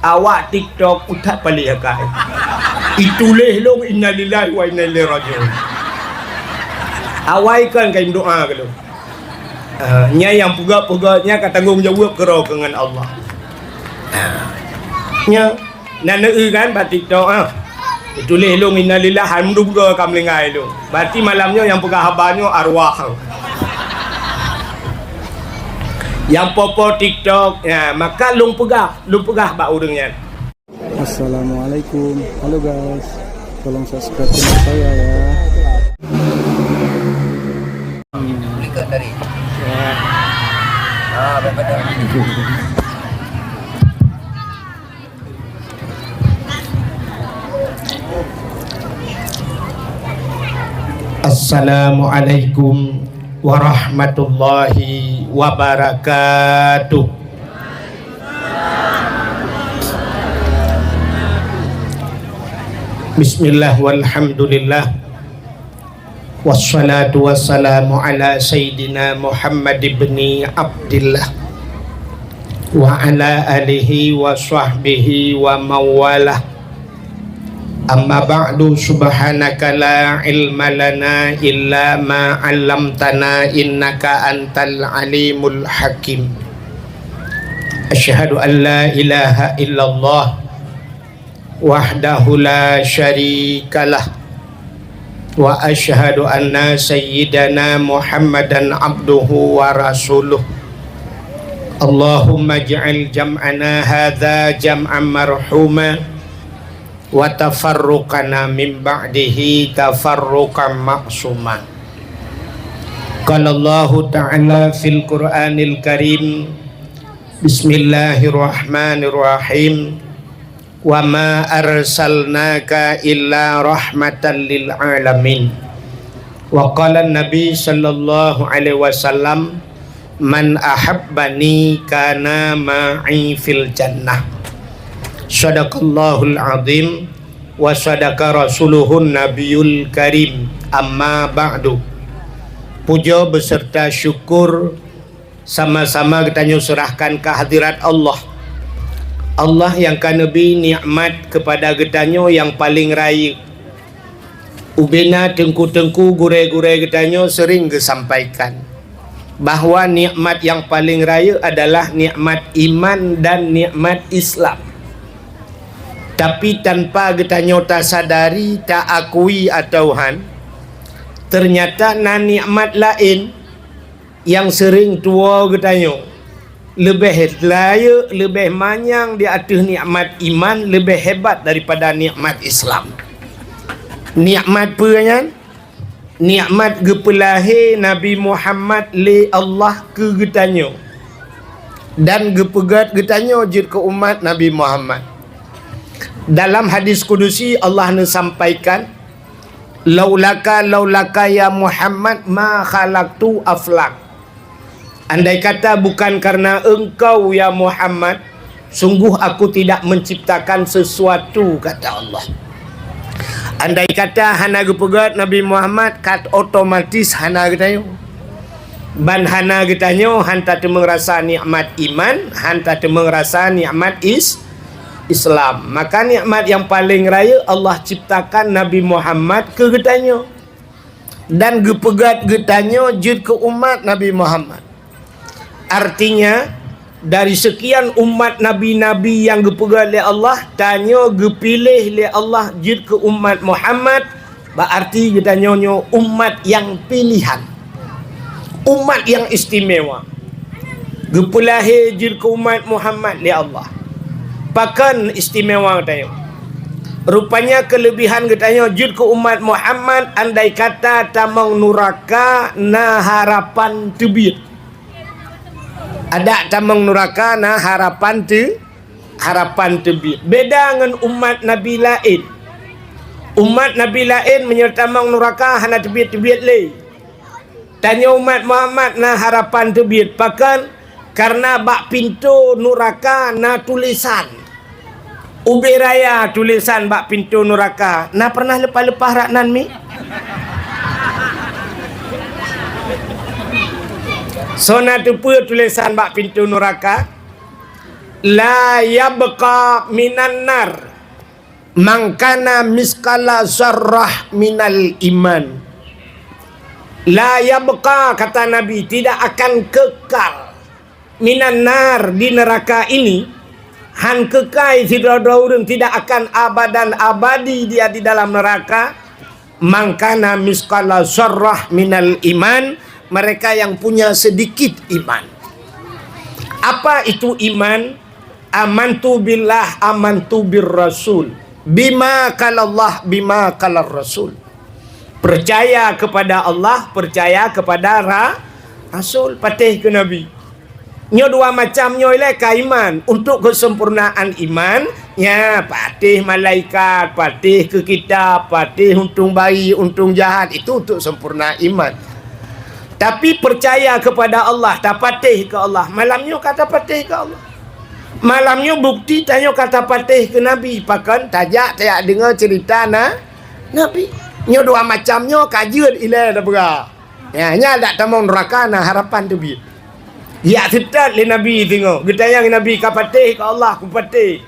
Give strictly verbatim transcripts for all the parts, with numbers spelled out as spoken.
Awak TikTok utat paléh akai. Ituléh lôn innalillahi wa inna ilaihi raji'un. Awai kan kai meudoa keu lôn. Ah, nyan nyang peugah-peugah nyan ka tanggong jaweueb keudroe keu ngon Allah. Ah. Nyan, na neueu kan bak TikTok, ah. Tuléh lôn innalillah, alhamdulillah ka meuninggai lôn. Berarti malam nyoe nyang peugah haba nyoe arwah. Nyang po-po TikTok, ya, maka lôn peugah, lôn peugah bak ureueng nyan. Assalamualaikum. Halo guys, tolong subscribe channel saya ya. Assalamualaikum warahmatullahi wabarakatuh. Bismillah walhamdulillah. Wassalatu wassalamu ala sayyidina Muhammad ibni Abdillah wa ala alihi wa sahbihi wa mawalah. Amma ba'du, subhanaka la ilma lana illa ma 'allamtana innaka antal alimul hakim. Asyhadu an la ilaha illallah wahdahu la syarikalah, wa asyhadu anna sayyidana Muhammadan abduhu wa rasuluh. Allahumma ij'al jam'ana hadza jam'an marhuma, wa tafarruqana min ba'dihi tafarruqan ma'suma. Qala Allahu ta'ala fil Qur'anil Karim, Bismillahirrahmanirrahim. Wa ma arsalnaka illa rahmatan lil alamin. Wa qala Nabi sallallahu alaihi wasallam, "Man ahabbani kana ma'i fil jannah." Sadaqallahul azim wa sadaqa rasuluhun nabiyul karim. Amma ba'du. Puja beserta syukur sama-sama geutanyoe seurahkan keu hadirat Allah. Allah nyang ka neubri nikmat keupada geutanyoe nyang paleng rayeuk. Ubena teungku-teungku, gurée-gurée geutanyoe seuring geusampaikan bahwa nikmat nyang paleng rayeuk adalah nikmat iman dan nikmat Islam. Tapi tanpa geutanyoe tasadari, taakui atawa han, teunyata na nikmat laén nyang seuring tuwoe geutanyoe, leubeh rayeuk, leubeh manyang di ateueh nikmat iman, leubeh hebat daripada nikmat Islam. Nikmat peue nyan? Nikmat geupeulahé Nabi Muhammad lé Allah keu geutanyoe dan geupeugét geutanyoe jeuet keu umat Nabi Muhammad. Dalam hadis kudusi Allah neusampaikan, "Laulaka, laulaka ya Muhammad ma khalaqtu aflak." Andai kata bukan karena engkau ya Muhammad, sungguh aku tidak menciptakan sesuatu, kata Allah. Andai kata hana geupeugét Nabi Muhammad, kat otomatis hana geutanyoe. Ban hana geutanyoe han tateumeung rasa nikmat iman, han tateumeung rasa nikmat is-, Islam. Maka nikmat nyang paleng rayeuk Allah ciptakan Nabi Muhammad keu geutanyoe dan geupeugét geutanyoe jeuet keu umat Nabi Muhammad. Artinya, dari sekian umat nabi-nabi nyang geupeugét lé Allah, tanyoe geupiléh lé Allah jeuet keu umat Muhammad, bak arti geutanyoe nyoe umat nyang pilihan, umat nyang istimewa. Geupeulahé jeuet keu umat Muhammad lé Allah. Pakon istimewa geutanyoe? Rupanya keuleubihan geutanyoe jeuet keu umat Muhammad, andai kata tamong nuraka na harapan teubiet. Adak tamong nuraka na harapan teu-, harapan teubiet. Beda ngon umat nabi laén. Umat nabi laén meunyoe tamong nuraka hana teubiet-teubiet lé. Tanyoe umat Muhammad na harapan teubiet. Pakon? Karena bak pintoe nuraka na tulésan. Ubé raya tulésan bak pintoe nuraka. Na pernah leupah-leupah rak nan mi? Soe na teupeue tulésan bak pintoe nuraka? La yabqa minan nar man kana misqala zarrah minal iman. La yabqa, kata Nabi, tidak akan kekal, minan nar, di neraka ini, han keukai sidroe-droe ureuëng, tidak akan abadan abadi dia di dalam neraka, man kana misqala zarrah minal iman, mereka yang punya sedikit iman. Apa itu iman? Amantu billah, amantu bir rasul, bima kalallah, bima kalar rasul. Percaya kepada Allah, percaya kepada ra-, Rasul, patéh keu Nabi. Nyoe dua macam nyoe ilée ka iman. Untuk kesempurnaan iman, ya, patéh malaikat, patéh keu kitab, patéh untông baik, untông jahat, itu untuk sempurna iman. Tapi percaya kepada Allah, tapatéh keu Allah. Malam nyoe ka tapatéh keu Allah. Malam nyoe bukti tanyoe ka tapatéh keu Nabi. Pakon tajak, tajak deungoe cerita na-, Nabi. Nyoe dua macam nyoe ka jeuet ilée tapeugah. Ya, nyan dak tamong neuraka na harapan teubiet. Jak seutôt lé Nabi singoh. Geutanyong Nabi, "Ka patéh keu Allah?" "Kupatéh."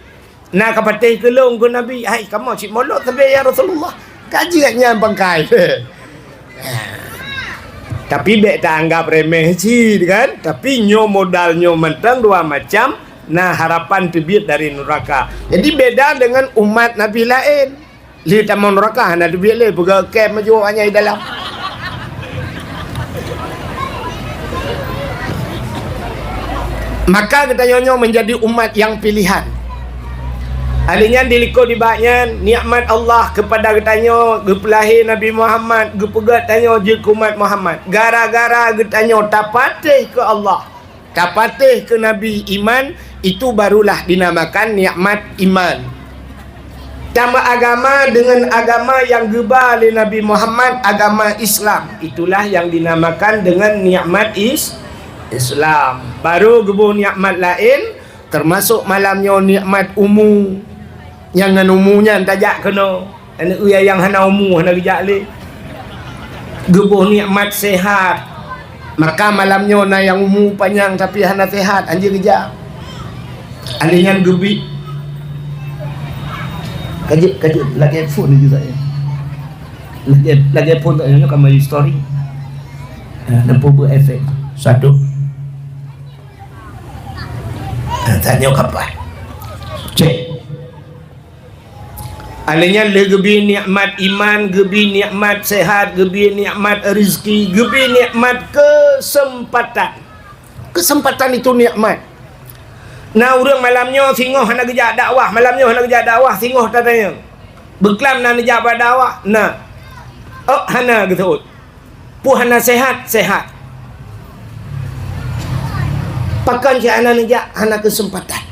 "Na ka patéh keu lôn?" keu Nabi. "Hai, kamoe cit molot sabe ya Rasulullah. Ka jeuet nyan pangkai." Tapi bék taanggap remeh cit kan. Tapi nyoe modal nyoe mantong dua macam, na harapan teubiet dari neuraka. Jadi beda dengan umat Nabi laén. Lé tamong neuraka hana teubiet lé, peugah kem maju awaknyan di dalam. Maka geutanyoe nyoe menjadi umat yang pilihan. Ahli nyan dilikot di bak nyan, nikmat Allah kepada geutanyoe, geupeulahé Nabi Muhammad, geupeugét tanyoe jeuet keu umat Muhammad. Gara-gara geutanyoe tapatéh keu Allah. Tapatéh keu Nabi iman, itu barulah dinamakan nikmat iman. Tameuagama dengan agama yang geuba lé Nabi Muhammad, agama Islam, itulah yang dinamakan dengan nikmat is-, Islam. Baru geuboh nikmat laén, termasuk malam nyoe nikmat umu. Nyang ngon umu nyan tajak keunoe. Aneuk yayang hana umu, hana geujak lé. Geuboh nikmat sehat. Maka malam nyoe na nyang umu panyang tapi hana sehat, hanjeuet geujak. Aneuk nyan geubi. Ka jeuet, ka jeuet, lagèe phôn jih saya. Lagèe, lagèe phôn tak nyoe ka maju story. Ha, nampak beu efek. Satu. Ha, tanya kapan? Cek. Akhirnya lé geubi nikmat iman, geubi nikmat sehat, geubi nikmat rezeki, geubi nikmat kesempatan. Kesempatan itu nikmat. Na ureuëng malam nyoe singoh hana geujak dakwah, malam nyoe hana geujak dakwah, singoh tatanyong. Beuklam na neujak bak dakwah? Na. Oh, hana geuseuôt. Peue hana sehat? Sehat. Pakon cit hana neujak? Hana keuseumpatan.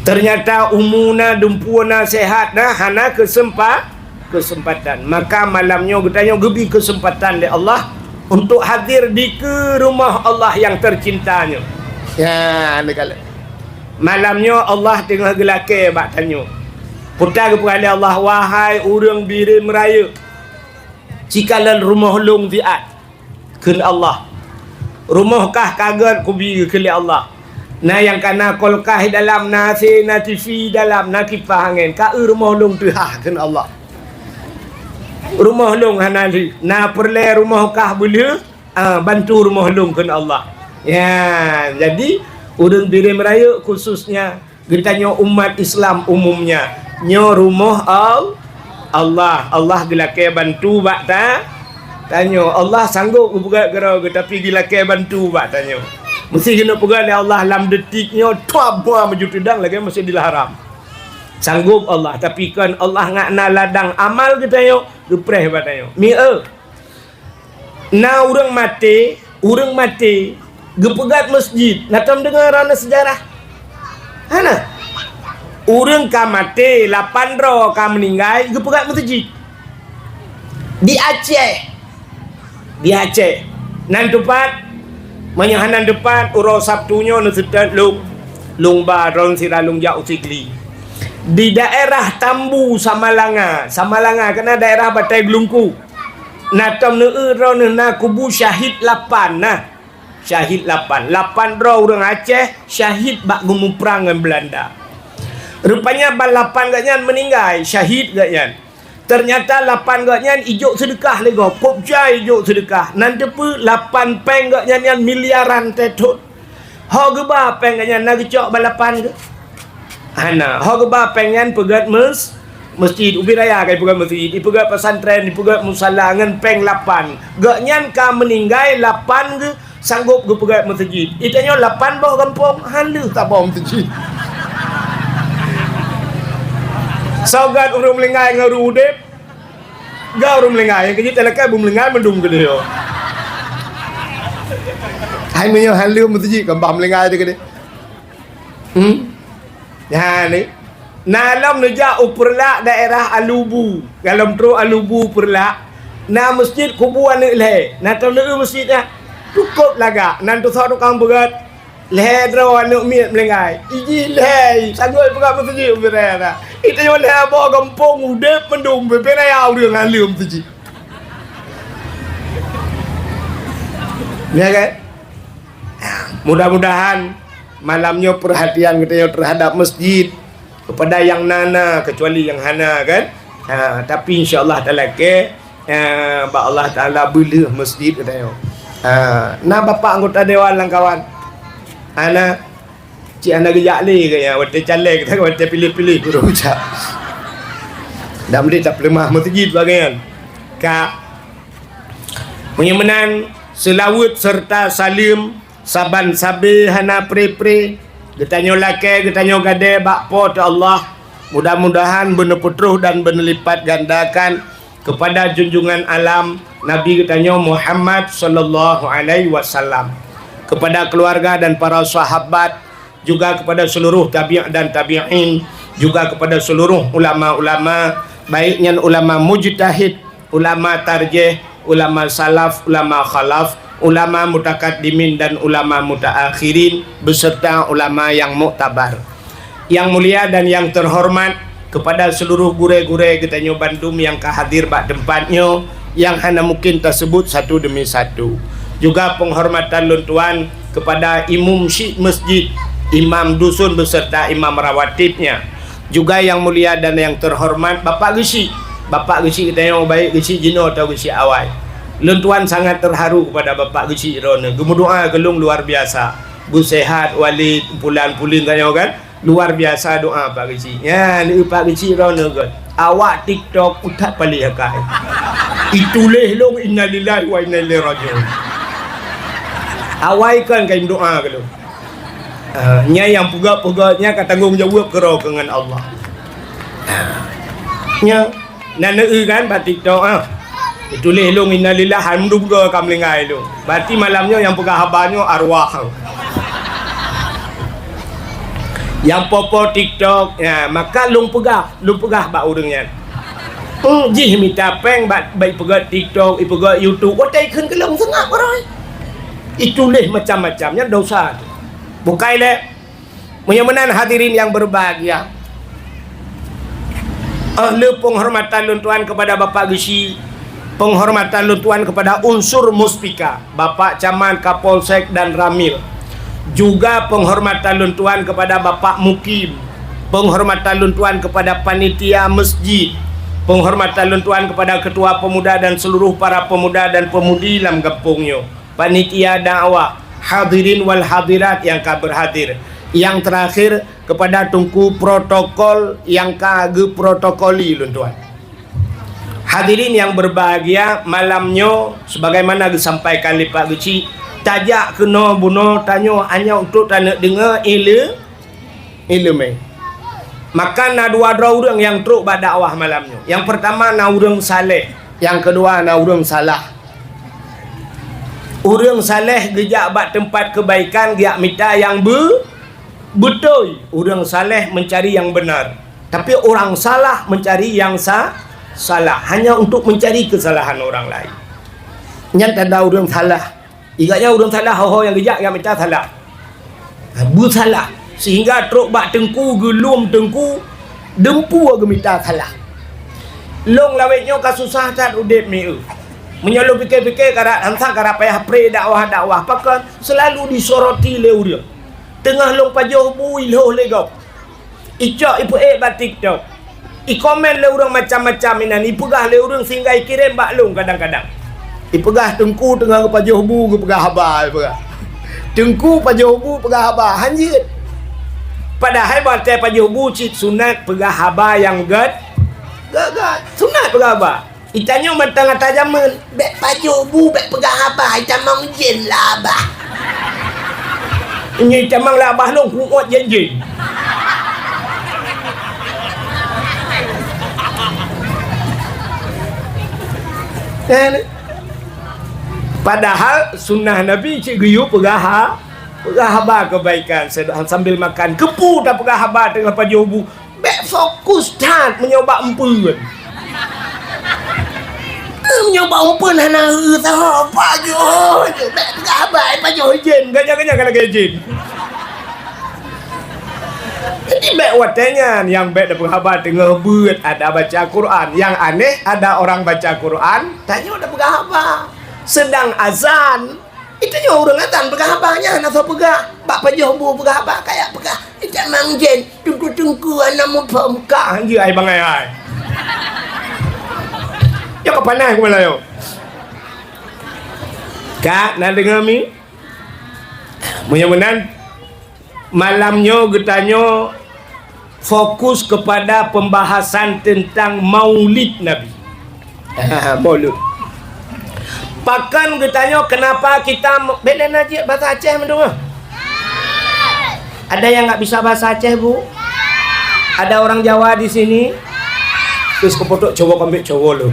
Teunyata umu na, dumpeue na, sehat na, hana keuseumpa-, keuseumpatan. Maka malam nyoe geutanyoe geubi keuseumpatan lé Allah untuk hadir di keu rumoh Allah nyang teucinta nyoe. Ya, neukalon. Malam nyoe Allah teungoh geulakée bak tanyoe. Peue geupeugah lé Allah, "Wahai ureuëng Bireuen Meurayeuk, cikalon rumoh lôn siat," kheun Allah. "Rumoh kah ka gét kubi," kheun lé Allah. "Na nyang ka na kulkas dalam, na A C, na T V dalam, na kipah angén. Ka eu rumoh lôn teuhah," kheun Allah. "Rumoh lôn hana lheueh. Na peureulée rumoh kah beulheueh, ah, bantu rumoh lôn," kheun Allah. Ya, jadi ureuëng Bireuen Meurayeuk khususnya, geutanyoe umat Islam umumnya, nyoe rumoh Al-, Allah. Allah geulakée bantu bak ta-, tanyoe. Allah sanggôp geupeugét keudroe geuh, tapi geulakée bantu bak tanyoe. Meusé geuneuk peugét lé Allah lam detik nyoe, tuap mua meujuteudang lagée Masjidil Haram. Sanggôp Allah, tapi kon Allah ngat na ladang amal geutanyoe, geupreh bak tanyoe. Mi eu. Na ureuëng maté, ureuëng maté geupeugét masjid. Na tom deungoe droeneuh seujarah? Hana. Ureuëng ka maté, lapan droe ka meuninggai, geupeugét masjid. Di Aceh. Di Aceh. Nan teupat, meunyoe hana teupat, uroe Sabtu nyoe neuseutôt lôn, lôn ba droeneuh sira lôn jak u Sigli. Di daerah Tambu, Samalanga. Samalanga, keunan daerah Batai Geulungku. Na tom neueu droeneuh na kubu syahid lapan na. Syahid lapan. Lapan droe ureuëng Aceh syahid bak geumuprang ngon Beulanda. Rupanya ban lapan gobnyan meuninggai, syahid gobnyan. Teunyata lapan gobnyan ijok seudeukah lé gob, kop jai ijok seudeukah. Nan teupeue lapan péng gobnyan nyan miliaran teuthon. Ho geuba péng gobnyan na geucok ban lapan geuh? Hana. Ho geuba péng nyan peugét mes-, mesjid. Ubit raya ka ipeugét mesjid, ipeugét pesantren, ipeugét musala ngon péng lapan. Gobnyan ka meuninggai lapan geuh sanggob geupeugét meuseujid. Itanyoe lapan boh gampông, han lheueh saboh meuseujid. Soe gét ureuëng meuninggai ngon ureuëng udeb? Gét ureuëng meuninggai, nyang keujeuet talakée beumeuninggai mandum keudeh. Hai meunyoe han lheueh meuseujid, kon bah meuninggai teuh keudeh. Hmm? Nyan ni. Na lom neujak u Peureulak daerah Alubu. Golom trok Alubu Peureulak, na meuseujid kubu aneuëk lhée. Na taneuk meuseujid nyan. Cukôp lagak, nan tusoe tukang beugét. Lhée droe aneuëk miet meuninggai. Ijih lhée, sanggoe peugah meuseujid u Peureulak. Itanyoe lhée boh gampông udeb mandum, beubeuraya ureuëng han lheueh meuseujid. Ya kan? Mudah-mudahan malam nyoe perhatian geutanyoe terhadap masjid kepada yang na-na, kecuali yang hana, kan? Ha, tapi insya Allah talakée, ha, bak Allah Taala beuleueh masjid geutanyoe. Ha, na bapak anggota dewan lam kawan. Hana, cit hana geujak lé geutanyoe, watée caleg geutanyoe, watée piléh-piléh baru jak. Dan boleh tapeuleumah masjid bagian. Ka. Meunyoe meunan, seulaweuet serta saleuem saban sabe hana pre-pre, geutanyoe lakée, geutanyoe gadée bak Po teu Allah. Mudah-mudahan beuneupeutroh dan beuneulipatgandakan kepada junjungan alam Nabi geutanyoe Muhammad sallallahu alaihi wasallam, kepada keluarga dan para sahabat, juga kepada seluruh tabi' dan tabi'in, juga kepada seluruh ulama-ulama, baik nyan ulama mujtahid, ulama tarjih, ulama salaf, ulama khalaf, ulama mutakaddimin dan ulama mutaakhirin, beserta ulama yang muktabar. Yang mulia dan yang terhormat, kepada seluruh gurée-gurée geutanyoe bandum nyang ka hadir bak teumpat nyoe, nyang hana mungkin taseubut satu demi satu. Juga penghormatan lôn tuan kepada imum syik masjid, imam dusun beserta imam rawatibnya. Juga yang mulia dan yang terhormat Bapak Geuchik. Bapak Geuchik geutanyoe baik Geuchik jinoe atau Geuchik awai. Lôn tuan sangat terharu kepada Bapak Geuchik droeneuh. Geumeudoa keu lôn luar biasa. Beusehat, Walid, Pulan, Puling geutanyoe kan? Luar biasa doa Pak Geuchik. Nyan, Pak Geuchik droeneuh göt. Awak TikTok utak paléh akai. Ituléh lôn innalillahi wa inna ilaihi raji'un. Awai kan kain doa keu lôn. Ah, nyan nyang peugah-peugah nyan ka tanggong jaweueb keudroe keu ngon Allah. Ah. Nyan. Na neueu kan bak TikTok, ah. Ituléh lôn innalillah, alhamdulillah ka meuninggai lôn. Berarti malam nyoe nyang peugah haba nyoe arwah. Nyang po-po TikTok, ya, maka lôn peugah, lôn peugah bak ureuëng nyan. Hmm, jih mita péng bak, bak ipeugah TikTok, ipeugah YouTube, watée ikheun keu lôn seungab baroe. Ituléh macam-macam, nyan dosa. Bukai lé. Meunyoe meunan hadirin yang berbahagia, eh, le penghormatan lôn tuan kepada Bapak Geuchik, penghormatan lôn tuan kepada unsur Muspika, Bapak Camat, Kapolsek dan Ramil. Juga penghormatan lôn tuan kepada Bapak Mukim, penghormatan lôn tuan kepada panitia masjid, penghormatan lôn tuan kepada ketua pemuda dan seluruh para pemuda dan pemudi lam gampông nyoe. Panitia dakwah, hadirin wal hadirat nyang ka berhadir. Nyang terakhir, kepada Teungku protokol nyang ka geuprotokoli lôn tuan. Hadirin yang berbahagia, malam nyoe sebagaimana geusampaikan lé Pak Geuchik, tajak keunoe bunoe tanyoe hanya untuk taneuk deungoe ile- iéleumé. Maka na dua droe ureuëng nyang trok bak dakwah malam nyoe. Nyang peurtama na ureuëng saleh, nyang keudua na ureuëng salah. Ureuëng saleh geujak bak teumpat keubaikan geujak mita nyang beu-, beutôi. Ureuëng saleh meucari nyang beunar, tapi ureuëng salah meucari nyang sa-, salah, hanya untuk meucari keusalahan ureuëng laén. Nyan tanda ureuëng salah. Igatnya ureuëng salah, ho-ho nyang geujak, nyang mita salah. Ha, beusalah. Sehingga trok bak teungku, geulom teungku, deumpu geumita salah. Lôn lawét nyoe ka susah that udeb mieu. Meunyoe lôn pike-pike, karap, hansa karap payah pre dakwah-dakwah. Pakon? Seulalu disoroti lé ureuëng. Teungoh lôn pajoh bu, ilhoh lé gob. Icok ipeuék bak TikTok. Ikomen lé ureuëng macam-macam inan, ipeugah lé ureuëng sehingga ikirém bak lôn kadang-kadang. Ipeugah teungku teungoh geupajoh bu, geupeugah haba, ipeugah. Teungku pajoh bu peugah haba, hanjeuet. Padahai watée pajoh bu cit sunat peugah haba nyang gét, gét, gét. Sunat peugah haba. Itanyoe mantong ata jameun, bék pajoh bu, bék peugah haba, itamong jén lah abah. Nyoe itamong lah abah lôn kuot jén-jén. Kan? Padahal sunnah Nabi cit geuyue peugah ha-, peugah haba keubaikan sambil makan. Keupeue tapeugah haba teungoh pajoh bu? Bék fokus that meunyoe bak eumpeuen. Meunyoe bak eumpeuen hana eu sahoe, pajoh je. Bék peugah haba, pajoh jén. Ganya-ganya ka lagée jén. Jadi bék watée nyan nyang bék tapeugah haba teungoh beuet ada baca Quran. Nyang aneh ada orang baca Quran, tanyoe tapeugah haba. Sedang azan, Itu nyoe ureuëng atan peugah haba nyan hana soe peugah. Bak pajoh bu peugah haba, kayak peugah, "Itamong jén, teungku-teungku hana muphom kah." Hanjeuet ai bangai hai. Nyoe ka panas ku malam nyoe. Ka na deungoe mi? Meunyoe meunan, malam nyoe geutanyoe fokus kepada pembahasan tentang Maulid Nabi. Maulud. Pakon geutanyoe kenapa kita me-, benen aja bahasa Aceh mendung ah? Ada yang nggak bisa bahasa Aceh, Bu? Ada orang Jawa di sini? Terus kepotok Jawa kambek Jawa lo.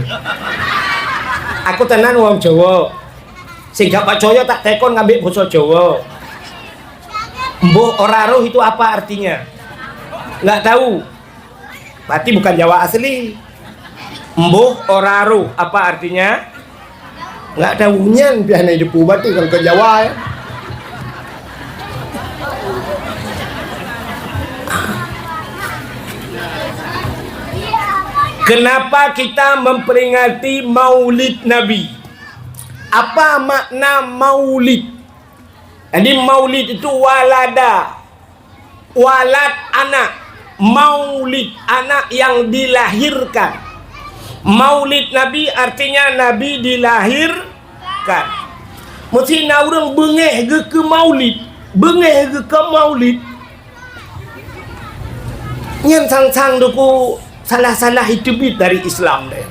Aku tenan wong Jawa. Sehingga Pak Coyo tak tekon ngambil basa Jawa. Mboh ora roh itu apa artinya? Nggak tahu. Berarti bukan Jawa asli. Mboh ora roh apa artinya? Nggak tahu. Nyan piah na depu berarti kalau ke Jawa ya. Kenapa kita memperingati Maulid Nabi? Apa makna maulid? Jadi maulid itu walada, walad anak, maulid anak yang dilahirkan. Maulid Nabi artinya Nabi dilahirkan. Mesti na ureuëng beungéh geuh keu maulid, beungéh geuh keu maulid. Nyan sang-sang duku salah-salah iteubiet dari Islam deh.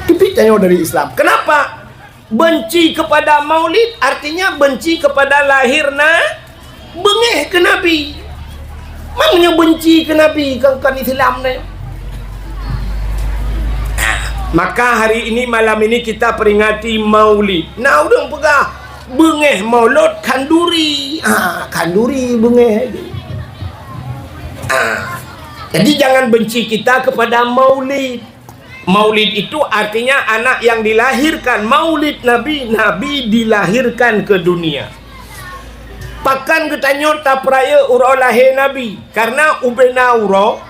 Teubiet tanyoe dari Islam. Kenapa? Benci kepada maulid artinya benci kepada lahir na-, beungéh keu Nabi. Maknanya benci keu Nabi kan, kan Islam ni. Maka hari ini, malam ini kita peringati maulid. Nah, ureuëng peugah beungéh maulud khanduri. Ah, khanduri beungéh. Ah. Jadi jangan benci kita kepada maulid. Maulid itu artinya anak yang dilahirkan. Maulid Nabi, Nabi dilahirkan ke dunia. Pakon geutanyoe tapeurayeuk uroe lahé Nabi? Karena ubena uroe,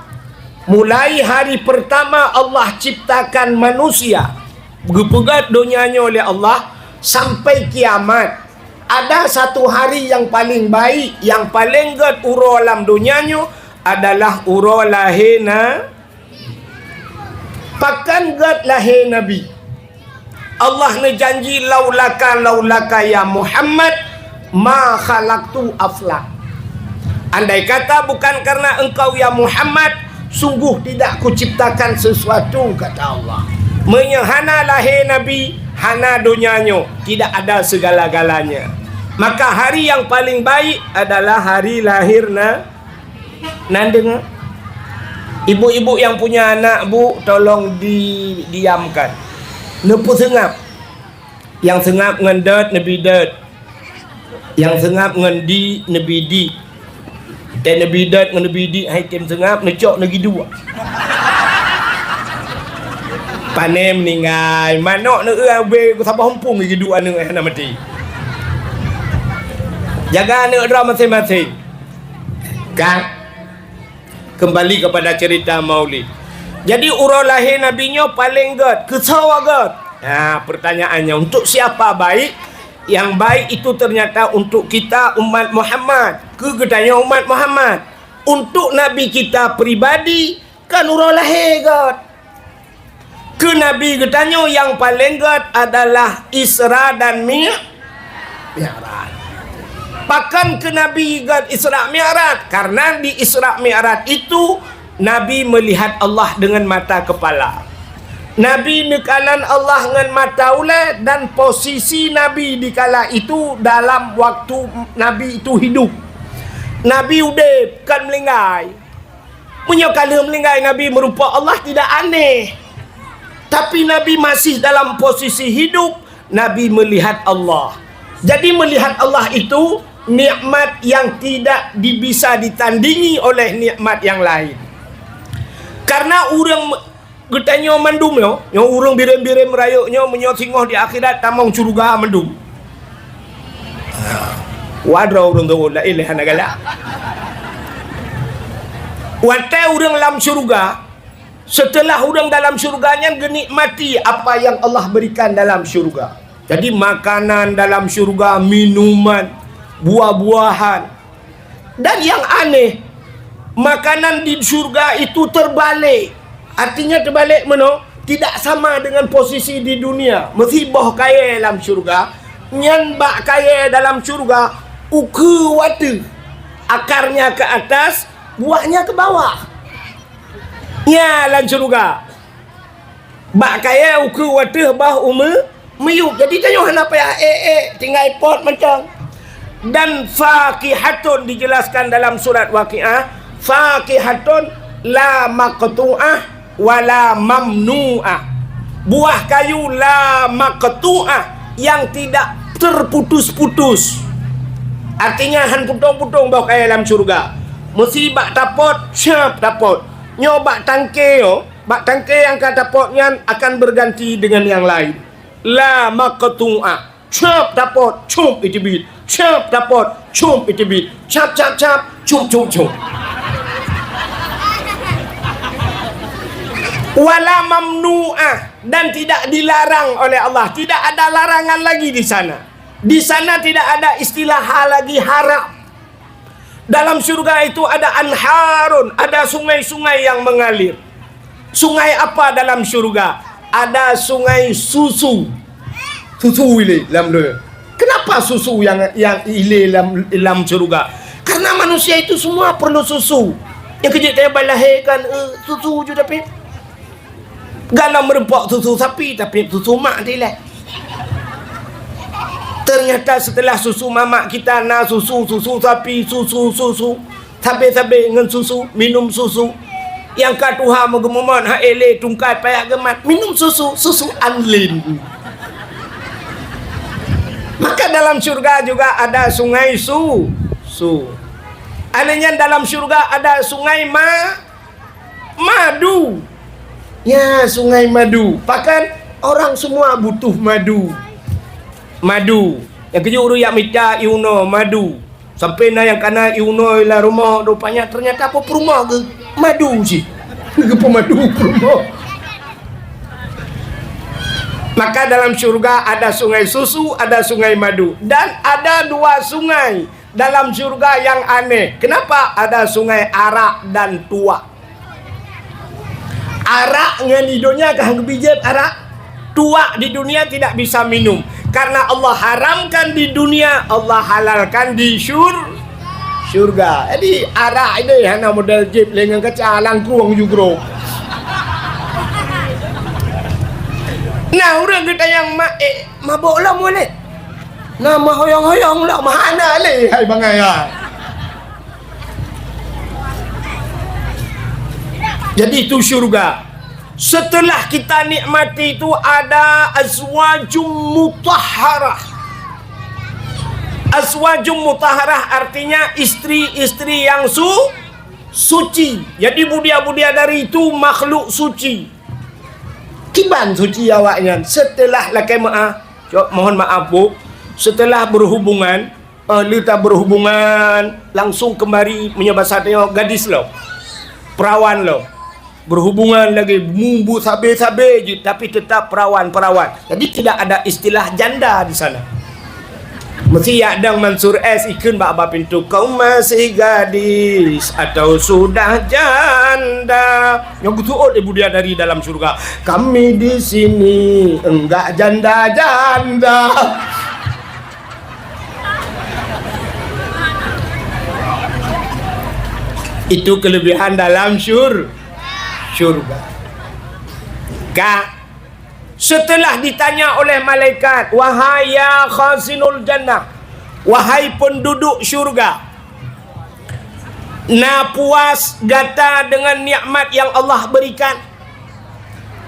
mulai hari pertama Allah ciptakan manusia, geupeugét donya nyoe lé Allah, sampai kiamat, ada satu hari yang paling baik, yang paling gét uroe lam donya nyoe adalah uroe lahé na-, Pakon gét lahé Nabi? Allah neujanji, "Laulaka, laulaka ya Muhammad, ma khalaqtu aflak." Andai kata bukan karena engkau ya Muhammad, sungguh tidak kuciptakan sesuatu, kata Allah. Meunyoe hana lahé Nabi, hana donya nyoe, tidak ada segala-galanya. Maka hari yang paling baik adalah hari lahir na-, Nan deungoe. Ibu-ibu yang punya anak, Bu, tolong didiamkan. Neupeuseungab. Nyang seungab ngon dot, neubi dot. Nyang seungab ngon di, neubi di. Tée neubi dot ngon neubi di, hai tem seungab, neucok neugi duek. Pane meuninggai, manok neueu ubé saboh eumpung geuduek aneuk hana maté. Jaga aneuk droe maséng-maséng. Kan? Kembali kepada cerita Maulid. Jadi, uroe lahé Nabi nyoe paleng gét, keusoe gét. Ha, pertanyaannya, untuk siapa baik? Yang baik itu ternyata untuk kita umat Muhammad. Keu geutanyoe umat Muhammad. Untuk Nabi kita pribadi, kan uroe lahé göt. Keu Nabi geutanyoe nyang paleng göt adalah Isra dan Mi-, Mi'raj. Pakon keu Nabi göt Isra Mi'raj? Karena di Isra Mi'raj itu Nabi melihat Allah dengan mata kepala. Nabi neukalon Allah ngon mata ulèe dan posisi Nabi di kala itu dalam waktu Nabi itu hidup. Nabi udép, kon meuninggai. Meunyoe ka lheueh meuninggai Nabi meurumpok Allah, tidak aneh. Tapi Nabi masih dalam posisi hidup, Nabi melihat Allah. Jadi melihat Allah itu nikmat yang tidak di-, bisa ditandingi oleh nikmat yang lain. Karena ureueng geutanyoe mandum nyoe, nyoe ureueng Bireuen-Bireuen meurayeuk nyoe, meunyoe singoh di akhirat tamong syeuruga mandum. Wadroe ureueng teuôn laén lé hana galak. Watèe ureueng lam syeuruga, seuteulah ureueng dalam syeuruga nyan geunikmati apa yang Allah berikan dalam syeuruga. Jadi makanan dalam syeuruga, minuman, buah-buahan. Dan yang aneh, makanan di syeuruga itu terbalik. Artinya terbalik meunoe, tidak sama dengan posisi di dunia. Meusiboh kayèe lam syeuruga, nyan bak kayèe dalam syeuruga, ukeue u ateueh, akarnya ke atas, buahnya ke bawah. Nyan lam syeuruga. Bak kayèe ukeue u ateueh, boh u meu-, miyueb. Jadi tanyoe hana payah ék-ék, tinggai pot mantong. Dan fakihatun dijelaskan dalam surat Waqiah, fakihatun la maqtu'ah wa la mamnu'ah. Buah kayu la maqtu'ah yang tidak terputus-putus. Artinya han putong-putong boh kayèe lam syeuruga. Meusi bak tapot, syab tapot. Nyoe bak tangke nyoe, bak tangke nyang ka tapot nyan akan berganti dengan yang lain. La maqtu'ah. Cop tapot, cop iteubiet. Cop tapot, cop iteubiet. Cap, cap, cap, cop, cop, cop. Wala mamnu'ah, dan tidak dilarang oleh Allah. Tidak ada larangan lagi di sana. Di sana tidak ada istilah ha-, lagi haram. Dalam syurga itu ada anharun, ada sungai-sungai yang mengalir. Sungai apa dalam syurga? Ada sungai susu. Susu ilé lam donya. Kenapa susu yang, yang ilé lam, lam syurga? Karena manusia itu semua perlu susu. Nyang keu jeuet teubalahé kan, eh, susu ju tapi. Galom meurumpok susu sapi, tapi susu mak dilèe. Ternyata setelah susu mamak kita na susu, susu sapi, susu, susu, sabe-sabe ngon susu, minum susu. Nyang ka tuha meugeumumon, ha ilé tungkai payak geumat, minum susu, susu Anlin. Maka dalam syurga juga ada sungai su-, su. Aneuëk nyan dalam syurga ada sungai ma-, Madu. Ya, sungai madu. Bahkan orang semua butuh madu. Madu. Nyang keu jeuet ureuëng jak mita ié unoe madu. Sampai na nyang kana ié unoe lam rumoh, rupanya ternyata apa peurumoh geuh madu cit. Geupeumadu peurumoh. Maka dalam syurga ada sungai susu, ada sungai madu. Dan ada dua sungai dalam syurga yang aneh. Kenapa ada sungai arak dan tuak? Arak ngon di donya ka han geubi jieb arak. Tuak di dunia tidak bisa minum. Karena Allah haramkan di dunia, Allah halalkan di syur-, syurga. Jadi arak ini hana model jieb lé ngon kaca, langkrueng ju grob. Nah, ureuëng geutanyong mak, eh, mabök lom ulèe. Na meuhoyong-hoyong lom hana lé hai bangai ha. Jadi itu syurga. Setelah kita nikmati itu ada azwajum mutahharah. Azwajum mutahharah artinya istri-istri yang su-, suci. Jadi budia-budia dari itu makhluk suci. Kiban suci awaknyan setelah lakèe meu'ah. Cok, mohon maaf, Bu. Setelah berhubungan, eh, leuta berhubungan, langsung kembali meunyoe basa tanyoe gadis lom. Perawan lom. Berhubungan lagi mubu sabe-sabe jih, tapi tetap perawan-perawan. Jadi tidak ada istilah janda di sana. Mesti yak dang Mansur S ikheun bak ba pintu, "Kau masih gadis atau sudah janda?" Nyang geuseuôt ibu dia dari dalam syurga, "Kami di sini enggak janda-janda." Itu kelebihan dalam syur-, syurga. Ka, setelah ditanya oleh malaikat, "Wahai ya khazinul jannah, wahai penduduk syurga, na puas gata dengan nikmat yang Allah berikan?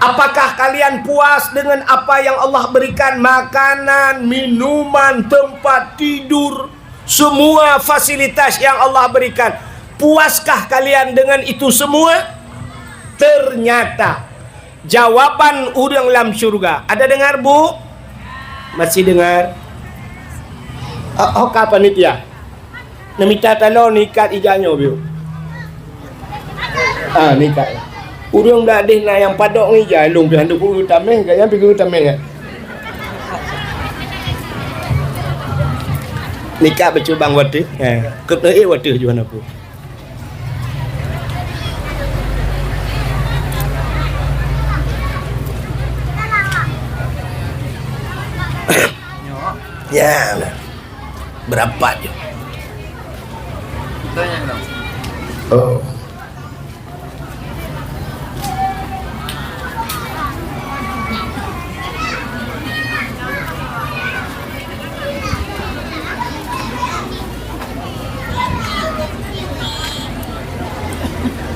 Apakah kalian puas dengan apa yang Allah berikan? Makanan, minuman, tempat tidur, semua fasilitas yang Allah berikan. Puaskah kalian dengan itu semua?" Ternyata jawaban ureuëng lam syurga. Ada dengar, Bu? Masih dengar? Oh, oh, ka panitia. Neumita taloe nikat ija nyoe, Bu. Ah, nikat. Ureuëng blah deh na nyang padok ngon ija, lôn pih hana ku tameh, gaya pih ku tameh. Nikat beucubang watèe. Eh, keup neuék watèe juan aku. Ya, nah. Berapa je? Oh.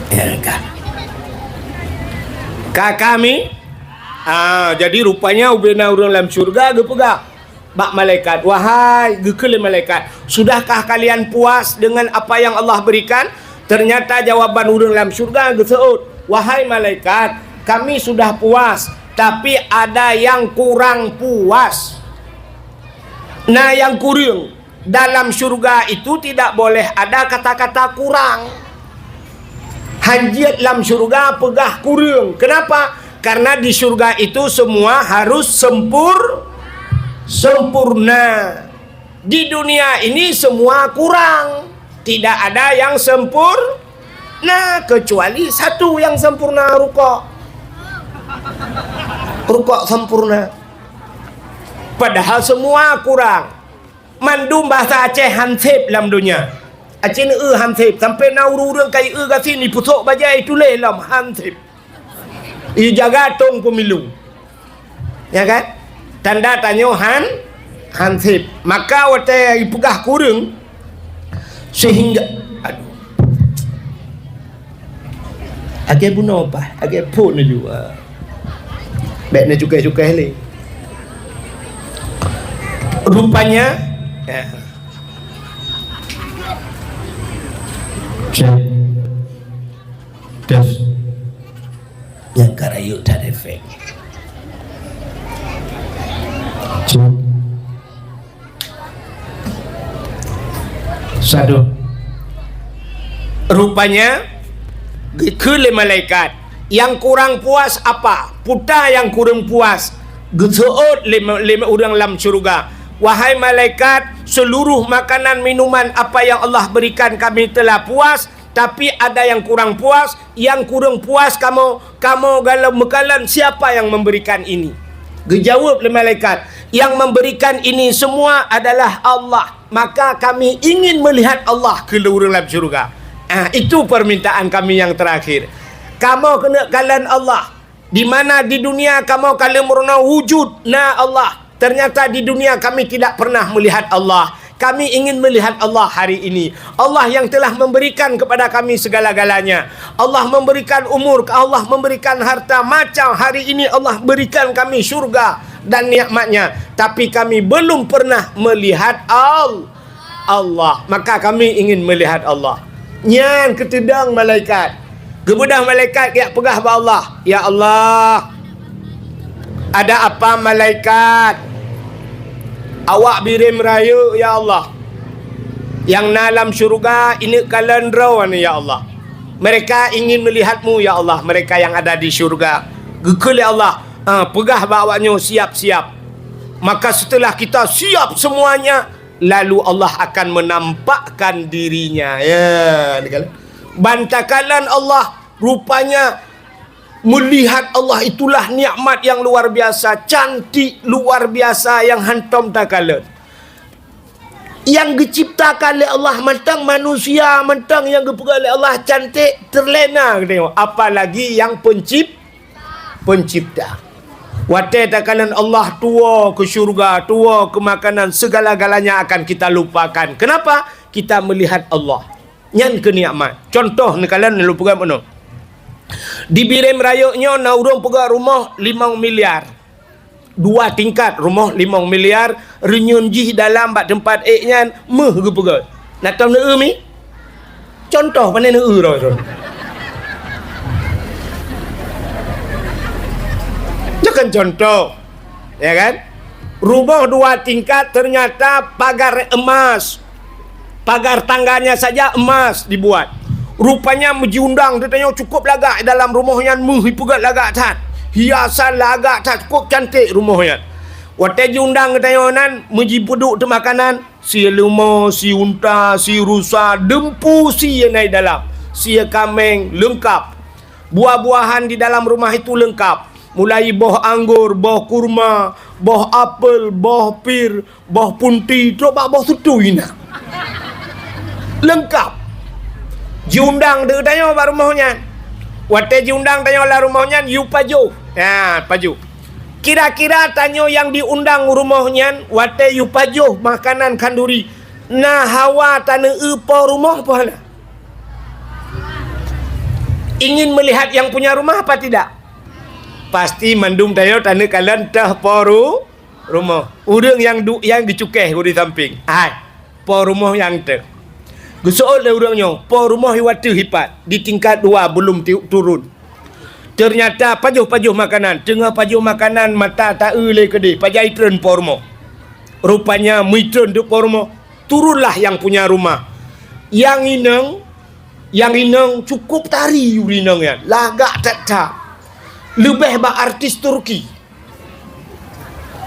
Ya, ka. Ka kami? Ah, jadi rupanya ubena ureuëng lam syurga geupeugah bak malaikat, "Wahai," geukheun lé malaikat, "sudahkah kalian puas dengan apa yang Allah berikan?" Ternyata jawaban ureuëng lam syurga geuseuôt, "Wahai malaikat, kami sudah puas, tapi ada yang kurang puas." Na nyang kureueng. Dalam syurga itu tidak boleh ada kata-kata kurang. Hanjeuet lam syurga peugah kureueng. Kenapa? Karena di syurga itu semua harus sempur-, sempurna. Di dunia ini semua kurang. Tidak ada yang sempurna, kecuali satu yang sempurna, rukok. Rukok sempurna. Padahal semua kurang. Mandum bahasa Aceh hansip lam dunia. Aceh neu hansip. Sampai na ureuëng-ureuëng kai eu gasien, ipeusok bajée, ituléh lom hansip. Ijaga tong pemilu. Ya kan? Tanda tanyoe han-, hansip. Maka watée ipeugah kureueng, sehingga, aduh. Lagée bunoe paih, lagée phon laju. Ah. Bék na cukai-cukai lé. Rupanya, ya. Cek. Tes. Nyang ka rayeuk that efek. Cek. Satu. Rupanya, geukheun lé malaikat, "Nyang kurang puas apa? Peue nyang kurang puas?" Geuseuôt lé, lé ureuëng lam syeuruga, "Wahai malaikat, seluruh makanan minuman apa yang Allah berikan kami telah puas, tapi ada yang kurang puas, yang kurang puas kamoe, kamoe galom meukalon siapa yang memberikan ini?" Geujaweueb lé malaikat, "Yang memberikan ini semua adalah Allah. Maka kami ingin melihat Allah," kheun lé ureuëng lam syeuruga. Ah, itu permintaan kami yang terakhir. Kamoe keuneuk kalon Allah. Di mana di dunia kamoe ka lheueh meurunoe wujud na Allah. Ternyata di dunia kami tidak pernah melihat Allah. Kami ingin melihat Allah hari ini. Allah yang telah memberikan kepada kami segala-galanya. Allah memberikan umur, Allah memberikan harta, macam hari ini Allah berikan kami syurga dan nikmatnya. Tapi kami belum pernah melihat Al-, Allah. Maka kami ingin melihat Allah. Nyan keuteudong malaikat. Geubeudôh malaikat geujak peugah bak Allah, "Ya Allah, ada apa malaikat? Awak birém rayeuk, ya Allah. Nyang na lam syeuruga ineuk kalon droe, ya Allah. Mereka ingin melihat-Mu, ya Allah, mereka yang ada di syurga. Geukheun lé Allah, ha, peugah bak awaknyoe, "Siap-siap." Maka setelah kita siap semuanya, lalu Allah akan menampakkan diri-Nya. Ya, ni kan? Ban takalon Allah, rupanya melihat Allah itulah nikmat yang luar biasa, cantik luar biasa yang hántom takalon. Nyang geuciptakan lé Allah mantong, manusia mantong nyang geupeugah lé Allah cantik, terlena geutanyoe, apalagi yang pencip-, pencipta. Watée takalon Allah tuwoe keu syeuruga, tuwoe keu makanan, segala-galanya akan kita lupakan. Kenapa? Kita melihat Allah. Nyan keuh nikmat. Contoh neukalon lôn peugah bunoe. Di Bireuen Rayeuk nyoe na ureuëng peugah rumoh limong miliar. Dua tingkat rumoh limong miliar, reunyeun jih dalam bak teumpat ék nyan méuh geupeugöt. Na tom neueu mi? Contoh, pane neueu roh tu. Nyoe kan contoh. Ya kan? Rumoh dua tingkat ternyata pagar emas. Pagar tangganya saja emas dibuat. Rupanya meujiundang teutanyoe cukup lagak dalam rumoh nyan, méuh ipeugöt lagak that. Hiasan lagak that, cukup cantik rumoh nyan. Watée jiundang geutanyoe nan, meujipeuduek teumakanan, sie leumo, sie unta, sie rusa, deumpu sie na i dalam, sie kaméng, leungkap. Buah-buahan di dalam rumah itu leungkap. Mulai boh anggor, boh kurma, boh apel, boh pir, boh punti, trok bak boh tutui na. Leungkap. Jiundang deuh tanyoe bak rumoh nyan. Watée jiundang tanyoe lam rumoh nyan, yue pajoh. Ha, pajoh. Kira-kira tanyoe nyang diundang rumoh nyan, watée yue pajoh makanan khanduri, na hawa taneueu po rumoh peu hana? Ingin melihat yang punya rumah apa tidak? Pasti mandum tanyoe taneukalon teuh po ru-, rumoh. Ureuëng nyang du-, nyang geucukéh u di sampéng. Hai, po rumoh nyang teuh. Geuseuôt lé ureuëng nyoe, po rumoh i wateuh ipat, di tingkat dua, belum ti-, turun. Ternyata pajoh-pajoh makanan, teungoh pajoh makanan mata taeu lé keudeh, pajan itreun po rumoh. Rupanya meuitreun teuk po rumoh, turunlah yang punya rumah. Nyang inong, nyang inong cukup tari ureuëng inong nyan, lagak that-that. Leubeh bak artis Turki.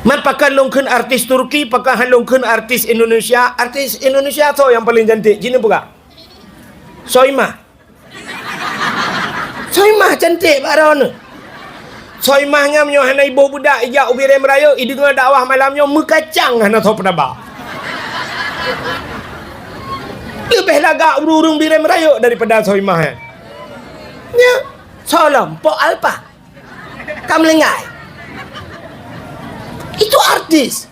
Man pakon lôn kheun artis Turki, pakon han lôn kheun artis Indonesia? Artis Indonesia soe nyang paleng cantik? Jinoe peugah. Soimah. Soimah cantik bak droeneuh. Soimah nyan meunyoe hana iboh beudak ijak u Bireuen Rayeuk, ideungoe dakwah malam nyoe meukacang hana soe peunaba. Leubeh lagak ureuëng-ureuëng Bireuen Rayeuk daripada Soimah nyan. Nya, soe lom, Pok Alpa. Ka meulinggai. Itu artis.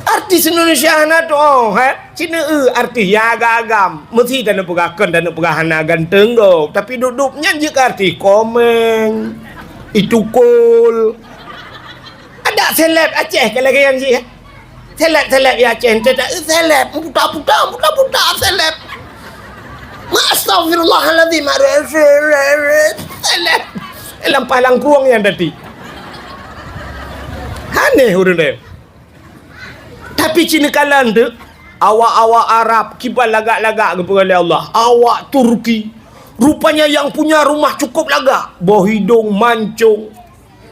Artis Indonesia hana tuoh, he? Cina eu artis ya agam-agam. Meusi taneupeugah kon, taneupeugah hana ganteng gob. Tapi dup-dup nyan jeuet keu artis komeng. Itukul. Ada seleb Aceh ka lagée nyan jih, he? Seleb-seleb ya Aceh, ente tak, eh, seleb, puta-puta, puta-puta, seleb. Ma astagfirullahalazim, seleb. Eh, lampah lam krueng nyan tadi. Aneh ureuëng deh. Tapi cina kalan tu, awak-awak Arab kiban lagak-lagak geupeugah lé Allah. Awak Turki, rupanya yang punya rumah cukup lagak. Boh hidong mancong,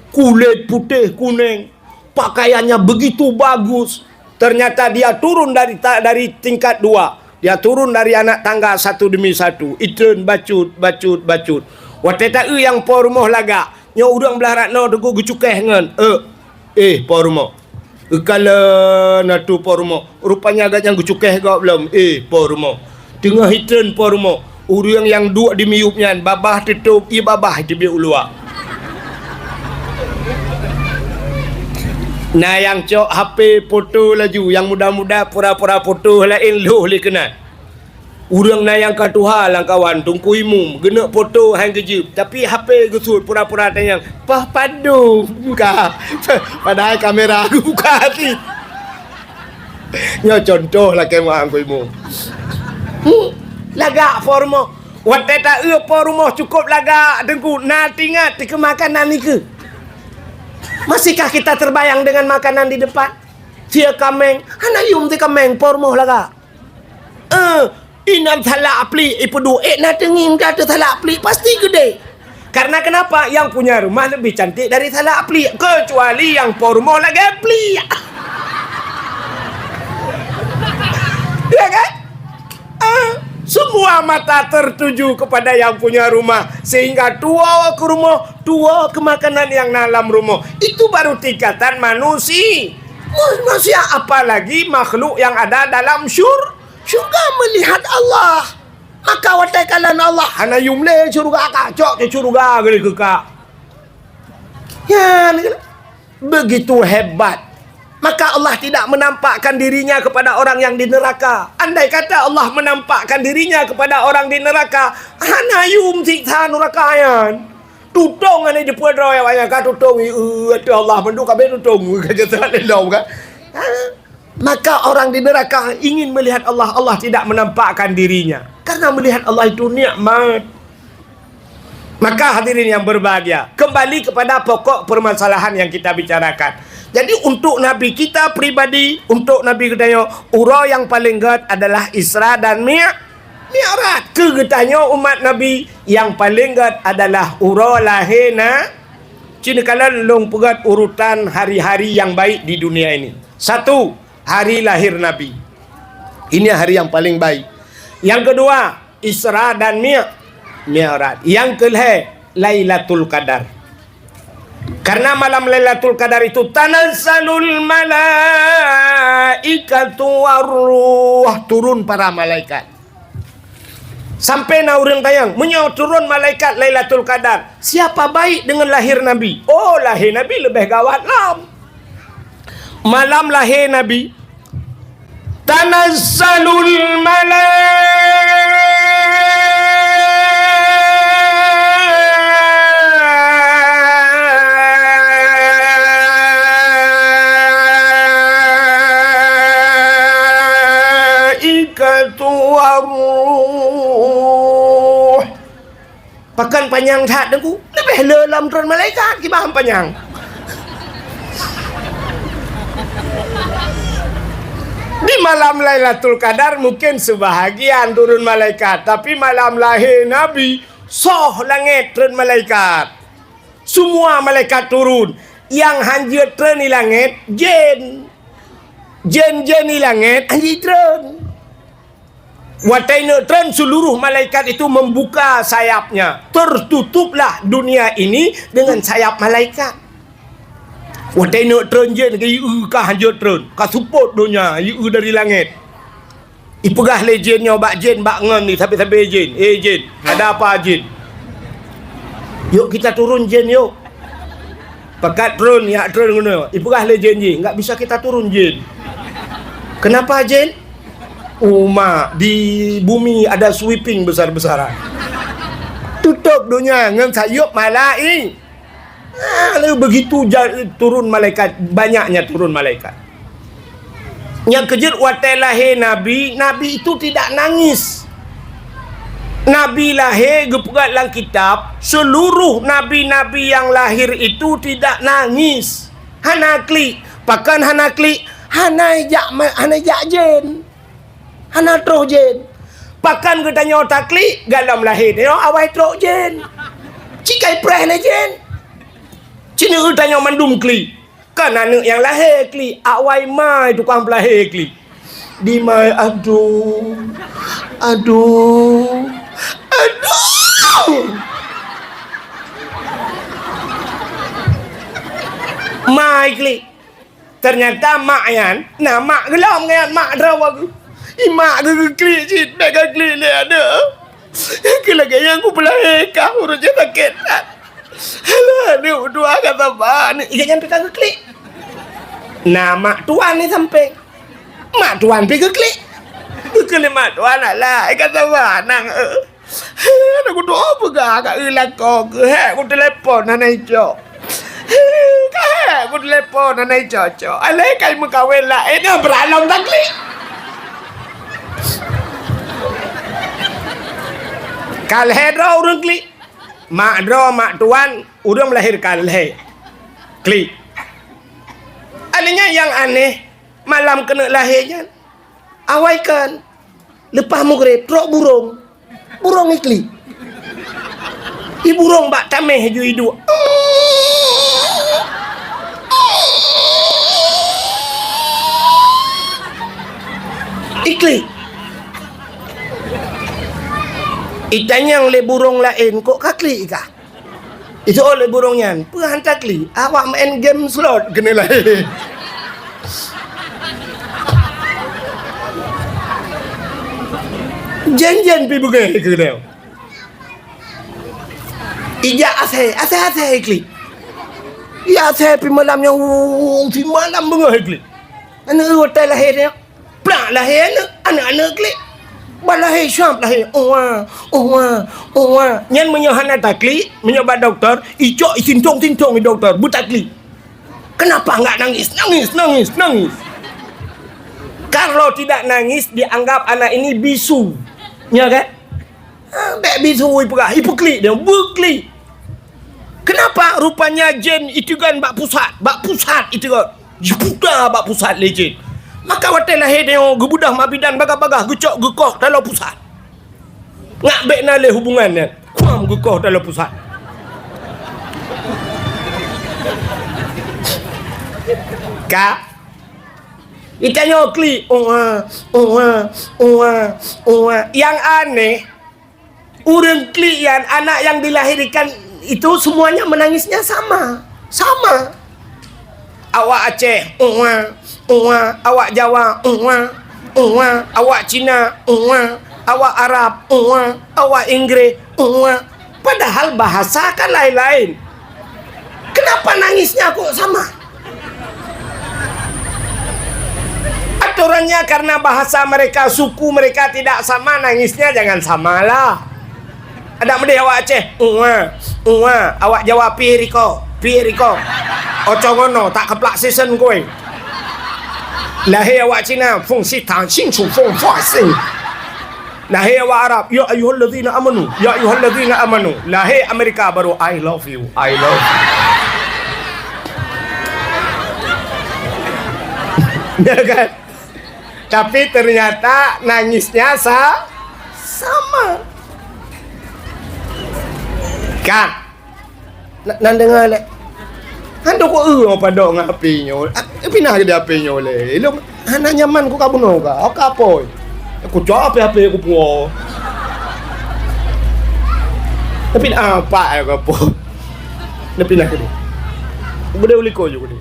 kulét putéh kuneng, pakaiannya begitu bagus. Ternyata dia turun dari ta-, dari tingkat dua. Dia turun dari anak tangga satu demi satu. Itreun bacut, bacut, bacut. Watée taeu nyang po rumoh lagak, nyoe ureuëng blah rat noe teungku geucukéh ngon, "Eh, eh, po rumoh." Geukalon ateueh po rumoh. Rupanya gata nyang geucukéh gob lom, eh, po rumoh. Teungoh itreun po rumoh, ureuëng nyang duek di miyueb nyan babah teutôb, ie babah teubiet u luwa. Na nyang cok H P foto laju, nyang muda-muda pura-pura foto laén lhôh lé keunan. Ureuëng na nyang ka tuha lam kawan Teungku Imum, geuneuk foto han geujeuet, tapi H P geusuet pura-pura tanyong, "Poh padum ka?" Padahai kamera geubuka cit. Nyoe contoh lakée meu'ah Teungku Imum. Hmm, lagak po rumoh. Watée taeu po rumoh cukup lagak Teungku, na teuingat teukeue makanan nikeue. Masihkah kita terbayang dengan makanan di depan? Sie kaméng, hana yum sie kaméng po rumoh lagak. Eh, Inan salak plik, ipeuduek na teungieng ka teusalak plik, pasti keudeh. Karena kenapa? Yang punya rumah lebih cantik dari salak plik, kecuali yang po rumoh lagèe plik. Ya kan? Ah, semua mata tertuju kepada yang punya rumah, sehingga tuwo keu rumoh, tuwo keu makanan nyang na lam rumoh. Itu baru tingkatan manusi-, manusia, apalagi makhluk yang ada dalam syur-, syurga melihat Allah. Maka watèe kalon Allah, hana yum lé syurga, ka cok keu syurga geuleuka. Ya, begitu hebat. Maka Allah tidak menampakkan dirinya kepada orang yang di neraka. Andai kata Allah menampakkan dirinya kepada orang di neraka, hana yum siksa neraka nyan. Tutong hana jipeuet droe awaknyan, ka tutong, "Ih, ateueh Allah mandum ka bèk tutong," ka jasa lé lom kan. Ha? Maka orang di neraka ingin melihat Allah, Allah tidak menampakkan dirinya. Karena melihat Allah itu nikmat. Maka hadirin yang berbahagia, kembali kepada pokok permasalahan yang kita bicarakan. Jadi untuk Nabi kita pribadi, untuk Nabi geutanyoe, uroe nyang paleng gèt adalah Isra dan Mi-, Mi'raj. Keu geutanyoe umat Nabi, nyang paleng gèt adalah uroe lahé na-, Ci neukalon lôn peugèt urutan hari-hari nyang baik di dunia ini. Satu, hari lahir Nabi. Ini hari yang paling baik. Yang kedua, Isra dan Mi-, Mi'raj. Yang kelhèe, Lailatul Qadar. Karena malam Lailatul Qadar itu tanazzalul malaikatu warruh, turun para malaikat. Sampai na ureueng tanyong, meunyoe turun malaikat Lailatul Qadar, siapa baik dengan lahir Nabi? Oh, lahé Nabi leubeh gawat lom. Malam lahé Nabi, tanazzalul malaikatu warruh. Pakon panyang that, Teungku? Leubeh le lom turun malaikat, kiban panyang. Di malam Lailatul Qadar mungkin sebahagian turun malaikat, tapi malam lahé Nabi, soh langèt turun malaikat. Semua malaikat turun. Nyang hanjeuet turun di langèt, jén. Jén-jén di langèt hanjeuet turun. Watèe neuk treun, seluruh malaikat itu membuka sayapnya. Tertutuplah dunia ini dengan sayap malaikat. Watèe neuk treun jén, geu-eu ka hanjeuet treun, ka seupôt donya, eu dari langèt. Ipeugah lé jén nyoe bak jén bak ngon ni, sabe-sabe jén, "Eh jén, ada apa jén? Yuk kita turun jén yuk." Pakat treun, jak treun keunoe. Ipeugah lé jén jih, "Enggak bisa kita turun, jén." "Kenapa, jén?" "Uma, di bumi ada sweeping besar-besaran. Tutôp donya ngon sayup malai-, ah, lalu begitu ja-, turun malaikat, banyaknya turun malaikat. Nyang keujeuet watèe lahé Nabi, Nabi itu tidak nangis. Nabi lahé geupeugah lam kitab, seluruh nabi-nabi yang lahir itu tidak nangis. Hana klik. Pakon hana klik? Hana jak ma-, hana jak jén. Hana troh jén. Pakon geutanyoe taklik? Gohlom lahé nyoe awai trok jén. Ci kai preh lé jén. Ci neu tanyoe mandum klik. Kan aneuk nyang lahé klik, awai mai tukang peulahé klik. Di mai, aduh, aduh, aduh. Mai klik. Ternyata mak nyan, na mak geulom ngon mak droe geuh. I mak geuh geuklik cit, bèk geuklik lé aneuk. Keu lagèe nyan kupeulahé kah ureueng nyang sakét that. Alah, aneuk meutuah ka saban. Ingat nyan teuka geuklik. Na mak tuan di sampéng. Mak tuan pi geuklik. Geuklik mak tuan, alah, ka saban nang, eh. Aneuk kudoa peugah ka eu lakoe keuh, hèk kutelepon hana icok. Ka hèk kutelepon hana icok-cok. Alah, kai meukawen laén, nyoe beuralom taklik. Ka lhèe droe ureueng klik. Mak droe, mak tuan, ureueng melahirkan lhèe. Klik. Akhirnya nyang aneh, malam keuneuk lahé nyan, awai kon. Leupah mugreb, trok burông. Burông iklik. I burông bak taméh ju iduek. Iklik. Itanyong lé burông laén, "Kok ka klik kah?" Iseuôt lé burông nyan, "Peue han taklik? Awak maén game slot keuneulheueh." Jén-jén pih beungéh keunoe. Ijak asèe, asèe-asèe klik. Ijak asèe pih malam nyan, wuh, simalam beungéh klik. Aneuk watèe lahé nyan. Plak lahé aneuk, aneuk-aneuk klik. Bah lahé syap lahé, "Uwa, uwa, uwa." Nyan meunyoe hana taklik, meunyoe bak dokto, icok isintong-sintong di dokto, beutaklik. Kenapa enggak nangis? Nangis, nangis, nangis. Kalau tidak nangis, dianggap anak ini bisu. Ya kan? Ah, bèk bisu ipeugah, ipeuklik dia, beuklik. Kenapa? Rupanya jén iteugon bak pusat, bak pusat iteugon. Jiputa bak pusat lé jén. Maka watèe lahé nyoe geubeudôh mak bidan bagah-bagah geucok geukoh dalam pusat. Ngat bèk na lé hubungan nyan. Kuam geukoh dalam pusat. Ka? Itanyoe klik, "Uwa, uwa, uwa, uwa." Yang aneh, ureueng klik nyan, anak yang dilahirkan itu semuanya menangisnya sama. Sama. Awak Aceh, "Uwa, uwa." Awak Jawa, "Uwa, uwa." Awak Cina, "Uwa." Awak Arab, "Uwa." Awak Inggris, "Uwa." Padahal bahasa kan lain-lain. Kenapa nangisnya kok sama? Aturannya karena bahasa mereka, suku mereka tidak sama, nangisnya jangan samalah. Adak meudeh awak Aceh, "Uwa, uwa." Awak Jawa, "Pi riko, pi riko." Ocong ono, tak keplak sisen kue. Lahé awak Cina, "Fung si tang sing su fung fua sing." Lahé awak Arab, "Ya ayyuhallazina amanu, ya ayyuhallazina amanu." Lahé Amerika baru, "I love you, I love you." Ya kan? Tapi ternyata nangisnya sa-, sama. Kan? Na-, nan deungoe lé. Han dok eu padok ngon H P nyoe. Ah, pinah keu di H P nyoe lé. Ilôn hana nyaman ku ka bunoe ka. Ka apoi. Ku cok H P-H P ku puwoe. Tapi na apak ka apoi. Na pinah keu di. Beudôh u likot ju keu di.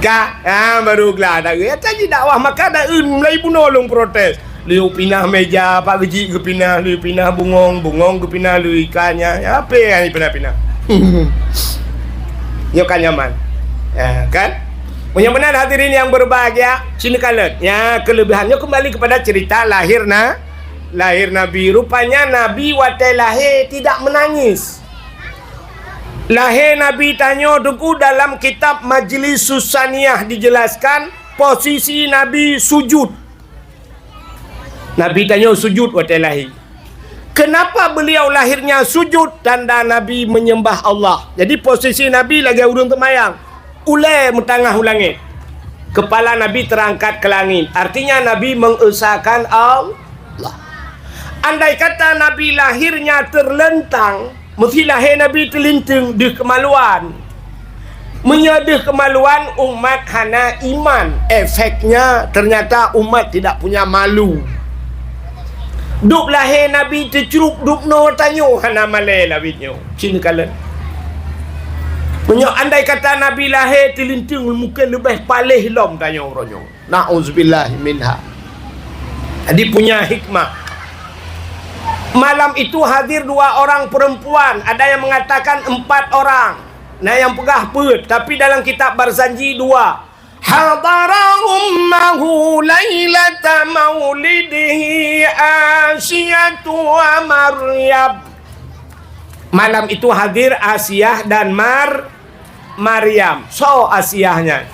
Ka, ah, baru glah dak. Ya, tadi dakwah maka dak eu mulai bunoe lôn protes. Lheueh pinah meja, Pak Geuchik geupinah, lheueh pinah bungong, bungong geupinah, lheueh ikan nyan. Apa nyang pinah-pinah? Nyoe kan nyaman. Ya, kan? Meunyoe meunan hadirin yang berbahagia, sini kalon. Ya, kelebihan. Nyoe kembali kepada cerita lahir na-, lahir Nabi. Rupanya Nabi watèe lahé tidak menangis. Lahé Nabi tanyoe Teungku dalam kitab Majlis Susaniyah dijelaskan posisi Nabi sujud. Nabi tanyoe sujud watèe lahé. Kenapa beliau lahirnya sujud? Tanda Nabi menyembah Allah. Jadi posisi Nabi lagèe ureueng seumayang. Ulèe meutangah u langèt. Kepala Nabi terangkat ke langit. Artinya Nabi mengesahkan Allah. Andai kata Nabi lahirnya terlentang, meusti lahé Nabi teulinteung deuh keumaluan. Meunyoe deuh keumaluan, umat hana iman. Efeknya, ternyata umat tidak punya malu. Dub lahé Nabi teucrueb dub noe tanyoe hana malèe lawét nyoe. Cit neukalon. Meunyoe andai kata Nabi lahé teulinteung, mungken leubeh paléh lom tanyoe uroe nyoe. Na'udzubillah minha. Jadi punya hikmah. Malam itu hadir dua orang perempuan, ada yang mengatakan empat orang. Nah, yang peugah peuet, tapi dalam kitab Barzanji dua. Hadara ummahu lailata maulidihi Asiyatu wa Maryam. Malam itu hadir Asiah dan Mar-, Maryam. Soe Asiah nyan?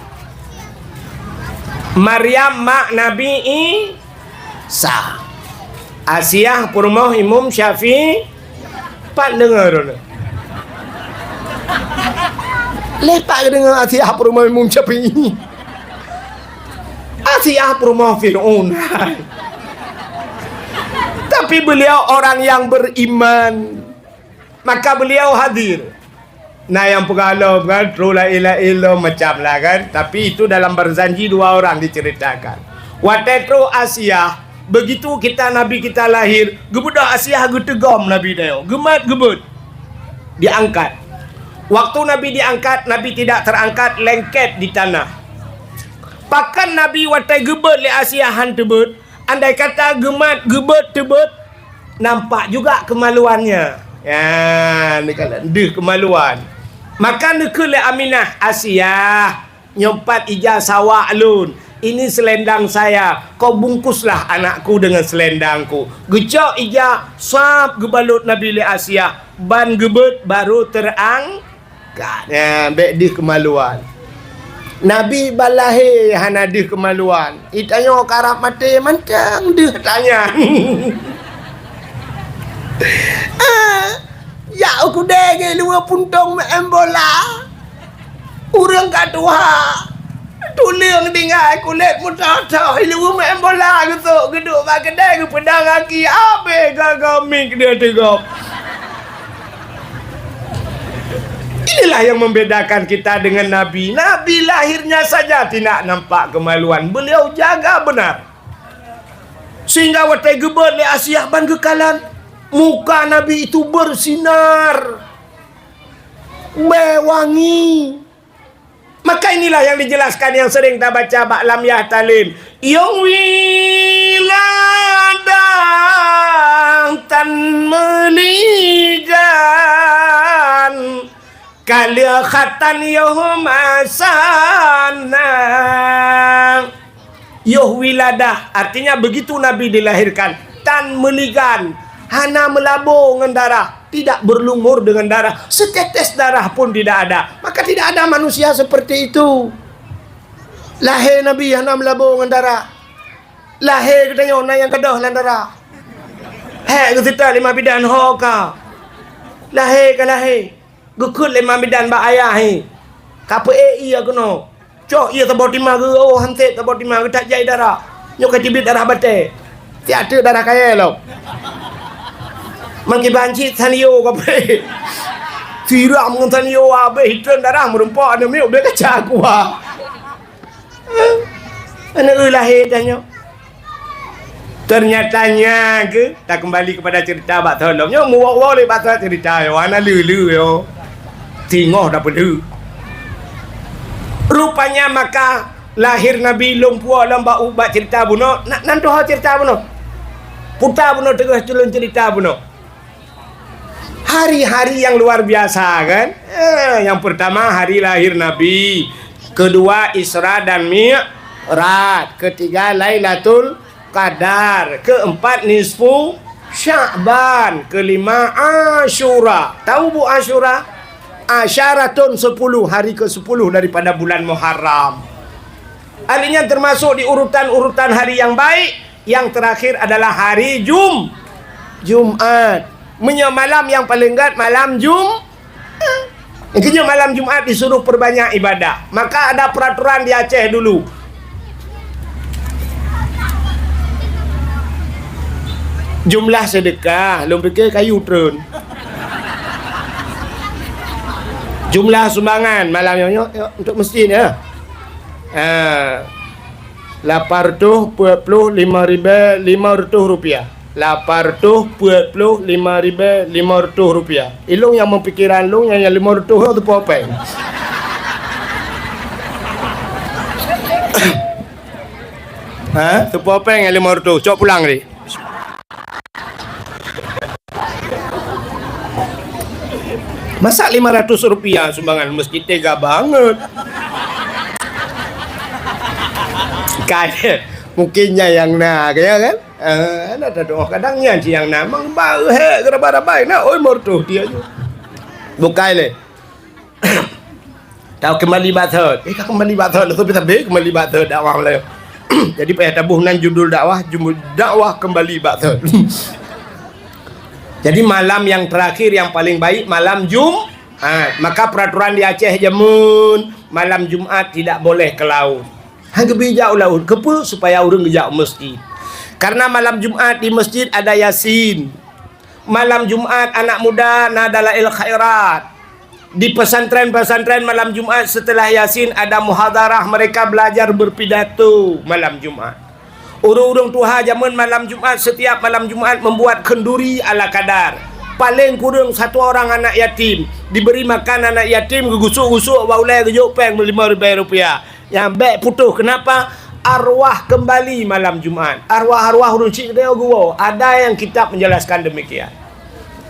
Maryam mak Nabi Isa. Asiah peurumoh Imam Syafi'i. Pat deungoe droeneuh? Lé pat deungoe Asiah peurumoh Imam Syafi'i. Asiah peurumoh Fir'aun. Tapi beliau orang yang beriman. Maka beliau hadir. Nah, yang peugah lom kan, troh laén-laén lom macam lah kan. Tapi itu dalam berjanji dua orang diceritakan. Watèe troh Asiah, begitu kita Nabi kita lahir, geubeudôh Asiah geuteugom Nabi nyoe. Geumat geubeuet. Diangkat. Waktu Nabi diangkat, Nabi tidak terangkat, lengket di tanah. Pakon Nabi watèe geubeuet lé Asiah han teubeuet, andai kata geumat geubeuet teubeuet, nampak juga kemaluannya. Ya, ni kan deuh kemaluan. Maka neukheun lé Aminah, "Asiah, nyoe pat ija sawak lôn. Ini selendang saya. Kau bungkuslah anakku dengan selendangku." Geucok ija, sab geubalot Nabi lé Asiah. Ban geubeuet baru terang Ka, nyan, bèk deuh keumaluan. Nabi ban lahé hana deuh keumaluan. Geutanyoe karab maté mantong deuh tanyan. Ah, jak u keudè geuh luweue puntông meu'en bola. Ureueng ka tuha. Tuleueng tinggai kulét meutoh-toh, ileumèe bola geusok geuduek bak keudè geupeudong aki, abéh gaga miet deuh teugop. Inilah yang membedakan kita dengan Nabi. Nabi lahirnya saja tidak nampak kemaluan. Beliau jaga benar. Sehingga watèe geubeuet lé Asiah ban geukalon, muka Nabi itu bersinar, bèe wangi. Maka inilah yang dijelaskan yang sering tabaca bak lam yah talim. Yôh wiladah tan meuligan, ka lheueh khatan yôh masa na. Yôh wiladah, artinya begitu Nabi dilahirkan, tan meuligan, hana meulabô ngon darah, tidak berlumur dengan darah, setetes darah pun tidak ada. Maka tidak ada manusia seperti itu. Lahé Nabi hana meulabô ngon darah. Lahé geutanyoe na nyang keudeuh lam darah. Hék geuseutôt lé Imam Bidan ho ka. Lahé ka lahé. Geukheun lé Imam Bidan bak ayah, "Hé, ka peuék ié keunoe." Cok ié saboh tima geu-, oh, han sép saboh tima geutak jai darah. Nyoe ka teubiet darah batèe. Siat teuk darah kayèe lom. Meukiban cit sanyo ka peuék. Siram ngon sanyo abéh, itreun darah meurumpok aneuk miet ubé kaca kuah. Aneuk eu lahé tanyoe. Ternyata nya ke, takembali kepada cerita bak tholom. Nyoe muwoe-woe lé bak cerita yo, hana leu-leu yo. Singoh dah peuleu. Rupanya maka lahir Nabi lôn puwoe lom bak, bak cerita bunoe, na-, nan tuha cerita bunoe. Puta bunoe teungoh tulôn cerita bunoe. Hari-hari yang luar biasa, kan? Eh, yang pertama hari lahir Nabi, kedua Isra dan Mi'raj, ketiga Lailatul Qadar, keempat nisfu Sya'ban, kelima Asyura. Tahu bu Asyura? Asyaratun sepuluh, hari ke sepuluh daripada bulan Muharram. Artinya termasuk di urutan-urutan hari yang baik, yang terakhir adalah hari Jum-, Jumat. Meunyoe malam yang paling gèt malam Jum-, Keujeuet malam Jumat disuruh perbanyak ibadah. Maka ada peraturan di Aceh dulu. Jumlah sedekah, lôn pikir kayu treun. Jumlah sumbangan malam nyoe, nyoe, nyoe untuk masjid ya. Ha. Lapan reutôh peuet ploh lima ribèe lima reutôh rupiah. Lapan reutôh peuet ploh lima ribèe lima reutôh rupiah. Ilôn nyang meupikiran lôn nyang, nyang lima reutôh nyoe teupeu péng. Ha? Teupeu péng nyang lima reutôh. Cok pulang, Dik. Masa lima ratus rupiah sumbangan masjid, tega banget. Kan, mungkin nyan nyang na, ya kan? Eh, na tadoa kadang nyan cit nyang na. Memang baru hek, gerabai-rabai na, oi, mertuh dia je. Bukai lé. Tau kembali bak thot. Eh, ka kembali bak thot. Lepas tu habis kembali bak thot dakwah mulai. Jadi payah taboh nan judul dakwah, judul dakwah kembali bak thot. Jadi malam yang terakhir yang paling baik malam Jumat. Maka peraturan di Aceh jameun malam Jumat tidak boleh ke laut. Hana geubri jak u laôt. Keupeue? Supaya ureuëng geujak u masjid. Karena malam Jumat di masjid ada Yasin. Malam Jumat anak muda na Dalail Khairat. Di pesantren-pesantren malam Jumat setelah Yasin ada muhadharah, mereka belajar berpidato malam Jumat. Ureuëng-ureuëng tuha jameun malam Jumat, setiap malam Jumat membuat kenduri ala kadar. Paling kurang satu orang anak yatim diberi makan anak yatim, geugusuk-gusuk bak ulée geujok péng lima ribée rupiah. Nyang bék putôh. Kenapa? Arwah kembali malam Jumat. Arwah-arwah ureuëng chik geuwoe. Ada yang kitab menjelaskan demikian.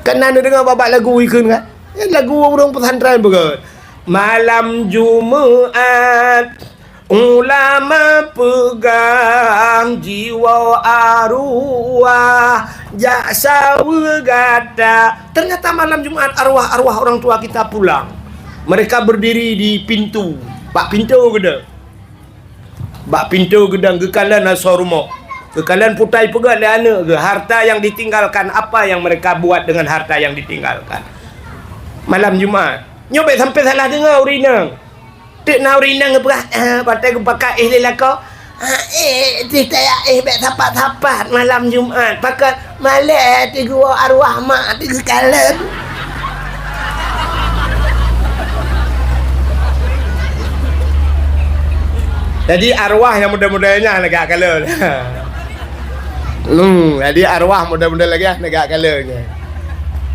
Kan na neudeungoe bak lagu ikheun kan? Eh, lagu ureuëng pesantren beugét. Malam Jumat, ulama peugah jiwoe arwah jak saweue gata. Ternyata malam Jumat arwah-arwah orang tua kita pulang. Mereka berdiri di pintu. Bak pintu geude. Bak pintu geudong geukalon asoe rumoh. Geukalon putai peugét lé aneuëk geuh harta yang ditinggalkan, apa yang mereka buat dengan harta yang ditinggalkan. Malam Jumat. Nyoe bék sampai salah deungoe ureuëng inong. Teuk na ureuëng inong geupeugah, "Ah, patai geupakat éh lé lakoe." "Ah, éh, teuh taya éh bék sapat-sapat malam Jumat." Pakon? Malée teuh geuwoe arwah mak teuh geukalon. Jadi arwah nyang muda-muda nyan lagak kalon. Hmm, jadi arwah muda-muda lagak, lagak kalon nyan.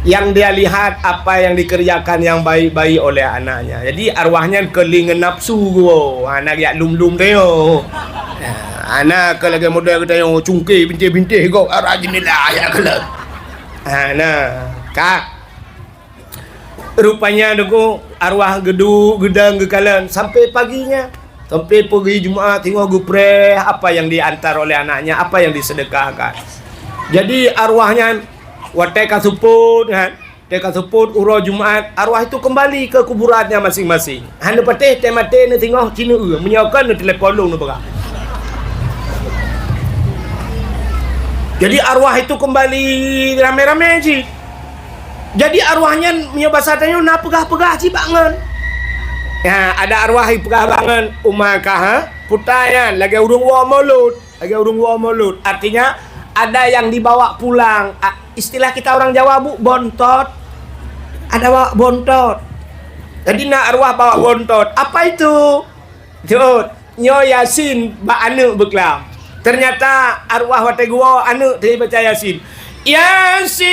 Yang dia lihat apa yang dikerjakan yang baik-baik oleh anaknya. Jadi arwah nyan keulingan nafsu geuwoe. Anak jak lum-lum teuh. Anak keu lagée muda geutanyoe cungke bintéh-bintéh gob arah jendela ya kala. Ha, nah, ka. Rupanya deungoe arwah geuduek geudong geukalon sampai paginya. Sampai pagi Jumat tengok geupreh apa yang diantar oleh anaknya, apa yang disedekahkan. Jadi arwah nyan watée ka seupôt kan, Teuka seupôt uroe Jumat, arwah itu kembali ke kuburannya masing-masing. Hana patéh teumaté neusingoh ci neueu, meunyoe kon neutelepon lôn neupeugah. Jadi arwah itu kembali ramé-ramé cit. Jadi arwah nyan meunyoe basa tanyoe na peugah-peugah cit bak ngon. Ya, ada arwah jipeugah bak ngon, uma kah, ha? Puta nyan lagée ureuëng woe mulod. Lagée ureuëng woe mulod. Artinya, ada yang dibawa pulang. A, istilah kita orang Jawa, Bu, bontot. Ada bawa bontot. Jadi, na arwah bawa bontot. Apa itu? Jeuet. Nyoe Yasin bak aneuëk beuklam. Ternyata arwah watée geuwoe aneuëk teuh baca Yasin. Yasin.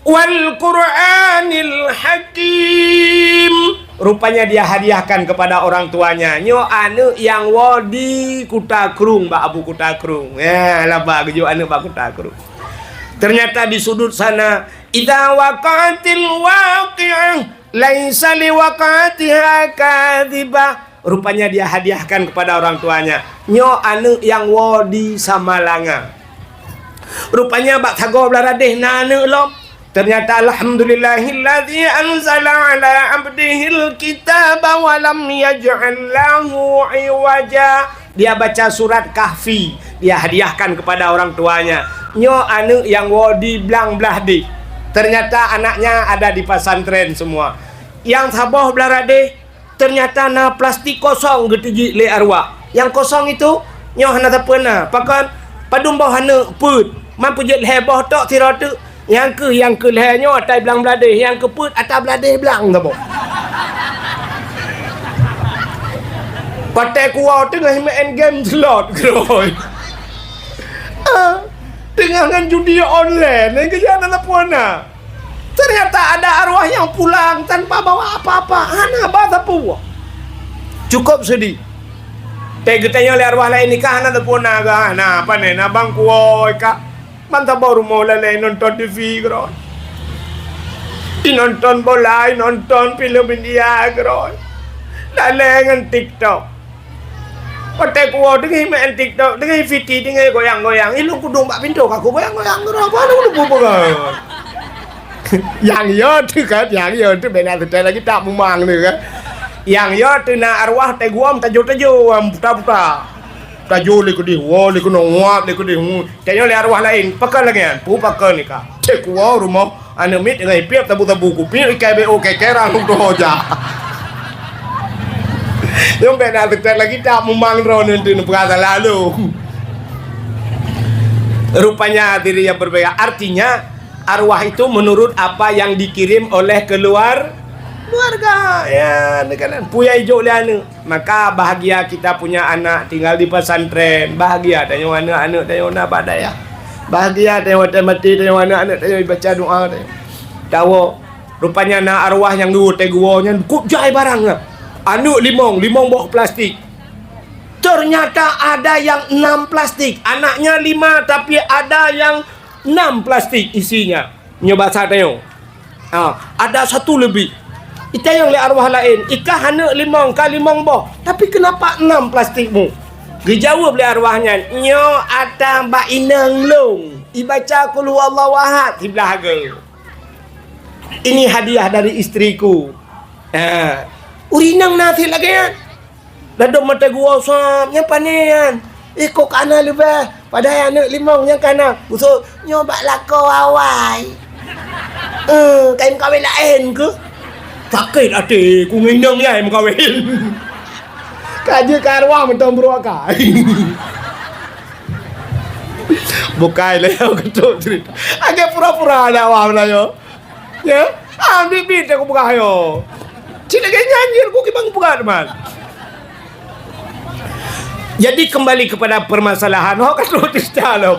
Wal Qur'anil Hakim. Rupanya dia hadiahkan kepada orang tuanya. Nyoe aneuëk nyang woe di Kuta Krueng, bak Abu Kuta Krueng. Ya, laba geujok aneuëk bak Kuta Krueng. Ternyata di sudut sana, idza waqa'atil waqi'ah, laisa liwaqa'atiha kadzibah. Rupanya dia hadiahkan kepada orang tuanya. Nyoe aneuëk nyang woe di Samalanga. Rupanya bak sagoe blah radeh na aneuëk lom. Ternyata, "Alhamdulillahilladzi anzala ala abdihil kitaba wa lam yaj'al lahu iwaja." Dia baca surat Kahfi, dia hadiahkan kepada orang tuanya. Nyoe aneuëk nyang woe di blang blah deh. Ternyata anaknya ada di pesantren semua. Nyang saboh blah radeh, ternyata na plastik kosong geutijik lé arwah. Nyang kosong itu nyoe hana sapeue na. Pakon? Padum boh aneuëk peuet. Man peujeuet lhée boh tok sidroe teuk. Nyang keu, nyang keu lhée nyoe atai blang blah deh, nyang keu peuet atai blah deh blang saboh. Watée kuwoe teungoh main game slot, keurôi. Ah, teungoh ngon judi online, nyang keu nyan hana sapeue na. Ternyata ada arwah nyang pulang tanpa bawa apa-apa, hana ba sapeue. Cukup sedih. Teuh geutanyong lé arwah laén, "Nyoe kah hana sapeue na kah?" "Na, pane na bang kuwoe kah. Man saboh rumoh lalée nonton T V keudroe. Inonton bola, inonton filem India keudroe. Lalée ngon TikTok." Watée kuwoe teungoh main TikTok, teungoh fiti, teungoh goyang-goyang, ilong kudong bak pintoe ka kugoyang-goyang keudroe. Apa lôn peugah? Nyang yo teuh kan, nyang yo teuh bena teutai lagi tak mumang teuh kan. Nyang yo teuh na arwah teuguom tajo-tajo, am, puta-puta. Tajo lé keudeh, woe lé keunoe, nguap lé keudeh, ngu-, tanyoe lé arwah laén, pakon lagée nyan, pu pakon ika. Cék kuwoe rumoh, aneuëk miet teungoh ipiep sabu-sabu kupiep ikai B O kekerang lôn tuho jak. Nyoe bèk na teutet lagi, tak mumang droeneuh teuh neupeugah salah lôn. Rupanya hadirin yang berbahagia, artinya arwah itu menurut apa yang dikirim oleh keluar-, keluarga. Ya, neukalon. Peue nyang jijok lé aneuk. Maka bahagia kita punya anak tinggal di pesantren. Bahagia tanyoe aneuk-aneuk tanyoe na bak dayah. Bahagia tanyoe watèe maté tanyoe aneuk-aneuk tanyoe baca doa tanyoe. Tawoe. Rupanya na arwah nyang geuwoe watèe geuwoe nyan kok jai barang nyan. Aneuk limong, limong boh plastik. Ternyata ada yang enam plastik. Anaknya lima, tapi ada yang enam plastik isinya. Nyoe basa tanyoe. Ha, ada satu lebih. Itanyong lé arwah laén, "Ikah aneuk limong, ka limong boh, tapi kenapa enam plastikmu?" Geujaweueb lé arwah nyan, "Nyoe ata bak inong lôn, ibaca Qul Huwallahu Ahad siblah goe." Ini hadiah dari istriku. Ha. Ureueng inong na sit lagèe nyan. Ladôm mata geuwoe sam, nyang pané nyan. Eh, kok ka na leubeh. Padahai aneuk limong nyang ka na. Busuk, nyoe bak lakoe awai. Eh, ka meukawen laén keuh? Sakét até ku ngon inong nyan meukawen. Ka jeuet keu arwah mantong brôk akai. Bukai lé, keutok cerita. Agak pura-pura dakwah Meulayu. Ya? Ah, bit-bit aku peugah yo. Cit lagèe nyan jeuet ku kibang peugah teuma. Jadi kembali kepada permasalahan, ho ka troh cerita lom.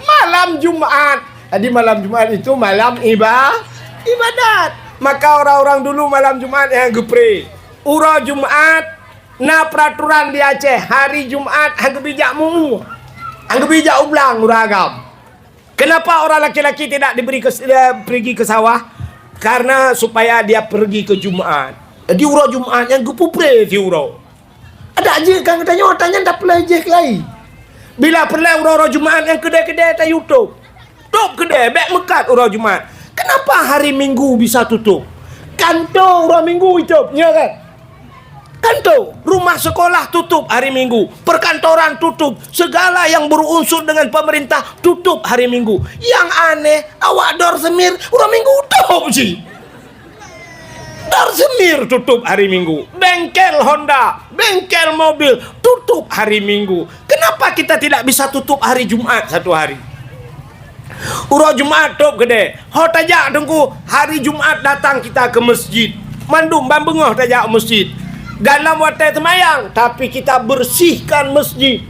Malam Jumat. Jadi malam Jumat itu malam iba-, ibadat. Maka orang-orang dulu malam Jumat nyang geupre. Uroe Jumat, na peraturan di Aceh, hari Jumat han geubri jak meu. Han geubri jak u blang ureueng agam. Kenapa orang laki-laki tidak diberi ke, eh, pergi ke sawah? Karena supaya dia pergi ke Jumat. Jadi uroe Jumat nyang geupupre siuroe. Adak jeuet ka geutanyoe, tanyan tapeureulèe jih keulai. Bila peureulèe uroe-uroe Jumat nyang keudè-keudè tayue tôp. Tôp keudè, bèk meukat uroe Jumat. Kenapa hari Minggu bisa tutup? Kanto uroe Minggu itôp, nyo kan? Kanto, rumah sekolah tutup hari Minggu, perkantoran tutup, segala yang berunsur dengan pemerintah tutup hari Minggu. Yang aneh, awak Dor Semir uroe Minggu tôp cit. Dor Semir tutup hari Minggu, bengkel Honda, bengkel mobil tutup hari Minggu. Kenapa kita tidak bisa tutup hari Jumat satu hari? Uroe Jumat tôp keudè. Ho tajak Teungku, hari Jumat datang kita ke masjid. Mandum ban beungoh tajak u masjid. Dalam watèe seumayang, tapi kita bersihkan masjid.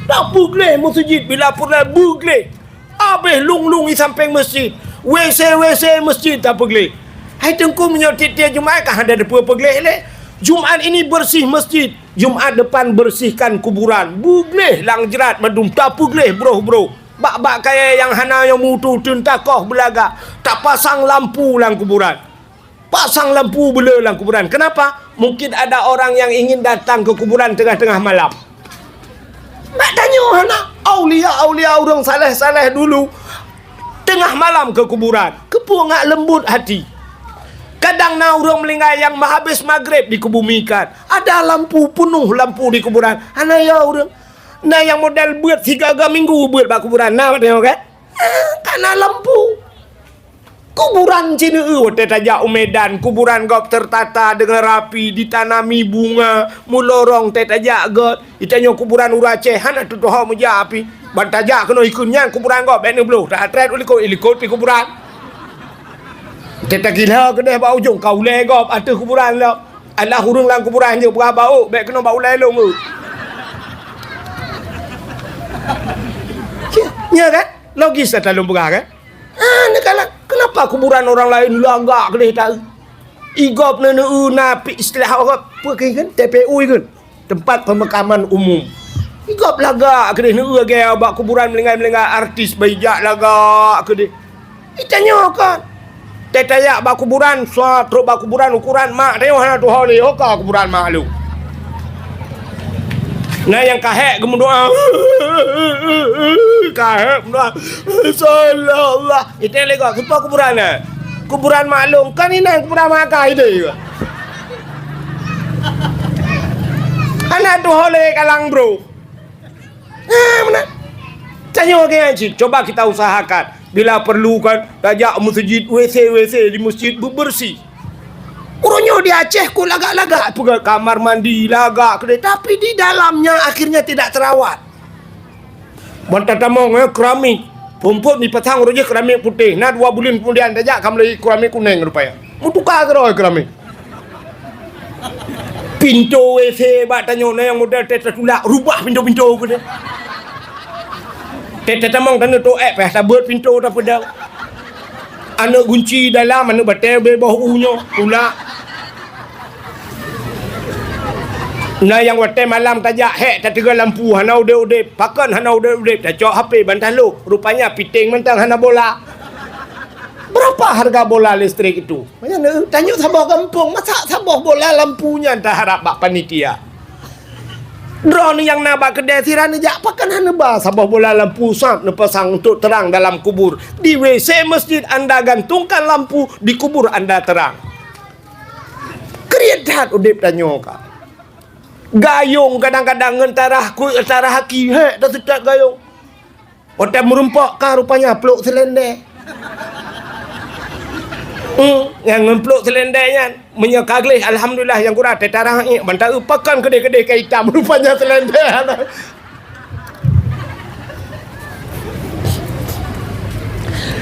Tapeugleh masjid bila peureulèe beugleh. Abéh lông-lông di sampéng masjid. WC-WC masjid tapeugleh. Hai Teungku, meunyoe tiep-tiep Jumat ka hana teupeue peugleh lé. Jumat ini bersih masjid. Jumat depan bersihkan kuburan. Beugleh lam jrat mandum, tapeugleh broh-broh. Bak-bak kayèe nyang hana nyang mutu teun takoh beulagak, tapasang lampu lam kuburan. Pasang lampu beuleu lam kuburan. Kenapa? Mungkin ada orang yang ingin datang ke kuburan tengah-tengah malam. Bèk tanyoe hana. Aulia-aulia ureueng saleh-saleh dulu tengah malam ke kuburan. Keupeue ngat leumbot hati. Kadang na ureueng meuninggai nyang meuhabéh maghrib dikebumikan. Ada lampu, peunoh lampu di kuburan. Hana yo ureueng. Na nyang model beuet sigaga minggu beuet bak kuburan. Na bak tanyoe kan? Eh, ka na lampu. Kuburan Cineue watèe tajak u Medan, kuburan gob tertata dengan rapi, ditanami bunga, meulorong teuh tajak göt. Itanyoe kuburan ureueng Aceh, hana teutuho meujak api. Ban tajak keunoe ikheun nyan kuburan gob, bèk neubloh, tatrét u likot, i likot pih kuburan. Teuh tagila keudeh bak ujong, ka ulèe gob ateueh kuburan lom. Alah ureueng lam kuburan jeuet peugah bak ôk, bèk keunoe bak ulèe lôn ôk. Nya kan? Logis ata lôn peugah kan? Ah, neukalon, kenapa kuburan orang lain lagak keudeh taeu? I gob neuneu na pi istilah Arab, peue kheun? T P U kheun? Tempat pemakaman umum. I gob lagak keudeh, neue lagèe bak kuburan meuninggai-meuninggai artis, baijak lagak keudeh. Itanyoe kan. Teuh tajak bak kuburan, sua trok bak kuburan, ukuran mak tanyoe hana tuho lé, ho ka kuburan mak lôn. Na nyang ka hék geumeudoa. Ka hék meudoa. Sallallahu. Itém lé gob, keupeue kuburan na? Kuburan mak lôn, kan inan kuburan mak akai deh. Hana tuho lé kalang bro. Ha, meunan. Tanyoe lagèe nyan cit, coba kita usahakan. Bila perlu kan, tajak meuseujid, W C-W C di masjid beubeureusi. Uroe nyoe di Aceh kok lagak-lagak peugah kamar mandi lagak keudeh, tapi di dalamnya akhirnya tidak terawat. Ban tatamong, eh, keramik. Phon-phon jipasang uroe jih keramik putéh. Na dua buleuen keumudian tajak ka meulai keramik kunéng rupanya. Meutuka keudroe keramik. Pintoe W C bak tanyoe na nyang model teuh tatulak, rubah pintoe-pintoe keudeh. Teuh tatamong taneuk toh ék, payah tabeuet pintoe tapeudong. Aneuk gunci dalam, aneuk batèe beuboh u nyoe, tulak. Na nyang watèe malam tajak hék, tateuga lampu, hana udép-udép. Pakon hana udép-udép? Tacok H P ban tahlôh. Rupanya piténg mantong hana bola. Berapa harga bola listrik itu? Manyang tanyoe saboh gampông, masa saboh bola lampu nyan taharap bak panitia? Droeneuh nyang na bak keudè sira neujak, pakon hana ba saboh bola lampu sab neupasang untuk terang dalam kubur. Di W C masjid anda gantungkan lampu, di kubur anda terang. Kriet that udép tanyoe ka. Gayong kadang-kadang ngon tarah kuék, tarah aki, hék, taseutat gayong. Watèe meurumpok ka rupanya plôk seulendé. Hmm, nyang ngon plôk seulendé nyan, meunyoe ka gleh, alhamdulillah, nyang gura teutarah ék, ban taeu pakon keudeh-keudeh ka itam rupanya seulendé.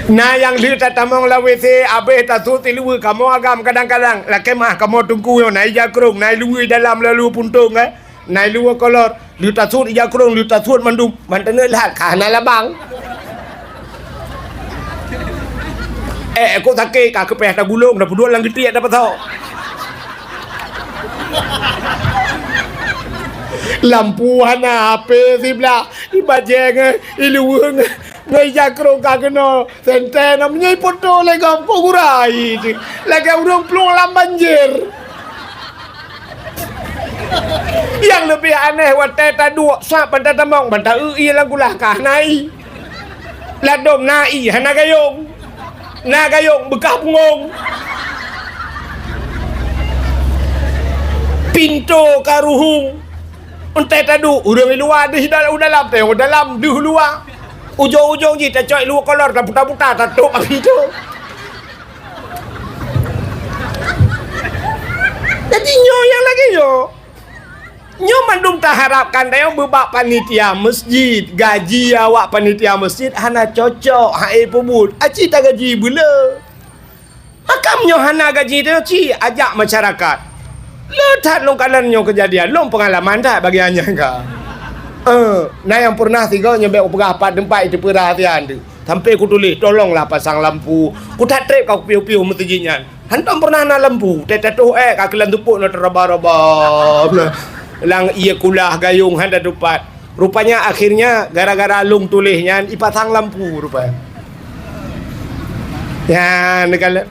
Na nyang lheueh tatamong lam W C, abéh tasut siluweue kamoe agam kadang-kadang. Lakèe meu'ah kamoe teungku nyoe, na ija krông, na iluweue dalam lalu puntông, eh. Na iluweue kolor, lheueh tasut ija krông, lheueh tasut mandum, ban taneuk lhat ka hana labang. Eh, kok sakét ka keupéh tagulong, tapeuduek lam geutiek tapasoe. Lampu hana, H P siblah, ibajèe ngon iluweue ngon ija krông ka keunoe. Sentée na meunyoe ipoto lé gob kok gura ai teuh. Lagèe ureueng plueng lam banjir. Nyang leubeh aneh watèe taduek sab ban tatamong ban taeu ié lam kulah ka hana ié. Ladôm na ié hana gayong. Na gayong beukah bungong. Pintoe ka ruhueng. Entée taduek ureueng i luwa deuh u dalam, teuh u dalam deuh luwa. Ujong-ujong jih tacok iluweue kolor taputa-puta tatôp bak pintoe. Jadi nyoe nyang lagèe nyoe. Nyoe mandum taharapkan tanyoe bak panitia masjid. Gaji awak panitia masjid hana cocok, han ék peubuet. Aci tagaji beuleu. Makam nyoe hana gaji teuh ci ajak masyarakat. Le that lôn kalon nyoe keujadian, lôn peungalaman that bagian nyan ka. Eh, na nyang pernah sigoe nyoe bèk kupeugah pat teumpat, iteupeue rahsia teuh. Sampai kutuléh, "Tolonglah pasang lampu." Kuthat trép ka kupiôh-piôh meuseujid nyan. Hantom pernah na lampu, teuh tatoh ék ka keulan teupok na teuraba-raba. Lam ié kulah gayong hana tupat. Rupanya akhirnya gara-gara lôn tuléh nyan ipasang lampu rupanya. Nyan, kalau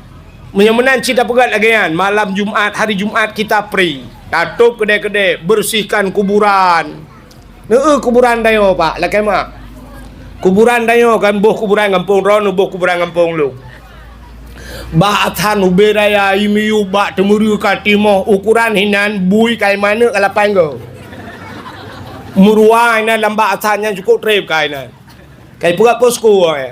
meunyoe meunan cit tapeugah lagèe nyan, malam Jumat, hari Jumat kita free. Tatôp keudè-keudè, bersihkan kuburan. Neu-eu kuburan tanyoe, Pak, lakèe meu'ah. Kuburan tanyoe kan boh kuburan gampông droeneuh, boh kuburan gampông lôn. Bah ashan ubé raya, i miyueb bak teumeureu ka timoh, ukuran hinan bui ka iman neuk ka lapan goe. Meuruwa inan lam bah ashan nyan cukôp trép ka inan. Ka ipeugah posko, eh.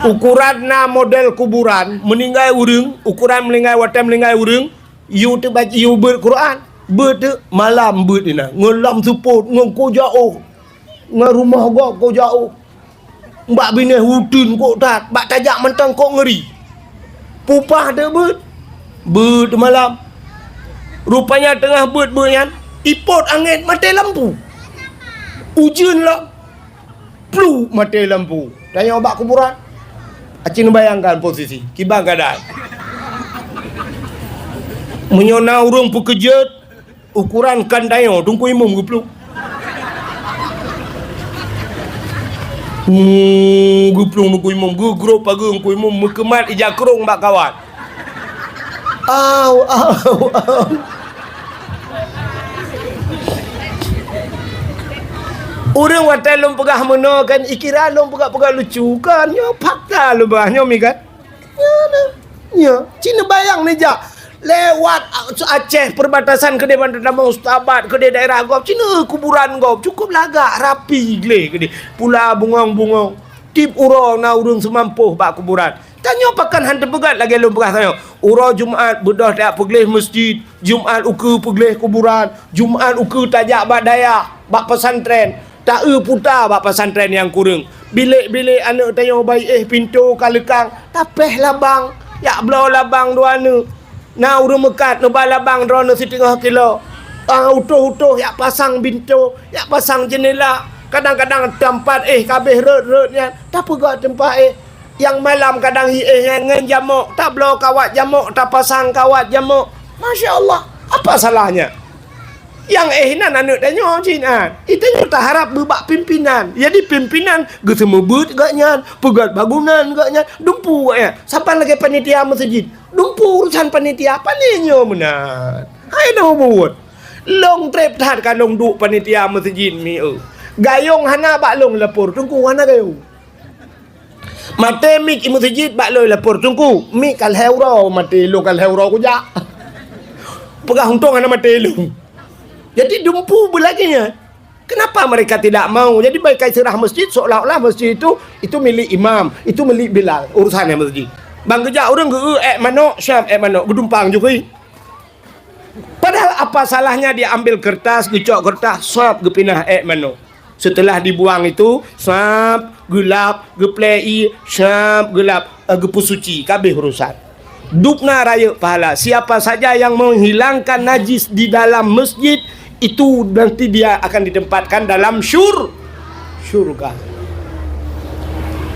Ukuran na model kuburan, meuninggai ureueng, ukuran meuninggai, watèe meuninggai ureueng, yue teuh baca, yue beuet Quran. Beuet teuh malam beuet inan. Ngon lam seupôt, ngon kô jaoh. Ngon rumoh gob kô jaoh. Bak binéh uteuen kok that, bak tajak mantong kok ngeuri. Peue paih teuh beuet. Beuet malam. Rupanya teungoh beuet-beuet nyan, ipot angén maté lampu. Ujeuen lom. Plu maté lampu. Tanyoe bak kuburan. Aci neubayangkan posisi, kiban keuadaan. Meunyoe na ureueng peukeujot, ukuran kan tanyoe, Teungku Imum geuplueng. Hmm, geuplueng Teungku Imum, geugrôp pageue Teungku Imum, meukeumat ija krông bak kawat. Au, au, au. Ureueng watèe lôn peugah meunoe kan, ikira lôn peugah-peugah lucu kan, nyoe fakta lôn peugah nyoe mi kan. Nyoe na. Nyoe, ci neubayang neujak lewat Aceh perbatasan keudeh ban tatamong Seutabat keudeh daerah gob, ci neu kuburan gob, cukup lagak, rapi gleh keudeh. Pula bungong-bungong. Tiep uroe na ureueng seumampôh bak kuburan. Tanyoe pakon han teupeugah lagée lôn peugah tanyoe. Uroe Jumat beudôh tajak peugleh meuseujid, Jumat ukeue peugleh kuburan, Jumat ukeue tajak bak dayah, bak pesantren, ta-eu puta bak pesantren nyang kureueng. Bilék-bilék aneuëk tanyoe bayeue pintoe ka leukang, tapéh labang, jak bloe labang dua aneuëk. Na ureuëng meukat neuba labang droeneuh siteungoh kilo. Ah, utôh-utôh jak pasang pintoe, jak pasang jeundela. Kadang-kadang teumpat éh ka abéh rhot-rhot nyan, tapeugah teumpat éh. Nyang malam kadang hi éh nyan ngon jamok, tabloe kawat jamok, tapasang kawat jamok. Masya Allah, apa salahnya? Nyang éh nan aneuëk tanyoe cit nyan. Tanyoe taharab bak pimpinan. Jadi pimpinan geuseumeubeuet gobnyan, peugét bangunan gobnyan, dumpeue gobnyan. Saban lagée panitia meuseujid. Dumpeue urusan panitia, pane nyoe meunan. Hai nyoe buet. Lôn treb that ka lôn duek panitia meuseujid mi eu. Gayong hana bak lôn lapor, teungku hana gayong. Maté mik i meuseujid bak lôn lapor, teungku, mik ka lhée uroe maté, lôn ka lhée uroe kujak. Peugah untông hana maté lôn. Jadi dumpeue beulagée nyan. Kenapa mereka tidak mau? Jadi mereka istilah masjid seolah-olah masjid itu, itu milik imam, itu milik Bilal, urusannya masjid. Bang geujak ureuëng geu ék manok, siap ék manok, geudumpang jukui. Padahal apa salahnya dia ambil kertas, geucok kertas, sap geupinah ék manok. Setelah dibuang itu, sap geulap, geuplei, sap geulap, eh, geupeusuci, kabeh urusan. Dubna rayeuk pahala. Siapa saja yang menghilangkan najis di dalam masjid, itu nanti dia akan ditempatkan dalam syur-, syurga.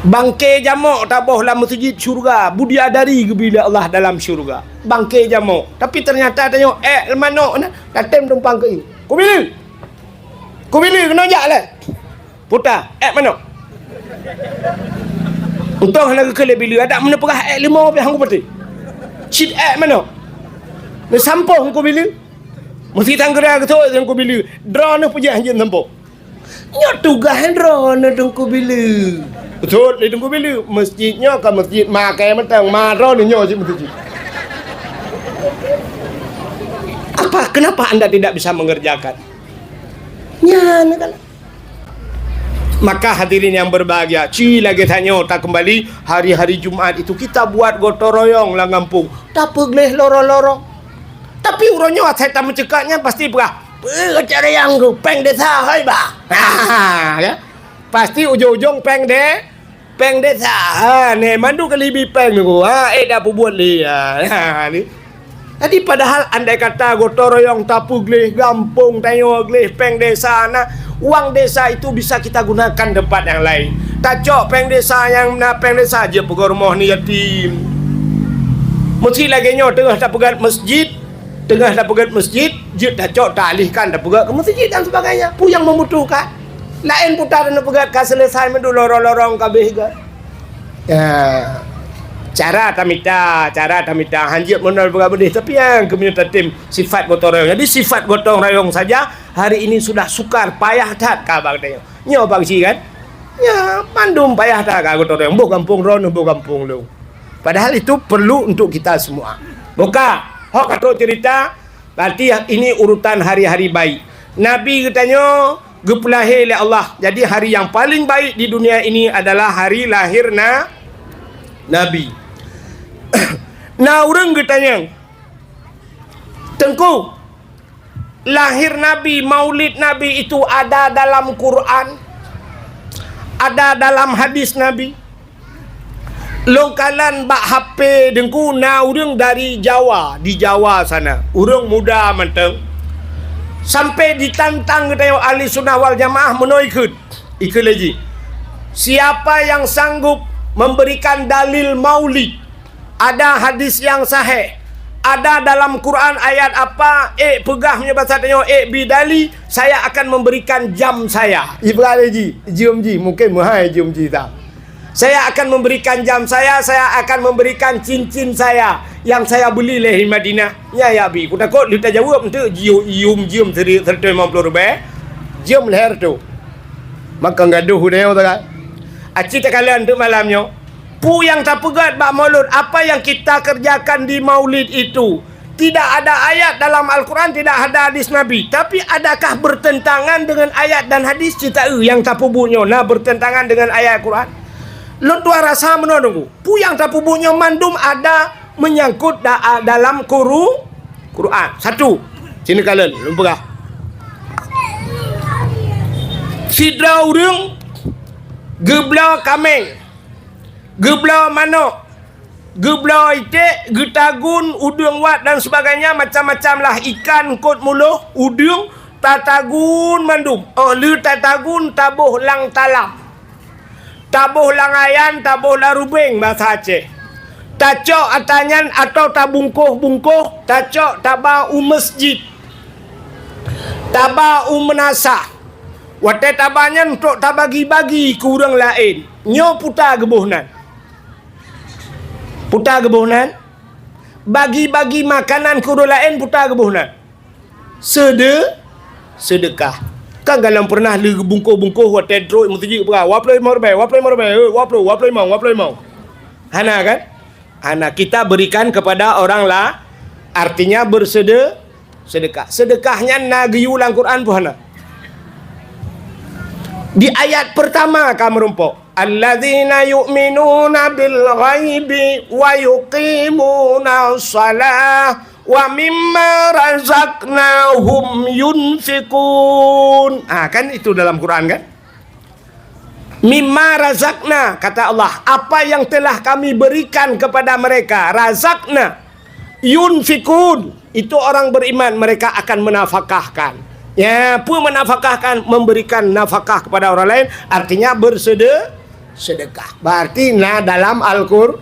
Bangke jamok taboh lam masjid syurga, budiadari geubri lé Allah dalam syurga. Bangke jamok. Tapi ternyata tanyoe ék manok na, tatem tumpang keu ié. Kubileue. Kubileue keunoe jak lé. Puta, ék manok. Untông hana geukheun lé bileue, adak meunan peugah ék leumo pih han kupatéh. Cit ék manok. Neusampôh Teungku Bileue. Meusi Tanggera geuseuôt Teungku Bileue. Droeneuh peujeuet han jeuet sampôh. Nyoe tugaih droeneuh Teungku Bileue. Beutôi lé Teungku Bileue. Masjid nyoe ka masjid makai mantong, ma droeneuh nyoe cit masjid. Apa, kenapa anda tidak bisa mengerjakan? Nyan kan. Maka hadirin yang berbahagia, ci lagée tanyoe takeumbali hari-hari Jumat itu kita buat gotong royong lam gampông, tapeugleh lorong-lorong. Tapi uroe nyoe asai tameuceukat nyan pasti peugah, "Peue gotong royong ku, péng desa hôi bah." Ya. Pasti ujong-ujong péng de-, Péng desa, ha, neh, mandum keulibi péng nunggu, ha, ék dak peubuet lé, ha, ha, ni. Jadi, padahal andai kata gotong royong tapeugleh gampông tanyoe gleh péng desa na, wang desa itu bisa kita gunakan tempat yang lain. Tacok péng desa nyang na péng desa jeuet peugöt rumoh ni yatim. Meusi lagée nyoe teungoh tapeugöt masjid, Teungoh tapeugöt masjid, jeuet tacok, taalihkan, tapeugöt keu masjid dan sebagainya. Peue nyang membutuhkan? Laén puta dan peugöt ka selesai mandum lorong-lorong ka abéh gét. Ya. Cara tamita, cara tamita, hanjeuet meunoe peugah beudeh, tapi nyang keumeunyoe tatem sifat gotong royong. Jadi sifat gotong royong saja hari ini sudah sukar, payah that ka bak tanyoe. Nyoe bak si kan? Ya, mandum payah that ka gotong royong. Boh gampông droeneuh, boh gampông lôn. Padahal itu perlu untuk kita semua. Buka, hok ka trok cerita, berarti ini urutan hari-hari baik. Nabi geutanyoe geupeulahé lé Allah. Jadi hari yang paling baik di dunia ini adalah hari lahir na-, Nabi. Na ureuëng geutanyong, "Teungku, lahir Nabi, maulid Nabi itu ada dalam Quran? Ada dalam hadis Nabi?" Lôn kalon bak H P Teungku na ureuëng dari Jawa, di Jawa sana, ureuëng muda mantong. Sampai ditantang geutanyoe ahli sunnah wal jamaah meunoe ikheun, ikheun lé jih. Siapa yang sanggup memberikan dalil maulid, ada hadis yang sahih, ada dalam Quran ayat apa, ék peugah meunyoe basa tanyoe, ék bidali, saya akan memberikan jam saya. Ibrahim ji, jeuem ji, mungkin meuhai jeuem ji ta. Saya akan memberikan jam saya, saya akan memberikan cincin saya yang saya beli lé di Madinah. Ya, ya bi, ku takot leuta jaweueb enteuk jiôh ium jeuem seri-, seratus lima puluh ribèe. Jeuem lhèe reutôh. Maka gadoh udah ya, kan? Aci takalon untuk malam nyoe. Peue nyang tapeugöt bak maulud, apa yang kita kerjakan di maulid itu, tidak ada ayat dalam Al-Quran, tidak ada hadis Nabi. Tapi adakah bertentangan dengan ayat dan hadis? Cita eu nyang tapeubuet nyoe na bertentangan dengan ayat Quran? Lôn tuan rasa meunoe Teungku. Peue nyang tapeubuet nyoe mandum ada menyangkut da-, dalam Quru-, Quran. Satu. Sini kalon, lôn peugah. Sidroe ureuëng geubloe kaméng, geubloe manok, geubloe iték, geutagun, udeueng wat dan sebagainya, macam-macam lah, ikan, eungkot muloh, udeueng, tatagun mandum. Óh lheueh tatagun, taboh lam talam. Taboh lam ayan, taboh lam rubeng, bahasa Aceh. Tacok atra nyan atawa tabungkoh-bungkoh, tacok taba u masjid, taba u meunasah. Watée taba nyan trok tabagi-bagi keu ureuëng laén. Nyoe peue ta geuboh nan? Peue ta geuboh nan? Bagi-bagi makanan keu ureuëng laén peue ta geuboh nan? Sede-, sedekah. Kan galom pernah lé geubungkoh-bungkoh watée trok meuseujid peugah, "Dua ploh limong ribée, dua ploh limong ribée, eh, dua ploh, dua ploh limong, dua ploh limong." Hana kan? Hana, kita berikan kepada orang la-, artinya bersede-, sedekah. Sedekah nyan na geuyue lam Quran peue hana? Di ayat pertama ka meurumpok. "Alladzina yu'minuna bil ghaibi wa yuqimunas shalah wa mimma razaqnahum yunfiqun." Ah, kan itu dalam Quran kan? "Mimma razaqna," kata Allah, "apa yang telah Kami berikan kepada mereka, razaqna, yunfiqun, itu orang beriman, mereka akan menafkahkan." Ya, peue menafkahkan? Memberikan nafkah kepada orang lain, artinya bersede-, sedekah. Berarti na dalam Al-Qur-,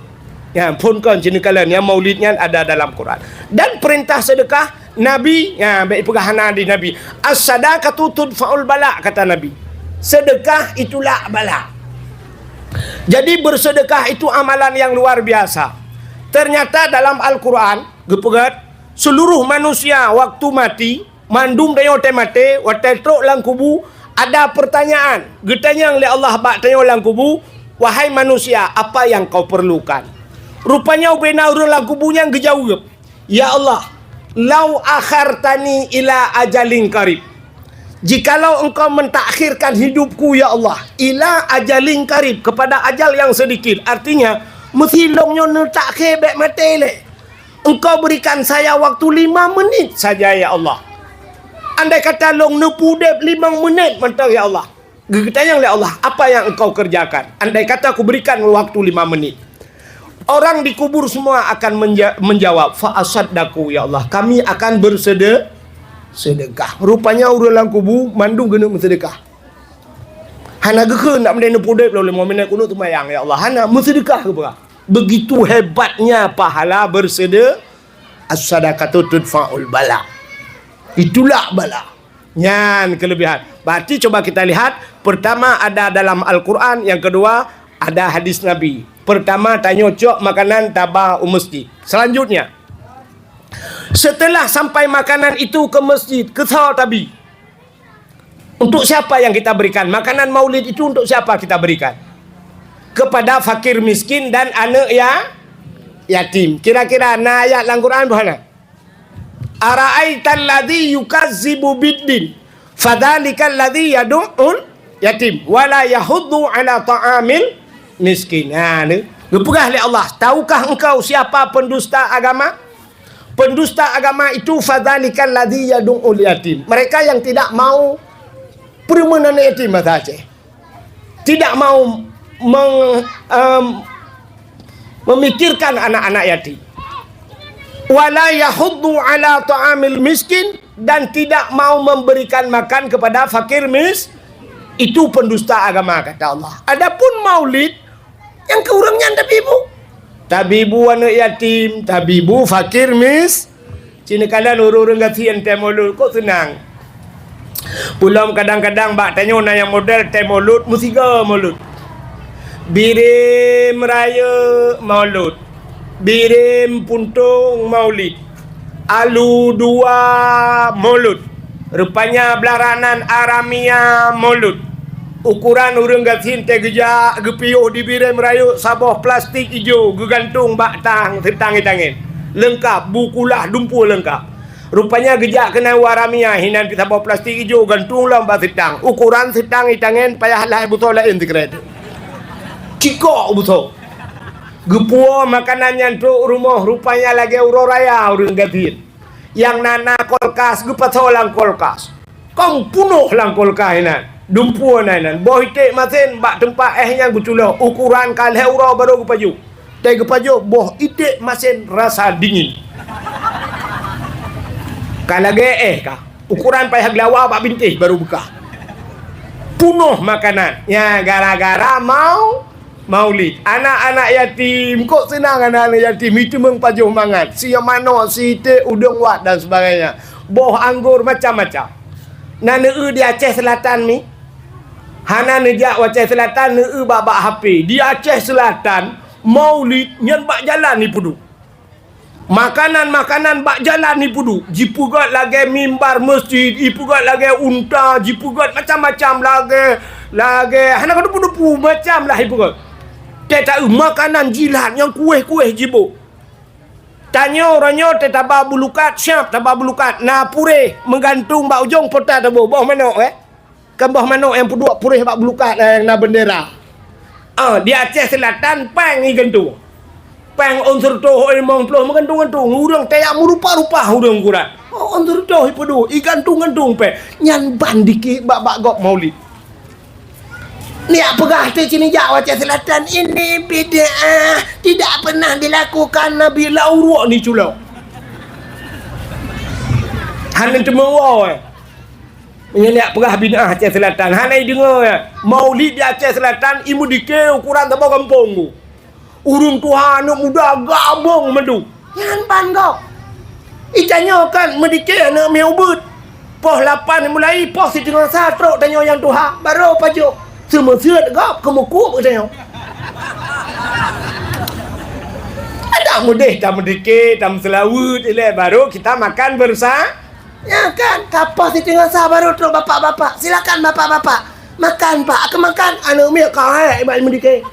ya, phon kon sini kalian, ya, maulid nyan ada dalam Quran. Dan perintah sedekah, Nabi, ya, baik peugah hana di Nabi. "As-sadaqatu tudfa'ul bala," kata Nabi. Sedekah itu lak bala. Jadi bersedekah itu amalan yang luar biasa. Ternyata dalam Al-Quran, geupeugah, seluruh manusia waktu mati, mandum tanyoe watée maté, watée trok lam kubu, ada pertanyaan. Geutanyong lé Allah bak tanyoe lam kubu, "Wahai manusia, apa yang kau perlukan?" Rupanya ubena ureuëng lam kubu nyang geujaweueb, "Ya Allah, lau akhartani ila ajalin qarib." Jikalau Engkau mentakhirkan hidupku, ya Allah, ila ajalin qarib, kepada ajal yang sedikit. Artinya, meusi lôn nyoe neutakhé bék maté lé. Engkau berikan saya waktu lima menit saja, ya Allah. Andai kata lôn neupeu udeb limong menit mantong, ya Allah. Geutanyong lé Allah, "Apa yang engkau kerjakan? Andai kata kuberikan waktu lima menit." Orang dikubur semua akan menja-, menjawab, "Fa asaddaqu, ya Allah, kami akan bersede-, sedekah." Rupanya ureuëng lam kubu mandum keuneuk meusedekah. Hana geukheun nak meunan neupeu udeb lom lima menit keuneuk seumayang, ya Allah. Hana, meusedekah keupeue? Begitu hebatnya pahala bersede-, "As-sadaqatu tudfa'ul bala." Itulah bala. Nyan kelebihan. Berarti coba kita lihat, pertama ada dalam Al-Quran, yang kedua ada hadis Nabi. Pertama tanyoe cok makanan taba u masjid. Selanjutnya, setelah sampai makanan itu ke masjid, keu soe tabi? Untuk siapa yang kita berikan? Makanan maulid itu untuk siapa kita berikan? Kepada fakir miskin dan aneuk ya-, yatim. Kira-kira na ayat lam Quran peue hana? "Ara'aital ladzi yukazzibu biddin, fadzalikal ladzi yadu'ul yatim, wala yahuddu ala ta'amil miskin." Ha, ni. Geupeugah lé Allah, "Tahukah engkau siapa pendusta agama?" Pendusta agama itu, "Fadzalikal ladzi yadu'ul yatim." Mereka yang tidak mau peureumeun aneuk yatim, bahasa Aceh. Tidak mau meng-, em, memikirkan anak-anak yatim. "Wala yahuddu ala ta'amil miskin," dan tidak mau memberikan makan kepada fakir mis-, itu pendusta agama, kata Allah. Adapun maulid, nyang keu ureuëng nyan tabibu. Tabibu aneuk yatim, tabibu fakir mis-, Cina kalan ureuëng-ureuëng gasien tée mulod, kok seunang. Ulôn kadang-kadang bak tanyoe na nyang model tée mulod, meusigoe mulod. Bireuen Rayeuk mulod. Bireuen Puntông maulid. Alu dua mulod. Rupanya blah ranan Aramia mulod. Ukoran ureuëng gasien tée geujak geupiôh di Bireuen Rayeuk saboh plastik ijo geugantung bak tang seutang itangen. Leungkap, bukulah dumpue leungkap. Rupanya geujak keunan u Aramia hinan pih saboh plastik ijo gantung lom bak seutang. Ukoran seutang itangen payah lah busoe laén sikrek. Cikok beuso. Geupuwoe makanan nyan trok u rumoh, rupanya lagée uroe raya ureuëng gasien. Nyang na-na kulkas geupasoe lam kulkas. Kong punoh lam kulkas inan. Dumpeue na inan. Boh iték masen bak teumpat éh nyan geuculoh. Ukuran ka lhée uroe barô geupajoh. Teuh geupajoh boh iték masen rasa dingin. Ka lagée éh ka. Ukuran payah geulawa bak bintéh barô beukah. Punoh makanan. Nya gara-gara mau Maulid. Anak-anak yatim, kok seunang anak-anak yatim, iteumeung pajoh mangat. Si manok, si iték, udeueng wat dan sebagainya. Boh anggor macam-macam. Na neueu di Aceh Selatan ni. Hana neujak u Aceh Selatan, neueu bak, bak H P. Di Aceh Selatan, Maulid nyan bak jalan ipeuduek. Makanan-makanan bak jalan ipeuduek, jipeugét lagée mimbar masjid, ipeugét lagée unta, jipeugét macam-macam lagée, lagée hana ka dupu-dupu macam lah ipeugét. Teuh taeu makanan jilat nyang kueh-kueh jiboh. Tanyoe uroe nyoe teuh taba bulukat, siab taba bulukat, na puréh meugantung bak ujong pota taboh, boh manok, eh. Kan boh manok nyang peuduek puréh bak bulukat nyang na beundera. Ah, di Aceh Selatan péng igantung. Péng ôn seureutôh, ôn limong ploh meugantung-gantung. Ureuëng tajak meurupa-rupa ureuëng ukuran. Oh, ôn seureutôh ipeuduek, igantung-gantung péng. Nyan ban dikeue bak, bak gob Maulid. Neujak peugah teuh cit neujak u Aceh Selatan, "Ini bid'ah, tidak pernah dilakukan Nabi." Lam uruek neuculo. Hana teumeuwoe. Meunyoe neujak peugah bid'ah Aceh Selatan, hana ideungoe. Maulid di Aceh Selatan, imeudikeue ukuran saboh gampông tu. Ureuëng tuha aneuëk muda gabong mandum. Nyan ban gob. Itanyoe kan meudikeue aneuëk miet ubeut. Poh lapan mulai, poh siteungoh sa trok tanyoe nyang tuha, barô pajoh. Seumeuseuet gob keumeukuek tanyoe. Adak meudeh tameudikeue, tameuseulaweuet ilée, barô kita makan beursa-, Ya kan, ka poh siteungoh sa barô trok bapak-bapak. Silakan bapak-bapak. Makan, Pak. Akan makan. Aneuëk miet ka hék iba meudikeue.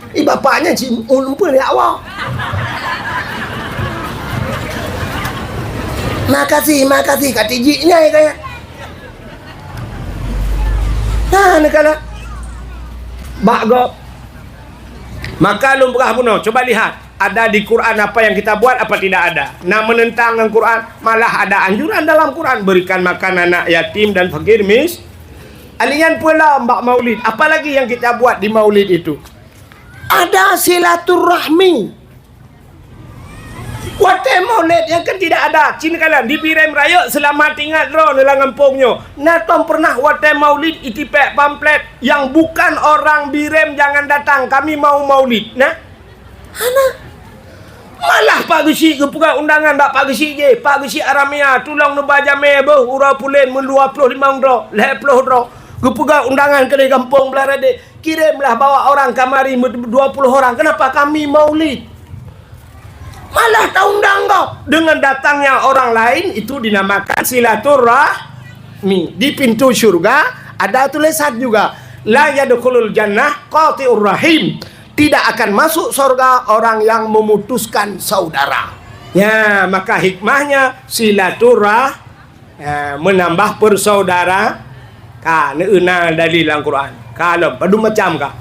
I bapak nyan cit ulôn pun ya Allah. Makasih, makasih. Ka tijik nyai kaya. Nah, neukala. Bak gob. Maka lôn peugah bunoe, coba lihat. Ada di Quran apa yang kita buat apa tidak ada. Na menentang dengan Quran, malah ada anjuran dalam Quran, berikan makan anak yatim dan fakir mis-, Alih nyan peue lom bak Maulid, apalagi yang kita buat di Maulid itu? Ada silaturahmi. Watée Maulid yang kan tidak ada. Cina kalan di Birem Rayeuk, selamat ingat droe lam gampông nyoe. Na tom pernah watée Maulid itipek pamflet yang bukan orang Birem jangan datang, kami mau Maulid. Nah, Hana. Malah Pak Geuchik geupeugah undangan bak Pak Geuchik jih, "Pak Geuchik Aramia, tulông neuba jamé beuh uroe pulen meudua ploh limong droe, lhée ploh droe." Geupeugah undangan keudeh gampông Blah Radek, "Kirimlah bawa orang kamari meudua ploh orang. Kenapa? Kami Maulid." Malah taundang gob. Dengan datangnya orang lain, itu dinamakan silaturahmi. Di pintu syurga ada tulisan juga, "La yadkhulul jannah qati'ur rahim." Tidak akan masuk sorga orang yang memutuskan saudara. Ya, maka hikmahnya silaturah-, ya, menambah persaudaraan. Ka, neueu na dalil lam Quran. Ka lom, padum macam ka.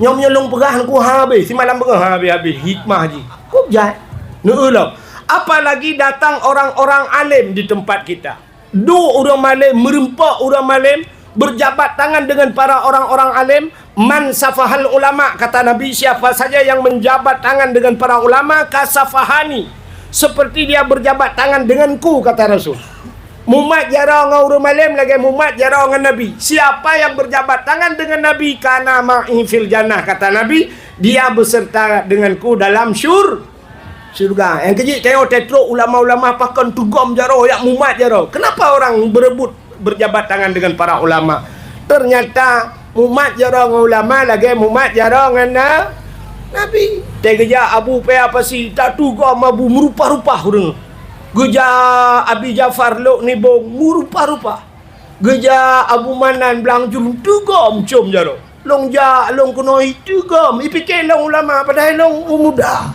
Nyoe meunyoe lôn peugah, ku habéh, simalam peugah habéh-habéh hikmah jih. Kok jai? Neueu lom. Apalagi datang orang-orang alim di tempat kita. Duek ureuëng malém, meureumpok ureuëng malém, berjabat tangan dengan para orang-orang alim, "Man safahal ulama," kata Nabi, "siapa saja yang menjabat tangan dengan para ulama, kasafahani, seperti dia berjabat tangan denganku," kata Rasul. Mumat jaroe ngon ureuëng malém lagée mumat jaroe ngon Nabi. "Siapa yang berjabat tangan dengan Nabi, kana ma'i fil jannah," kata Nabi, "dia beserta denganku dalam syur-, syurga." Nyang keujeuet tanyoe tatrok ulama-ulama pakon tugom jaroe, yak mumat jaroe. Kenapa orang berebut berjabat tangan dengan para ulama? Ternyata mumat jaroe ngon ulama lagée mumat jaroe ngon na-, Nabi. Teuh geujak Abu Paya Pasi, tatugom Abu meurupa-rupa ureuëng. Geujak Abi Jafar Lok Nibong meurupa-rupa. Geujak Abu Manan Blang Jurong tugom com jaroe. Lôn jak, lôn keunoe tugom, ipike lôn ulama padahai lôn u muda.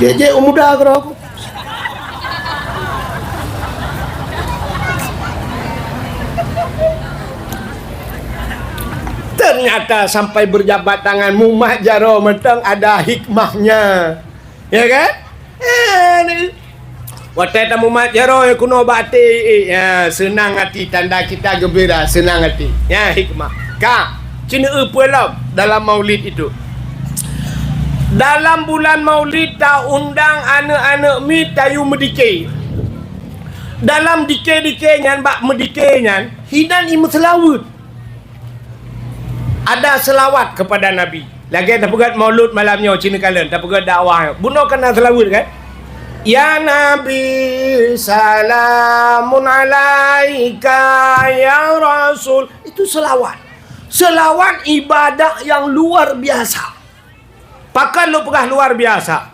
Jijak u muda keudroe. Nyata sampai berjabat tangan, mumat jaroe mantong ada hikmahnya. Ya kan? Eh, ni. Watèe tamumat jaroe keunoe bak até, eh, ya, seunang hati, tanda kita gembira, seunang hati. Ya, hikmah. Ka, ci neueu peue lom dalam maulid itu. Dalam bulan maulid taundang aneuk-aneuk miet tayue meudike. Dalam dike-dike nyan, bak meudike nyan, hinan i meuseulaweuet. Ada selawat kepada Nabi. Lagèe tapeugèt maulud malam nyoe, ci neukalon, tapeugèt dakwah. Bunoe kan na selawat kan? Ya Nabi, salamun alaika, ya Rasul. Itu selawat. Selawat ibadah yang luar biasa. Pakon lôn peugah luar biasa?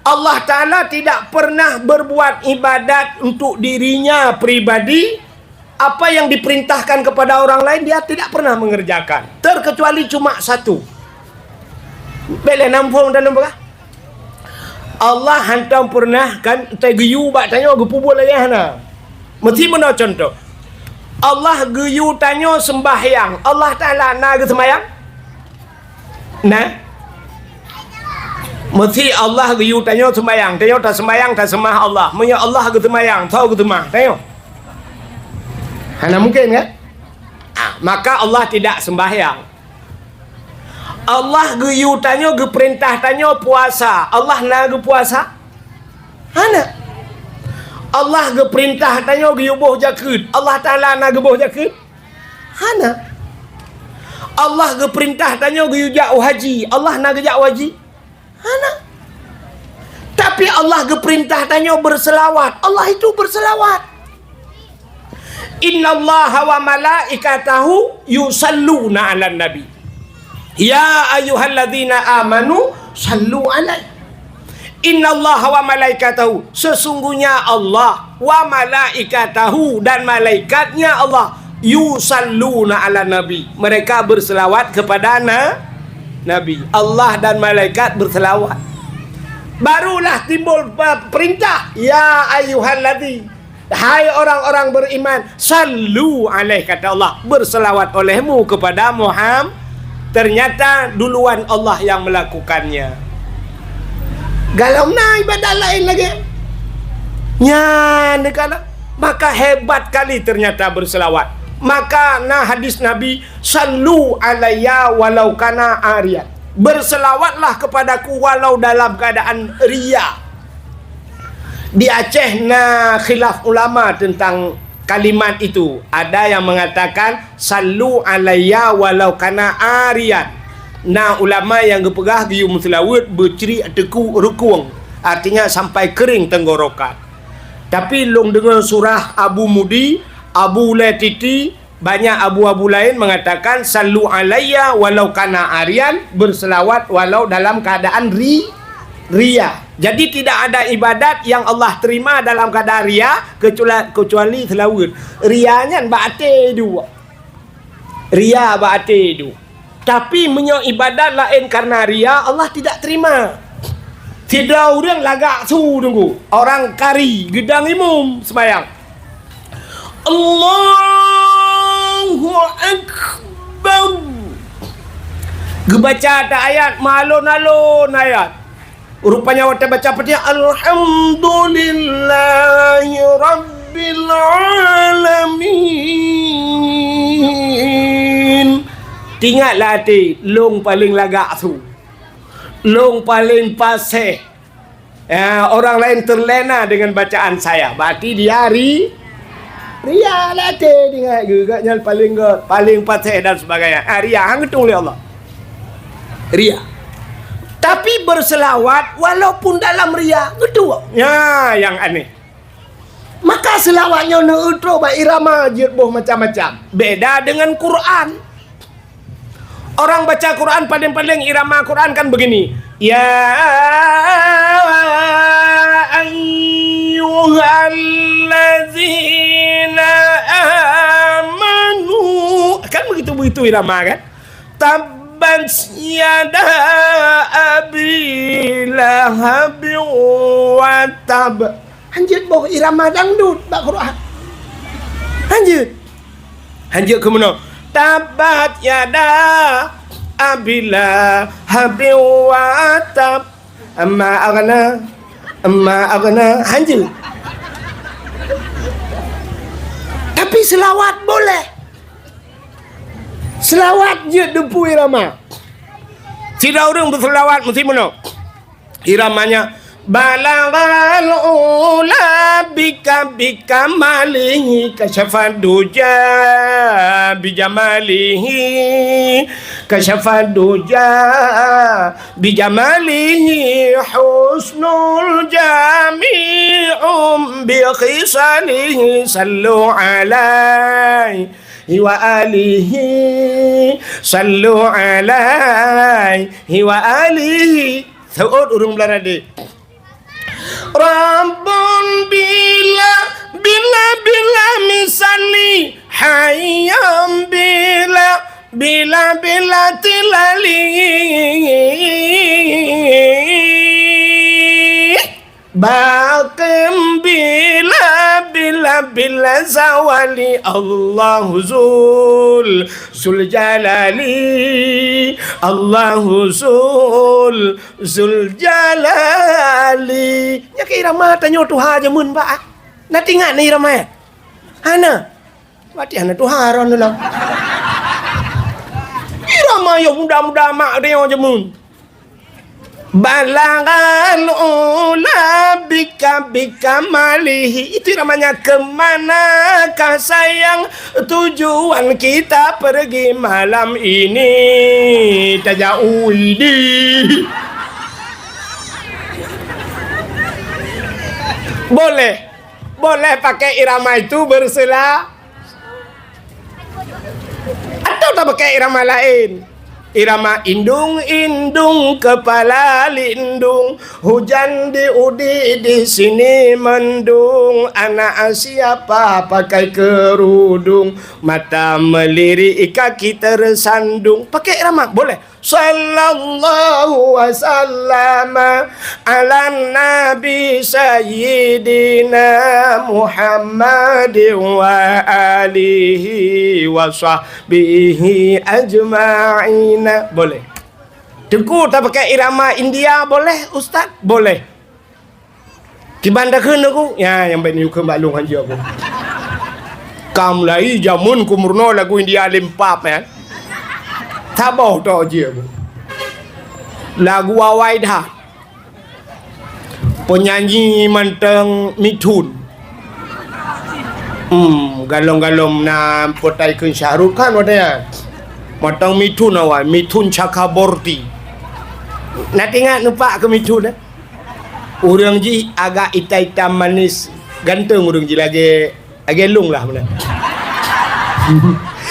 Allah Ta'ala tidak pernah berbuat ibadat untuk dirinya pribadi, apa yang diperintahkan kepada orang lain, dia tidak pernah mengerjakan. Terkecuali cuma satu. Bèk lé nam phôn dalam peugah. Allah hantom pernah kan, teugeuyue bak tanyoe geupeubuet lagèe hana. Meusti meunoe contoh. Allah geuyue tanyoe sembahyang. Allah Ta'ala na geuseumayang? Nah, meusti Allah geuyue tanyoe seumbahyang. Tanyoe taseumbahyang, taseumah Allah. Meunyoe Allah geuseumayang, soe geuseumah? Tanyoe. Hana mungkin kan? Ah, maka Allah tidak sembahyang. Allah geuyue tanyoe, geupeurintah tanyoe puasa. Allah na geupuasa? Hana. Allah geupeurintah tanyoe geuyue boh jakeuet. Allah Ta'ala na geuboh jakeuet? Hana. Allah geupeurintah tanyoe geuyue jak u haji. Allah na geujak u haji? Hana. Tapi Allah geupeurintah tanyoe beuseulawat. Allah itu beuseulawat. Innallaha wa malaikatahu yusalluna 'alan nabi. Ya ayyuhalladzina amanu sallu alaihi. Innallaha wa malaikatahu, sesungguhnya Allah, wa malaikatahu, dan malaikatnya Allah, yusalluna 'alan nabi. Mereka berselawat kepada na-, Nabi. Allah dan malaikat berselawat. Barulah timbul, eh, perintah, ya ayyuhalladzi, hai orang-orang beriman, sallu alaihi, kata Allah, berselawat olehmu kepada Muhammad. Ternyata duluan Allah yang melakukannya. Galom na ibadat laén lagèe nyan, kan? Maka hebat kali ternyata berselawat. Maka na hadis Nabi, "Sallu alayya walau kana ariyan." Berselawatlah kepadaku walau dalam keadaan ria. Di Aceh na khilaf ulama tentang kalimat itu. Ada yang mengatakan, "Sallu alayya walau kana ariyan." Na ulama nyang geupeugah geuyue meuseulaweuet beucri teuk rukung, artinya sampai kering tenggorokan. Tapi lôn deungoe surah Abu Mudi, Abu Ulai Titi, banyak abu-abu laén mengatakan, "Sallu alayya walau kana ariyan," berselawat walau dalam keadaan ri-, ria. Jadi, tidak ada ibadat yang Allah terima dalam keadaan ria, kecula-, kecuali seulaweuet. Ria nyan bak até duek. Ria bak até duek. Tapi, meunyoe ibadat laén karena ria, Allah tidak terima. Sidroe ureueng lagak su teungku, orang kari, geudong imum seumayang. Allahu Akbar. Geubaca ata ayat, meualon-alon ayat. Rupanya watèe baca Fatihah, "Alhamdulillahi Rabbil Alamin." Teuingat lam até, lôn paleng lagak su. Lôn paleng paséh. Ya, orang lain terlena dengan bacaan saya. Berarti dia ri-, ria lah, teuingat geuh, geuh nyan paleng gèt, paleng paséh dan sebagainya. Ah, ria, hana geutueng lé Allah. Ria. Tapi berselawat walaupun dalam ria, geutueng. Ya, yang aneh. Maka selawat nyoe neutrok bak irama jeuet boh macam-macam. Beda dengan Quran. Orang baca Quran, paling-paling irama Quran kan begini, "Ya ayyuhallazina amanu." Kan begitu-begitu irama kan? "Tabbat yada abi lahabin wa tab." Hanjeuet boh irama dangdut bak Quran. Hanjeuet. Hanjeuet keu meunoe. Tabbat yada Abi Lahabin wa tab. Amma aghna, amma aghna, hanjeuet. Tapi seulaweuet boleh. Seulaweuet jeuet deungon irama. Sidroe ureuëng beuseulaweuet meusti meunoe. Iramanya, balaghal ula bika, bikamalihi, kasyafad duja bijamalihi, kasyafad duja bijamalihi, husnul jami'un bikhisalihi, sallu alaihi wa alihi, sallu alaihi wa alihi. Seuôt ureuëng Beularadé. Rabbun bila, bila, bila misali, hayyam bila, bila, bila tilali. Baqim bila, bila, bila zawali, Allahu zul, zul jalali, Allahu zul, zul jalali. Nyan keuh irama tanyoe tuha jameun, Pak, ah. Na teuingat na irama nyan? Hana. Watèe hana tuha ron lom. Irama yoh muda-muda mak tanyoe jameun. Balaghal ula bika, bikamalihi. Itu namanya kemanakah sayang tujuan kita pergi malam ini. Tajak uidi. Boleh. Boleh pakai irama itu bersela-, atau tapakai irama laén. Irama indung-indung, kepala lindung, hujan di udi, di sini mendung, anak siapa pakai kerudung, mata melirik, kaki tersandung. Pakai irama, boleh. Sallallahu wa sallama ala nabi sayyidina Muhammad wa alihi wa sahbihi ajma'in. Boleh. Teungku, tapakai irama India boleh, Ustaz? Boleh. Kiban takheun Teungku? Nyan nyang bèk neuyue kheun bak lôn hanjeuet Teungku. Ka mulai jameun ku meurunoe lagu India lempap nyan. Saboh tok jih Teungku. Lagu awai that. Penyanyi mantong Mithun. Hmm, galom-galom na potai kheun Shah Rukh Khan watèe nyan. Mantong Mithun awai, Mithun Chakraborty. Na teuingat numpak keu Mithun, eh? Ureueng jih agak itam-itam manis, ganteng ureueng jih lagèe, lagèe lôn lah meunan.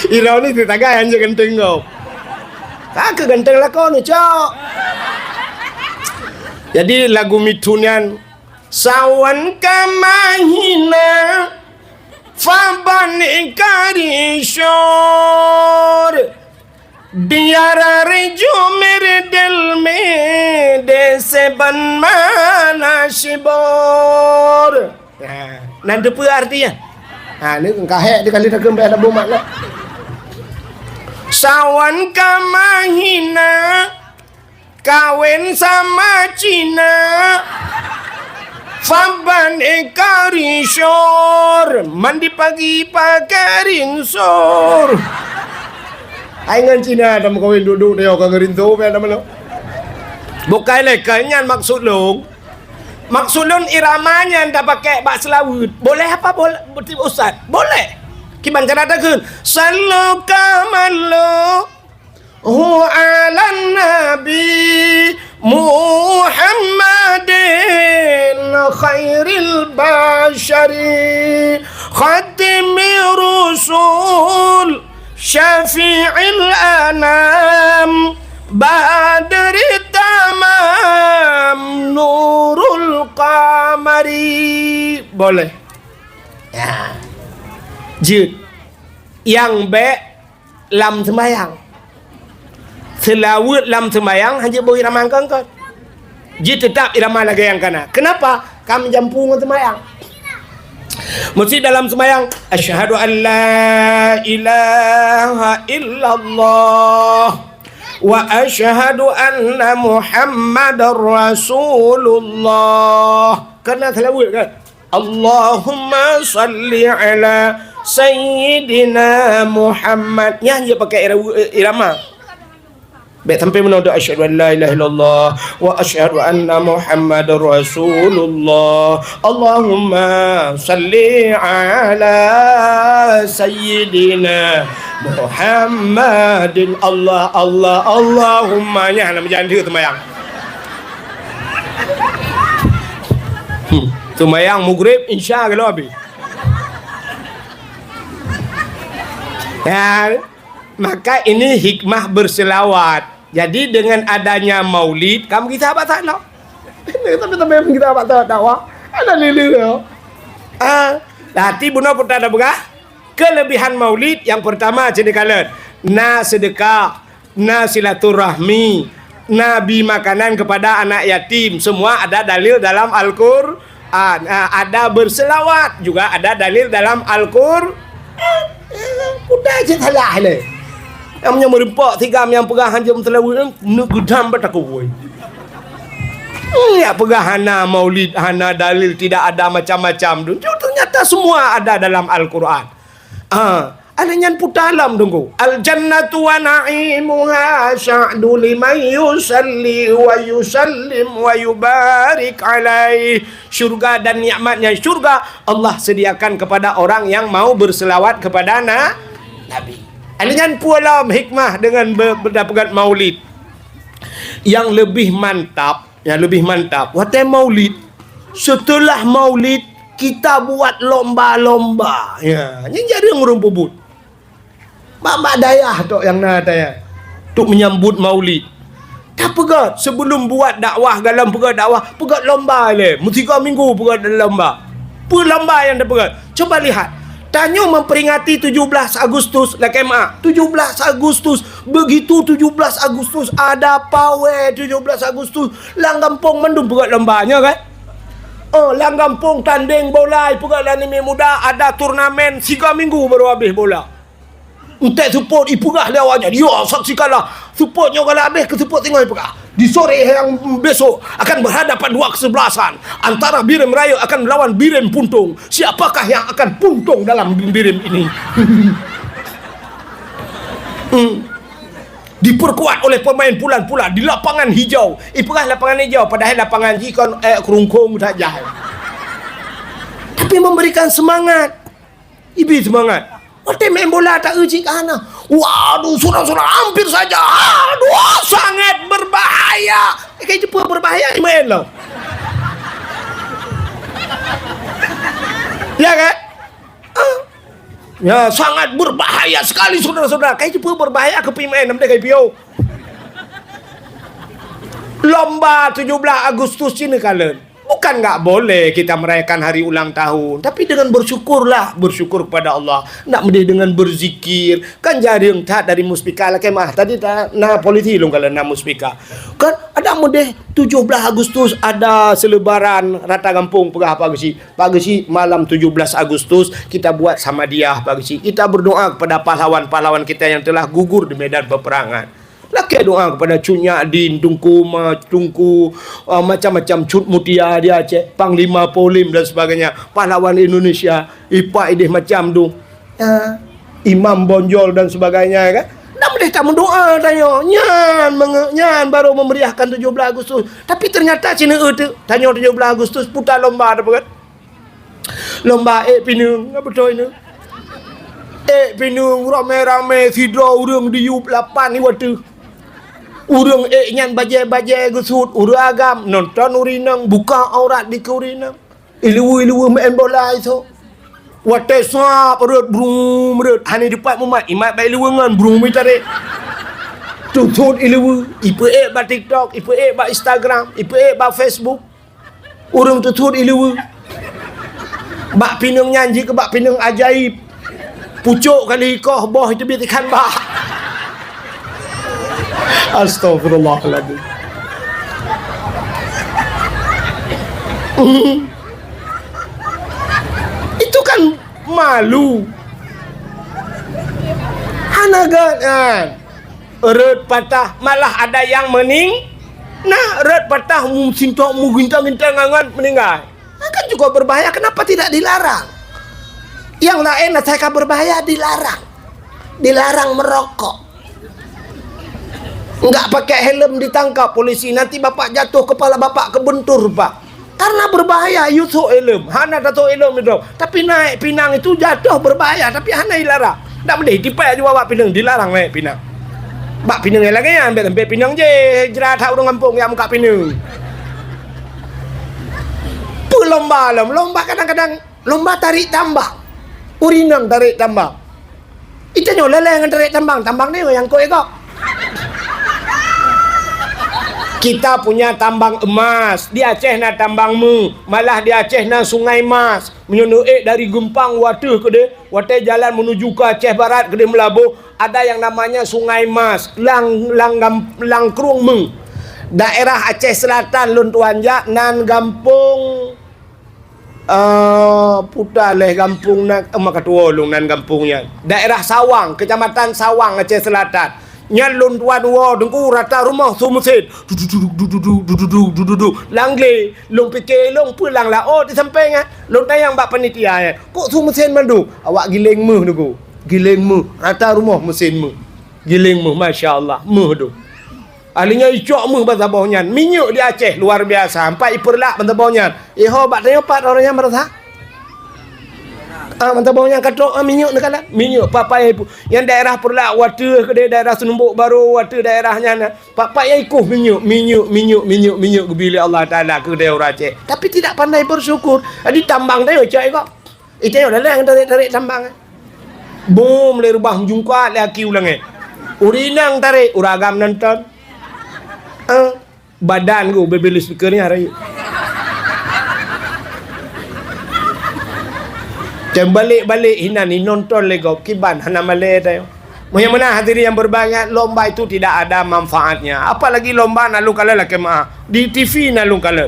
Ironi teuh tagai hanjeuet ganteng gob. Ka keu ganteng lakoe neucok. Jadi lagu Mithun nyan, sawan ka mahina, faban ikari syur. Diara reju merdel me de seban mana shibor. Nah, nan teupeue artinya? Ha, ni ka hék di kali takheun bèk ada boh makna. Sawan ka mahina, kawin sama Cina. Faban ikari syur, mandi pagi pakai rinsur. Hai ngon Cina dah meukawen duek-duek dia ka ngerinso pih dah meulo. Bukai lé keu nyan maksud lôn. Maksud lôn irama nyan dah pakai bak seulaweuet. Boleh apa boleh, ustaz? Boleh. Kiban cara takheun. Sallu kamallu hu 'alan nabi Muhammadin khairil basyari khatimir rusul syafi'il anam badri tamam nurul qamari. Boleh. Ya. Jeuet. Nyang bèk lam seumayang. Seulaweuet lam seumayang hanjeuet boh irama eungkot-eungkot. Jih teutap irama lagèe nyang kana. Keunapa? Ka meujampu ngon seumayang. Mesti dalam sembahyang, "Asyhadu an la ilaha illallah wa asyhadu anna Muhammadar Rasulullah." Kan na seulaweuet kan? "Allahumma salli ala Sayyidina Muhammad." Nyan je pakai ira-, irama. Bèk sampai meunoe, "Asyhadu an la ilaha illallah wa asyhadu anna Muhammadar Rasulullah. Allahumma salli ala Sayyidina Muhammadin. Allah, Allah, Allahumma." Nyan na meujan deuh seumayang. Hmm. Seumayang Maghrib, Isya ka lheueh abéh. Ya. Maka ini hikmah berselawat. Jadi dengan adanya maulid, kamu kita abad sana. Tapi, tapi kita abad sana dakwah. Ada lili tu. Ah, hati bunoe pun tak ada berah. Kelebihan maulid yang pertama, cina kalian. Na sedekah, na silaturahmi, na bi makanan kepada anak yatim. Semua ada dalil dalam Al-Qur'an. Ah, ada berselawat, juga ada dalil dalam Al-Qur'an. Udah je salah le. Nyang meunyoe meureumpok sigam nyang peugah hanjeuet meuseulaweuet, neuk geudam bak takue. Hmm, ya peugah hana maulid, hana dalil, tidak ada macam-macam tu. Ternyata semua ada dalam Al-Qur'an. Ah, ada nyan puta lam tunggu. "Al jannatu wa na'imuha sya'du liman yusalli wa yusallim wa yubarik alaih." Syurga dan nikmatnya syurga Allah sediakan kepada orang yang mau berselawat kepada na-, Nabi. Ada nyan pula hikmah dengan be-, berdapegat maulid. Yang lebih mantap, yang lebih mantap, watèe maulid, setelah maulid, kita buat lomba-lomba. Ya, nyan jadi ureueng peubuet. Bak-bak dayah tok nyang na dayah. Untuk menyambut maulid. Tapeugah, sebelum buat dakwah, dalam peugah dakwah, peugah lomba le. Meusigoe minggu peugah lomba. Peue lomba nyang tapeugah? Coba lihat. Tanyoe memperingati tujuh belas Agustus, lakèe meu'ah. Tujuh belas Agustus. Begitu tujuh belas Agustus, ada pawai tujuh belas Agustus. Lam gampông mandum peugah lomba nyoe kan? Oh, lam gampông tandeng bola, ipeugah lé aneuk muda, ada turnamen, sigoe minggu baru habéh bola. Entek seupôt ipeugah lé awak nyan, "Ya, saksikanlah, seupôt nyoe galak habéh keu seupôt singoh ipeugah. Di sore yang besok akan berhadapan dua kesebelasan antara Bireuen Rayeuk akan melawan Bireuen Puntông. Siapakah yang akan puntông dalam Bireuen ini?" Hmm. Diperkuat oleh pemain pulan-pulan di lapangan hijau. Ipeugah lapangan hijau, padahai lapangan jih kon, eh, keurungkong saja. Tapi memberikan semangat. Ibi seumangat. Watèe meu'en bola ta-eu cit ka hana. Waduh, syedara-syedara, hampir saja. Aduh, sangat berbahaya. Eh, kai jeuet peue berbahaya meu'en lom. Ya kan? Ah. Ya, sangat berbahaya sekali, syedara-syedara. Kai jeuet peue berbahaya keu pih meu'en, nam deh kai piôh. Lomba tujuh belas Agustus cit neukalon. Bukan nggak boleh kita merayakan hari ulang tahun, tapi dengan bersyukurlah, bersyukur kepada Allah. Ndak meudeh dengan berzikir. Kan jareueng that dari muspika lakèe meu'ah. Tadi ta-, na polisi lôn kalon na muspika. Kan ada meudeh tujuh belas Agustus ada selebaran rata gampông peugah Pak Geuchik. Pak Geuchik, malam tujuh belas Agustus kita buat samadiah Pak Geuchik. Kita berdoa kepada pahlawan-pahlawan kita yang telah gugur di medan peperangan. Lakèe doa kepada Cut Nyak Dien, Teungku Ma, Teungku, ah, macam-macam, Cut Mutia di Aceh, Panglima Polim dan sebagainya, pahlawan Indonesia, ipak ideh macam tu. Ya, Imam Bonjol dan sebagainya, ya kan? Ndak meudeh tameudoa tanyoe. Nyan menge-, nyan baru memeriahkan tujuh belas Agustus. Tapi ternyata cit neu'eu teuk, tanyoe tujuh belas Agustus puta lomba, tapeugah. Lomba ék pineung, na beutôi nyoe. Ék pineung ramé-ramé sidroe ureueng diyueb lapan iwa teuh. Ureueng ék nyan bajèe-bajèe geusuet ureueng agam, nonton ureueng inong, buka aurat dikeue ureueng inong. Ileue-ileue meu'en bola isoe. Watèe sab rhot, brum rhot, hana dipat mumat, imat bak ileue ngon brum itarek. Tutuet ileue, ipeuék bak TikTok, ipeuék bak Instagram, ipeuék bak Facebook. Ureueng tutuet ileue. Bak pineung nyan jih keu bak pineung ajaib. Pucok kali ikoh boh iteubiet ikan bah. Astagfirullahaladzim. Malu. Hana gét kan? Rot patah, malah ada yang mening-, nah, rot patah, mu-, sintok, mu-, gintang-gintang angan meninggal. Nah, kan juga berbahaya, kenapa tidak dilarang? Yang lain asai ka berbahaya dilarang. Dilarang merokok. Enggak pakai helm ditangkap polisi, nanti bapak jatuh, kepala bapak kebentur, Pak. Karena berbahaya, yusuk helm. Hana tasuk helm itu. Tapi naik pinang itu jatuh berbahaya, tapi hana dilarang. Tak boleh, tipai juga bak pinang, dilarang naik pinang. Bak pinang yang lagi, ambil sampai pinang je, jerat hak urang kampung yang muka pinang. Pelomba lom, lomba kadang-kadang lomba tarik tambang. Urinang tarik tambang. Itanyoe lalai ngon tarék tambang, tambang nyoe nyang kok ikok. Kita punya tambang emas, di Aceh na tambang meuh, malah di Aceh na sungai emas. Meunyoe neuék dari Geumpang u ateueh keudeh, watée jalan menuju ke Aceh Barat keudeh Meulaboh, ada yang namanya Sungai Emas, lam, lam gam-, lam krueng meuh. Daerah Aceh Selatan lôn tuan jak nan gampông Ah, puta lhée gampông nan, eh, meukatua lôn nan gampông nyan. Daerah Sawang, Kecamatan Sawang, Aceh Selatan. Nyan lôn tuan woe teungku rata rumoh su meusén. Dududu, dududu, dududu, dududu. Lam glé, lôn pike lôn peue lam laôt di sampéng, eh. Lôn tanyong bak panitia, eh. Kok su meusén mandum? Awak giléng meuh teungku. Giléng meuh, rata rumoh meusén meuh. Giléng meuh, masya Allah, meuh dum. Ahli nyan icok meuh ban saboh nyan. Minyeuk di Aceh luar biasa. Sampai ipeurlak ban saboh nyan. Iho bak tanyoe pat orang nyan marasa? Ah, ban saboh nyan ka trok, ah, minyeuk neukalon. Minyeuk papai pu-, nyang daerah Peurlak u ateueh keudeh, daerah Seunumbok Barô u ateueh daerah nyan. Papai nyang ikoh minyeuk, minyeuk, minyeuk, minyeuk, minyeuk geubi lé Allah Taala keudeh ureueng Aceh. Tapi tidak pandai bersyukur. Jadi tambang tanyoe cok iko. Itanyoe lalai ngon tarék-tarék tambang. Bom lé reubah meujungkat lé aki u langét. Ureueng inong tarék, ureueng agam nonton. Eh, badan ku bebeli speaker nyan rayeuk. Dan balek-balek hinan inonton lé gob kiban hana malée tanyoe. Meunyoe meunan hadirin yang berbahagia, lomba itu tidak ada manfaatnya. Apalagi lomba na lôn kalon lakée meuah. Di T V na lôn kalon.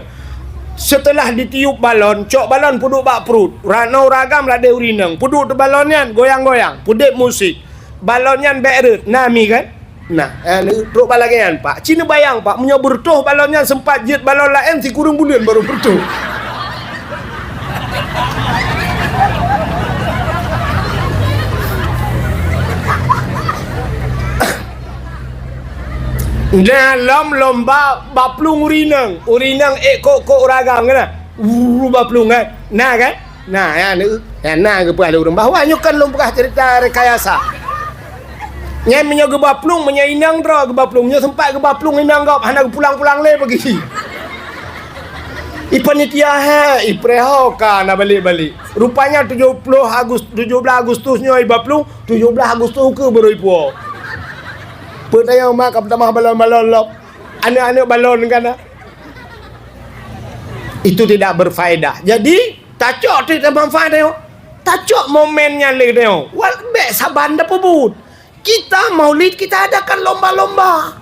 Seuteulah ditiup balon, cok balon peuduek bak pruet. Ranoe ureueng agam ladeh ureueng inong. Peuduek teuh balon nyan, goyang-goyang. Peudeb musik. Balon nyan bék rhot. Na mi kan? Nah, eh, trok bak lagée nyan, Pak. Ci neubayang, Pak. Meunyoe beureutoh balon nyan seumpat jeuet balon laén, sikureueng buleuen barô beureutoh. Nah, lom lomba baplueng ureueng inong. Ureueng inong ék kok-kok ureueng agam, kan? Wuu, baplueng, kan? Na, kan? Na, ya, na. Ya, na, geupeugah lé ureueng. Bahwa nyoe kan lôn peugah cerita rekayasa. Nyan meunyoe geubaplueng, meunyoe inong droe geubaplueng. Nyoe seumpat geubaplueng inong gob, hana geupulang-pulang lé bagi. I panitia, he, i preho ka na balek-balek. Rupanya tujoh ploh Agus-, tujoh blaih Agustus nyoe ibaplueng, tujoh blaih Agustus ukeue barô ipuwoe. Peue tanyoe mak ka peutamah balon-balon lom. Aneuk-aneuk balon ka na. Itu tidak berfaedah. Jadi, tacok tu manfaat tanyoe. Tacok momen nyan lé tanyoe. Wal-, bék saban tapeubuet. Kita Maulid, kita adakan lomba-lomba.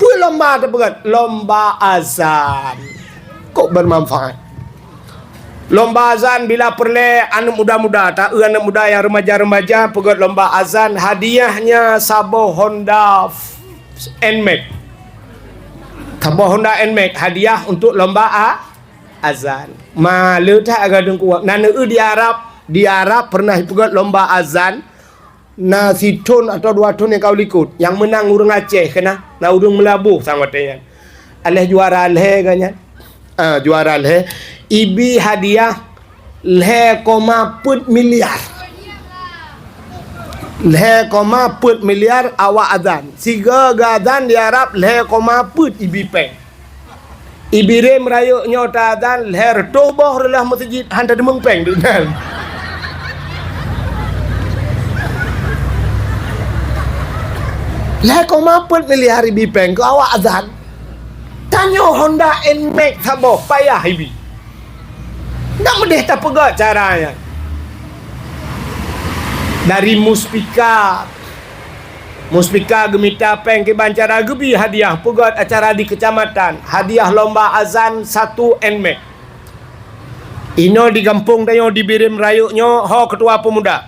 Peue lomba teupeugah? Lomba azan. Kok bermanfaat? Lomba azan bila peureulée aneuk muda-muda, ta-, eu aneuk muda nyang remaja-remaja peugét lomba azan, hadiahnya saboh Honda Nmax. Saboh Honda Nmax hadiah untuk lomba a-, azan. Ma le that gadong kuwat. Nan eu di Arab, di Arab pernah peugét lomba azan. Na sithon atau dua thon nyang ka likot, nyang meunang ureuëng Aceh keunan, na ureuëng Meulaboh sang watée nyan. Aléh juara lhée geuh nyan. Ah, juara lhée. Ibi hadiah lhée koma peuet miliar. Lhée koma peuet miliar awak azan. Sigoe geuazan di Arab lhée koma peuet ibi péng. Ibi rém rayeuk nyoe ta azan lhée reutôh boh reulah meuseujid han tadeumeung péng deungon. Lhée koma peuet miliar ibi péng keu awak azan. Tanyoe Honda Nmax saboh payah ibi. Dak meudeh tapeugét cara nyan. Dari Muspika. Muspika geumita péng kiban cara geubi hadiah peugét acara di kecamatan, hadiah lomba azan satu Nmax. Inoe di gampông tanyoe di Bireuen Rayeuk nyoe, ho keutua peumuda.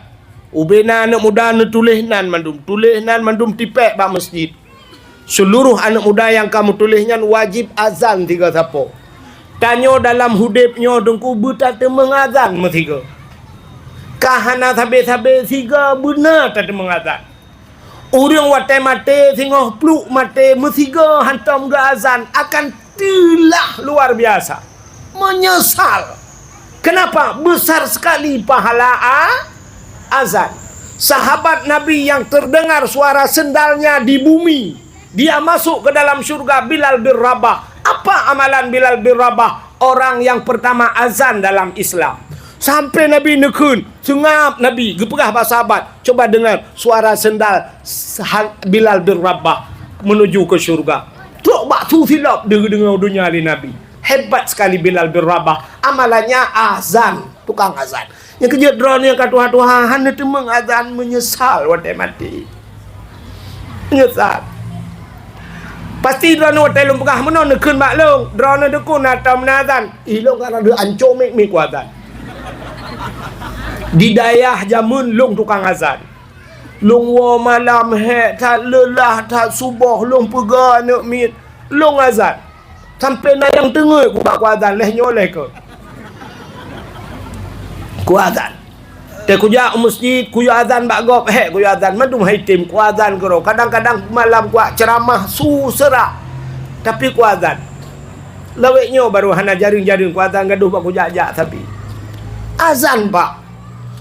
Ubena aneuk muda neutuléh nan mandum, tuléh nan mandum tipék bak meuseujid. Seuluroh aneuk muda nyang ka meutuléh nyan wajéb azan sigoe sapo. Tanyoe dalam udeb nyoe Teungku beutateumeung azan meusigoe. Ka hana sabe-sabe sigoe beuna tateumeung azan. Ureuëng watée maté singoh pluek maté meusigoe hantom geuazan akan teulah luar biasa. Menyesal. Kenapa? Besar sekali pahala a-, azan. Sahabat Nabi yang terdengar suara sendalnya di bumi, dia masuk ke dalam syurga, Bilal bin Rabah. Apa amalan Bilal bin Rabah? Orang yang pertama azan dalam Islam. Sampai Nabi neukheun, seungab Nabi geupeugah bak sahabat, "Coba dengar suara sendal sah-, Bilal bin Rabah menuju ke syurga." Trok bak su silop deuh-, deungoe donya lé Nabi. Hebat sekali Bilal bin Rabah. Amalannya azan, tukang azan. Nyang keujeuet droeneuh nyang ka tuha-tuha hana teumeung azan, menyesal watée maté. Menyesal. Pasti droeneuh watée lôn peugah meunoe neukheun bak lôn, droeneuh Teungku na tom na azan. Ih, lôn ka rada anco miet-miet kuazan. Di dayah jameun lôn tukang azan. Lôn woe malam hék that, leulah that, suboh lôn peugah aneuk miet, lôn azan. Sampai na nyang teungeut kubak kuazan lheueh nyoe lheueh keuh. Kuazan. Teuh kujak u meuseujid, kuyue azan bak gob, hék kuyue azan, mandum hai tem kuazan keudroe. Kadang-kadang malam kuat ceuramah su seurak, tapi kuazan. Lawét nyoe barô hana jareueng-jareueng kuazan gadoh bak kujak-jak sabe. Azan, Pak.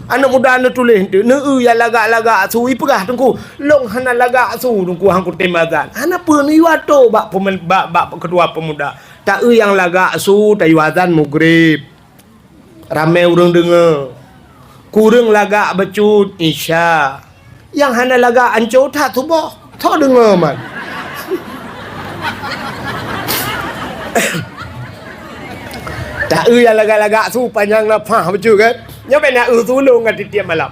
Aneuk muda neutuléh eunteuk, neueu nyang lagak-lagak su, ipeugah Teungku, lôn hana lagak su Teungku, han kutem azan. Hana peue, neuyue atô bak peume-, bak, bak keutua peumuda. Taeu nyang lagak su, tayue azan mugreb. Ramé ureuëng deungoe. Kureueng lagak bacut, isya. Nyang hana lagak anco that suboh. Tho deungoe man. Taeu nyang lagak-lagak su panyang nafah bacut kan? Nyoe bèk na eu su lôn ngon tiep-tiep malam.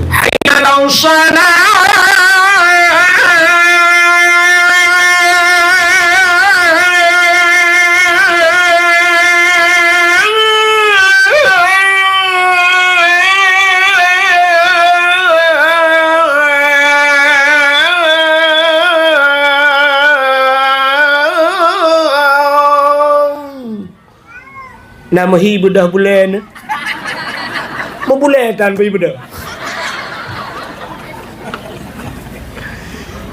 Hayya 'alas shalah. Na meuhi beudôh bulèe nyoe. Meubulèe tan meuhi beudôh.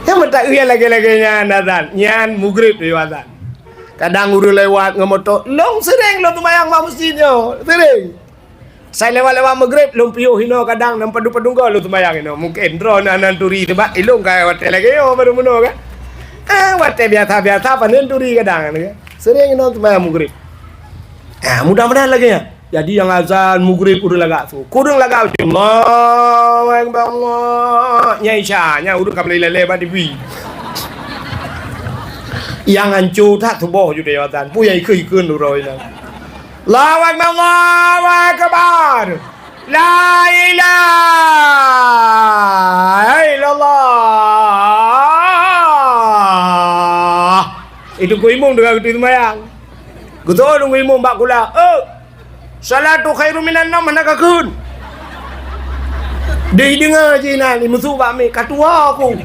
Nyang meuta-eu nyang lagèe-lagèe nyan azan, nyan mugreb tayue azan. Kadang ureueng lewat ngon moto, lôn sering lôn seumayang bak meuseujid nyoe, sering. Sai lewat-lewat mugreb, lôn piôh inoe kadang nam padum-padum goe lôn seumayang inoe. Mungken droeneuh hana turi, sabab ilôn ka watèe lagèe nyoe barô meunoe kan. Ah, watèe biasa-biasa paneuk turi kadang kan. Sering inoe seumayang mugreb. Ah, mudah-mudahan lagèe nyan. Jadi nyang azan mugreb ureueng lagak su. Kureueng lagak su. Allahu Akbar, Allah. Nyan isya, nyan ureueng ka meulilée-lilée bak T V. Nyang anco that suboh ju tayue azan. Peue nyang ikheun-ikheun uroe nyan. Allahu Akbar, Allahu Akbar. La ilaha illallah. Itu ku imum dengan itu sembahyang. Geutôh lôn imum bak kulah, "Eh, salatu khairum minan naum hana kakheun." Deuh deungoe jihnyan, imeusu bak miet, "Ka tuwoe ku."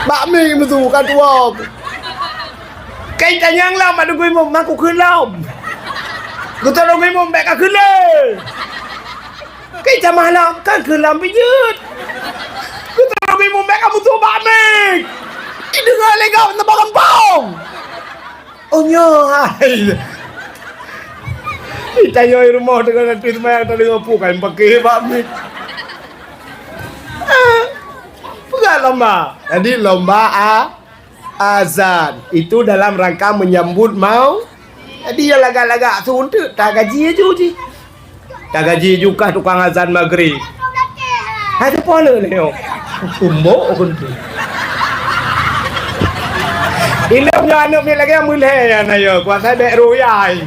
Bak miet imeusu, "Ka tuwoe ku." Kai tanyong lom bak Teungku Imum, "Ma kukheun lom?" Geutôh Teungku Imum, "Bèk kakheun lé." Kai tamah lom, "Kan kheun lom pih jeuet." Geutôh Teungku Imum, "Bèk kameusu bak miet." Ideungoe lé gob teubang gampông. Oh, nyoe hai. Ih, tanyoe rumoh deungon ateueh seumayang tadeungoe peue ka paké bak miet. Ah, peugah lomba. Jadi lomba a-, azan. Itu dalam rangka menyambut mau-, jadi nyang lagak-lagak su eunteuk tagaji aju jih. Tagaji ju kah tukang azan magrib. Hai teupeue lé nyoe. Tumbok kuntu. Ilôn nyoe aneuk miet lagèe meulhèe nyan ayo, kuasa dek ruyai.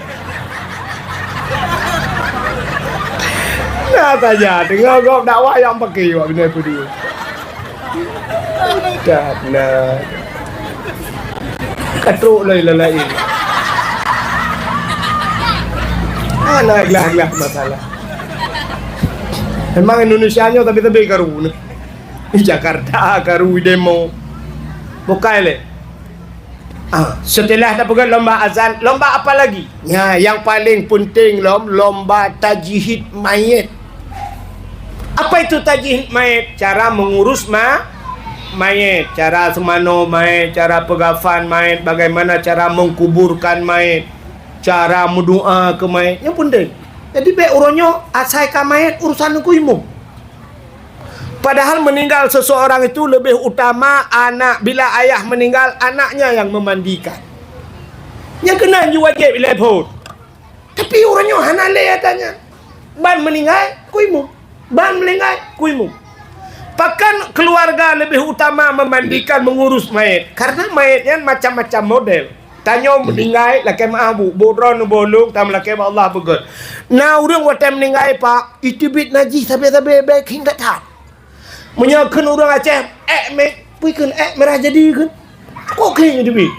Nah saja, teungoh gob dakwah nyang paké wak binèe peue dia. Dah, nah. Ka trok lé lain. Hana glah-glah masalah. Memang Indonesia nyoe tapi-tapi karu ni. Jakarta karu demo. Bukai lé. Ah, setelah tapeugah lomba azan, lomba apa lagi? Ya, yang paling penting lom, lomba tajhid mayit. Apa itu tajhid mayit? Cara mengurus ma-, mayit, cara seumanoe mayit, cara peugafan mayit, bagaimana cara mengkuburkan mayit, cara meudoa keu mayit. Nyan penting. Jadi, bék uroe nyoe asai ka mayit urusan Teungku Imum. Padahal meninggal seseorang itu lebih utama anak. Bila ayah meninggal, anaknya yang memandikan. Nyang keunan jih wajéb ilée phon. Tapi uroe nyoe hana lé ata nyan. Ban meuninggai, Teungku Imum. Ban meuninggai, Teungku Imum. Pakon keluarga lebih utama memandikan, mengurus mayit? Karena mayit nyan macam-macam model. Tanyoe meuninggai lakée meu'ah bu, bu droeneuh boh lôn, tameulakée bak Allah beugét. Na ureuëng watée meuninggai, Pak, iteubiet najih sabe-sabe, bék kheun that. Meunyoe kheun ureuëng Aceh, ék mé, peue kheun ék mirah jadi kheun. Kok kheun iteubiet?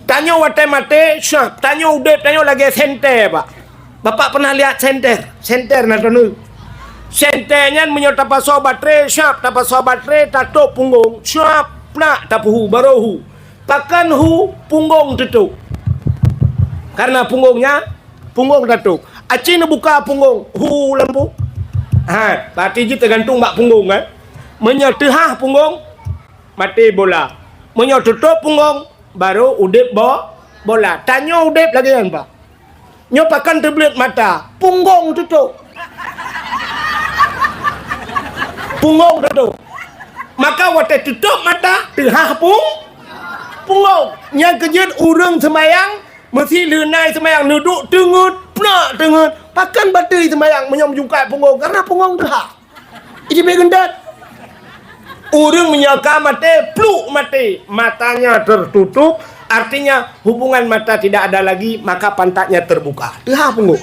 Tanyoe watée maté, syab. Tanyoe udeb, tanyoe lagée senter, Pak. Bapak pernah lihat senter? Senter na droeneuh. Senter nyan meunyoe tapasoe baterai, syab, tapasoe baterai, tatôb punggong, syab, plak, tapeuhu, barô hu. Pakon hu, punggong teutôb. Karena punggong nyan, punggong tatôb. Aci neubuka punggong, hu lampu. Ha, berarti jih teugantung bak punggong, kan? Meunyoe teuhah punggong, maté bola. Meunyoe teutôb punggong, barô udeb bo-, bola. Tanyoe udeb lagée nyan, Pak. Nyoe pakon teubleuet mata, punggong teutôb. Punggong teutôb. Maka watée teutôb mata, teuhah pung-, punggong. Nyang keujeuet ureuëng seumayang, meusi lheueh na seumayang neuduek teungeut, plak teungeut. Pakon bateue seumayang meunyoe meujungkai punggong, karena punggong teuhah. Iji bek geundat. Ureuëng meunyoe ka maté, pluk maté, matanya tertutup, artinya hubungan mata tidak ada lagi, maka pantatnya terbuka. Teuhah punggong.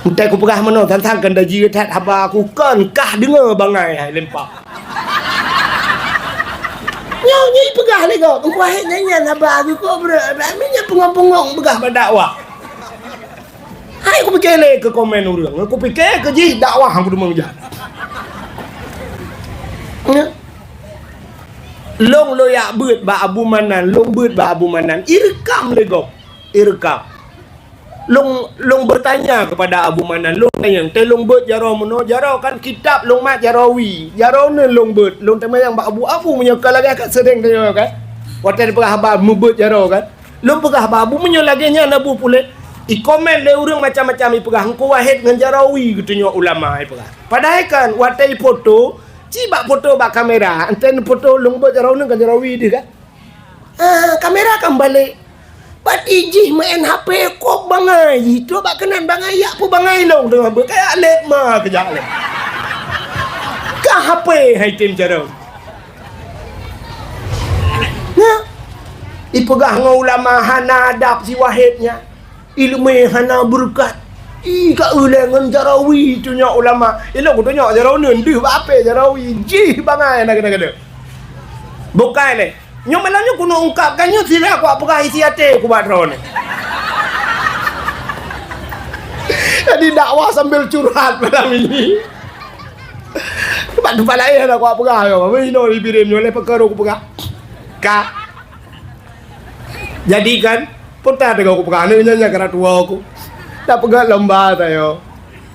Entah kupeugah meunoe, tantang kanda jih that haba aku kon kah deungoe bangai hai lempak. Nyoe, nyoe ipeugah lé gob, engkau hai nyan, nyan haba aku kok bre-, bre-, nyan pungong-pungong peugah bak dakwah. Hai kupike lé keu komen ureuëng, kupike keu jih dakwah aku deungoe jak. Nya. Long lo yak beuet bak Abu Manan, long beuet bak Abu Manan. Ireukam lé gob. Ireukam. Long, long bertanya kepada Abu Manan, long tanyong, teuh long beuet jaroe meunoe, jaroe kan kitab long mat jaroe wie. Jaroe neuh long beuet, long teumayang bak Abu, Abu meunyoe ka lagée ka seuréng tanyoe kan. Watée peugah haba meubeuet jaroe kan. Lôn peugah bak Abu, meunyoe lagée nyan Abu puléh, ikomen lé ureuëng macam-macam ipeugah, Teungku Wahid ngon jaroe wie geutunyok ulama ipeugah. Padahai kan watée ifoto, ci bak foto bak kamera, entén foto lôn beuet jaroe neuh ngon jaroe wie deuh kan. Ah, kamera kan balek. Bati jih meu'en H P kok bangai jih, trok bak keunan bangai yak peubangai lôn teungoh beuet, kayak lét ma keujak lé. Ka H P hai tem jaroe. Nyan, ipeugah ngon ulama hana adab si Wahid nyan. Ileumé hana beureukat. Ih, ka ulée ngon jaroe wie tunyok ulama. Ilok kutunyok jaroe neuh deuh bak apé jaroe wie. Jih bangai na keunan-keunan. Bukai lé. Nyoe malam nyoe keuneuk ungkapkan nyoe sira kupeugah isi até kubak droeneuh. Jadi dakwah sambil curhat malam ini. Bak teumpat laén hana kupeugah nyoe. Meuinoe di Bireuen nyoe lé peukara kupeugah. Ka. Jadi kan, peue teuma kupeugah, nyoe nyan nyang keunan tuwoe ku. Tapeugét lomba tanyoe.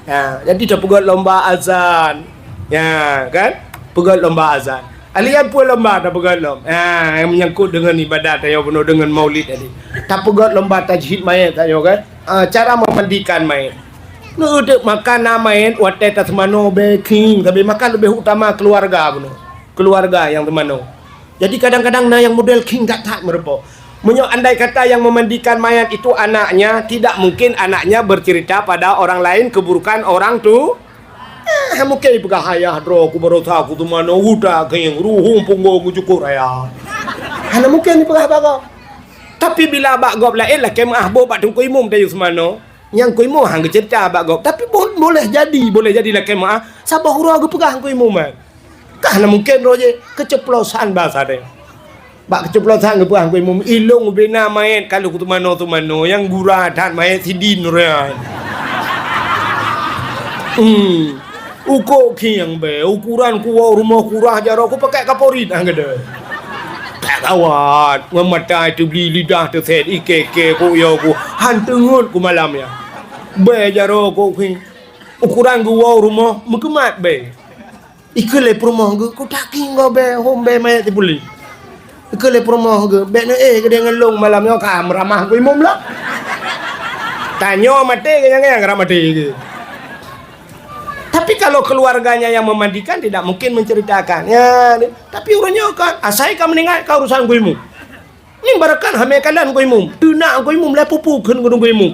Ha, jadi tapeugét lomba azan. Ya, kan? Peugét lomba azan. Alian peue lomba tapeugét lom. Ha, nyang meunyangkut deungon ibadat tanyoe bunoe deungon maulid tadi. Tapeugét lomba tajhid mayét tanyoe, kan? Ha, cara memandikan mayét. Neuteuk maka na mayét watée taseumanoe beking, tapi maka leubeh utama keuluwarga bunoe. Keuluwarga nyang seumanoe. Jadi kadang-kadang na nyang model khieng that-that meureumpok. Meunyoe andai kata yang memandikan mayat itu anaknya, tidak mungkin anaknya bercerita pada orang lain keburukan orang tu. Eh, mungkin peugah ayah droe ku barosa ku teumanoe uda keuieng ruhueng punggong ku cukur ayah. Hana mungkin dipeugah bak gob. Tapi bila bak gob laén lakée meu'ah boh bak teungku imum tayue seumanoe, nyang ku imum han geuceurita bak gob. Tapi bo-, boleh jadi, boleh jadi lakée meu'ah saboh uroe geupeugah teungku imum, eh. Kah na mungkin roh jih keuceplosan basa deh. Bak keucoblosan geupeugah Teungku Imum, "Ilong ubena manyét ka lheueh kuteumanoe-teumanoe, nyang gura that manyét sidin nyan." Hmm. Ukok khieng bèe, ukuran kuwoe rumoh kurah jaroe kupakék kaporit ah geude. Gawat, ngon mata teubli lidah teusét, ikèe-kèe kok yo ku, han teungeut ku malam nyan. Bèe jaroe kok khieng, ukuran geuwoe rumoh meukeumat bèe. Ikheun lé peurumoh geuh, "Kutak kinggo bèe, hom bèe manyét sipuléh." Ikheun lé peurumoh geuh, "Bèk neuéh keudéh ngon lôn malam nyoe ka meuramah Teungku Imum lom." Tanyoe maté, nyang nyang rab maté geuh. Tapi kalau keluarganya yang memandikan, tidak mungkin menceritakan. Ya, tapi uroe nyoe kan, asai ka meuninggai ka urusan Teungku Imum. Nyan barokon hamé kalon Teungku Imum. Teunak Teungku Imum, lhèe pupu kheun keu Teungku Imum.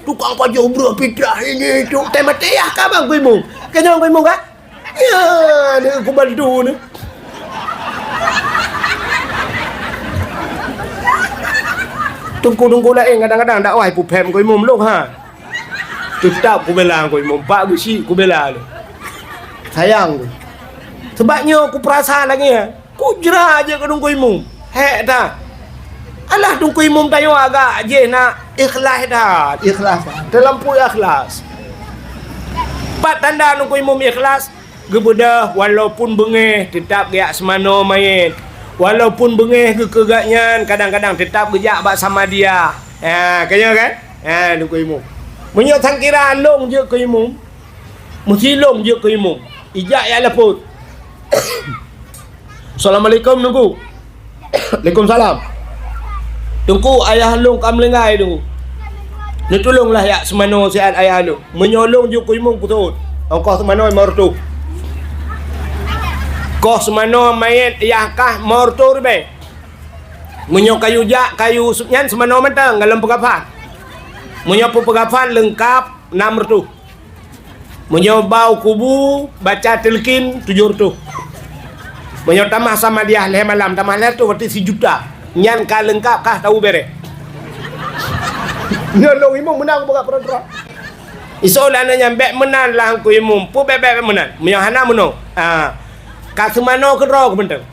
Tukang pajoh breueh pitrah ini itu. Teumaté yah ka bang Teungku Imum. Keunong Teungku Imum ka? Ya, ni kubantu ni. Teungku-teungku laén kadang-kadang dakwah ipeuphém Teungku Imum lôn ha. Teutap kubela Teungku Imum, pak geuchik kubela lôn. Sayang ku. Sebab nyoe kupeurasa lagèe nyan. Kujra jeuet keu Teungku Imum. Hék that. Alah Teungku Imum tanyoe agak jih na ikhlas that, ikhlas that. Teulampu ikhlas. Pat tanda Teungku Imum ikhlas, geubeudôh walaupun beungéh teutap geujak seumanoe manyét. Walaupun beungéh geukeugak nyan kadang-kadang teutap geujak bak Samadiyah. Ha, ka nyoe kan? Ha, Teungku Imum. Meunyoe sangkira lôn jeuet keu Imum, meusti lôn jeuet keu Imum. Ijak jak lapor. "Assalamualaikum, Teungku." "Waalaikumsalam." "Teungku, ayah lôn ka meuninggai, Teungku. Neutulông lah jak seumanoe siat ayah lôn. Meunyoe lôn jeuet keu Imum kuseuôt. Ongkoh seumanoe limong reutôh. Koh seumanoe manyét yah kah limong reutôh ribèe. Meunyoe kayue jak, kayue nyan seumanoe mantong, golom peukafan. Meunyoe peukafan leungkap, nam reutôh. Meunyoe bau kubu, baca teulkin, tujoh reutôh. Meunyoe tamah Samadiyah lhèe malam, tamah lhèe reutôh, berarti sijuta. Nyan ka leungkap, ka tahu bèrèh." Nyoe lôn Imum meunan bak peurang-peurang. Isoe lé aneuk nyan, "Bèk meunan lah Teungku Imum, peue bèk-bèk meunan. Meunyoe hana meunoe, ha, ka seumanoe keudroe keuh mantong."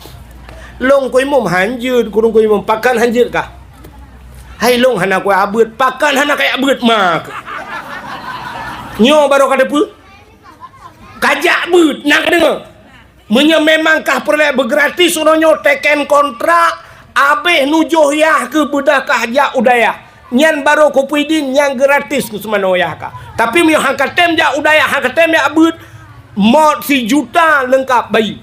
Lôn Teungku Imum han jeuet, keu Teungku Imum, "Pakon han jeuet kah?" "Hai lôn hana kujak beuet." "Pakon hana kajak beuet ma keuh? Nyoe barô ka teupeue. Kajak beuet, na kadeungoe. Meunyoe memang kah peureulèe beugratis uroe nyoe teken kontrak, abéh nujoh yah keuh beudôh kah jak u dayah. Nyan barô kupeue idin nyan gratis keu seumanoe yah kah. Tapi meunyoe han katém jak u dayah, han katém jak beuet, mot sijuta leungkap bayeue.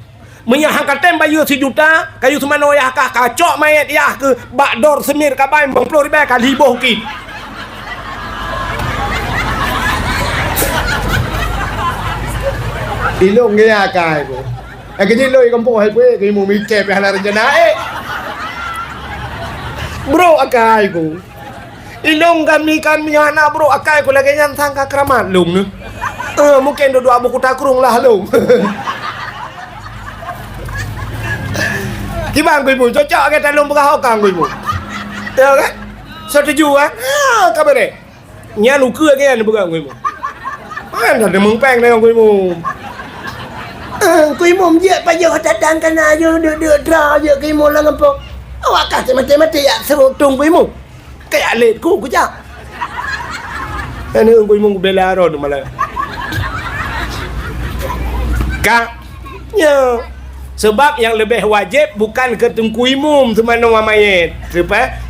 Meunyoe han katém bayeue sijuta, kayue seumanoe yah kah, kacok manyét yah keuh bak dor seumir kabai limong ploh ribèe ka liboh kit." Ilôn geuya akai ku. Eh, keuji lôn i gampông hai pue, keu Imum ikèe pih hana rencana, eh. Brok akai ku. Ilôn kami kan meunyoe hana brok akai ku lagèe nyan sangka keuramat lôn nyoe. Eh, mungken duek-duek Abu Kuta Krueng lah lôn. Kiban Teungku Imum, cocok lagèe talôn peugah ho ka Teungku Imum. Ya kan? Setuju kan? Ha, ka beureh. Nyan ukeue lagèe nyan peugah Teungku Imum. Mana ada meumpeng dengan Teungku Imum. Eh, Teungku Imum jeuet pajoh datang kana jeuet deuk-deuk tra jeuet Teungku Imum lam gampông. Awak kah maté-maté jak seurok Teungku Imum. Kajak lét ku kujak. Aneuk Teungku Imum kubela droe malam. Ka, ya. Sebab nyang leubeh wajéb bukan keu Teungku Imum seumanoe manyét,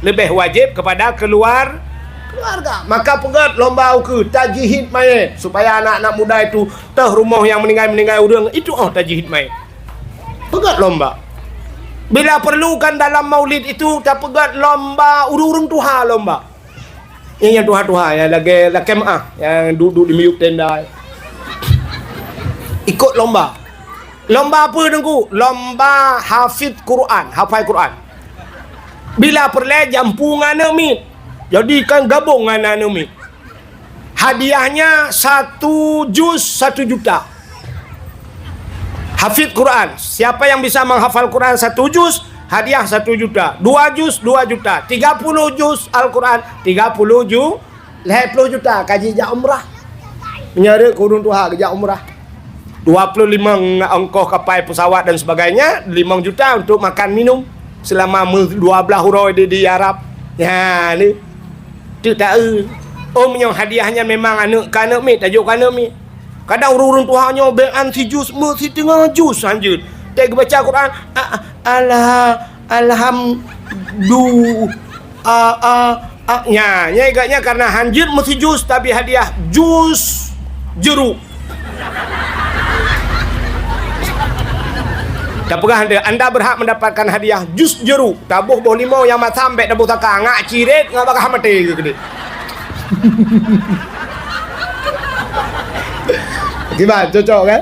leubeh wajéb kepada keluar-, keluarga. Maka peugöt lomba ukeue tajhid manyét supaya anak-anak muda itu toh rumoh nyang meuninggai-meuninggai ureuëng itu oh tajhid manyét. Peugöt lomba. Bila perlu kan dalam maulid itu tapeugöt lomba ureuëng-ureuëng tuha lomba. Nyang, nyang tuha-tuha, nyang lagèe lakèe meu'ah, nyang duek-duek di miyueb tenda. Ikot lomba. Lomba peue Teungku? Lomba hafid Quran, hafai Quran. Bila peureulèe jampu ngon aneuk miet. Jadi kan gabong ngon aneuk miet. Hadiahnya satu juz satu juta. Hafid Quran. Siapa yang bisa menghafal Quran satu juz, hadiah satu juta. Dua juz, dua juta. Tiga puluh juz Al-Quran, tiga puluh ju-, lhèe ploh juta ka jijak umrah. Meunyoe rhot keu ureuëng tuha geujak umrah. Dua puluh lima ongkoh kapai pesawat dan sebagainya, lima juta untuk makan minum. Seulama meu-, dua blaih uroe di, di Arab. Nyan, teuk taeu. Oh, meunyoe hadiah nyan memang aneuk keu aneuk miet, tajok keu aneuk miet. Kadang ureuëng-ureuëng tuha nyoe beuan si jus, meu siteungoh jus hanjeuet. Teuk geubaca Quran, a-, a-, alha-, alhamdu-, a-, a-, a-, nya, nya igaknya karena hanjeuet meu si jus, tapi hadiah jus jeruk. Tapeugah anda, anda berhak mendapatkan hadiah jus jeruk. Taboh boh limau nyang masam, bék taboh saka, ngak ciret, ngak bagaih maté keu keudeh. Gimana? Cocok, kan?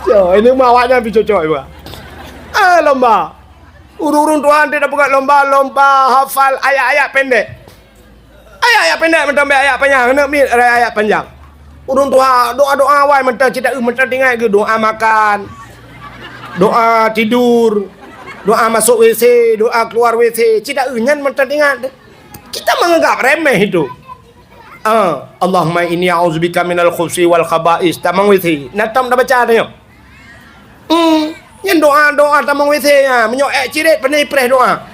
Cocok. Ini mah awaknya lebih cocok, Ibu. Ah, lomba. Ureuëng-ureuëng tuha nyoe tapeugah lomba, lomba hafal ayat-ayat pendek. Ayat-ayat pendek mantong, bék ayat panyang, aneuk miet ayat-ayat panyang. Ureuëng tuha doa-doa awai mantong, cit taeu mantong teuingat geuh doa makan, doa tidur, doa masuk W C, doa keluar W C, cit taeu nyan mantong teuingat. Kita menganggap remeh itu. Ah, Allahumma inni a'udzubika minal khubusi wal khaba'is. Tamong W C, na tom tabaca tanyoe. Hmm, nyan doa-doa tamong W C nyan. Meunyoe ék ciret, pane ipreh doa.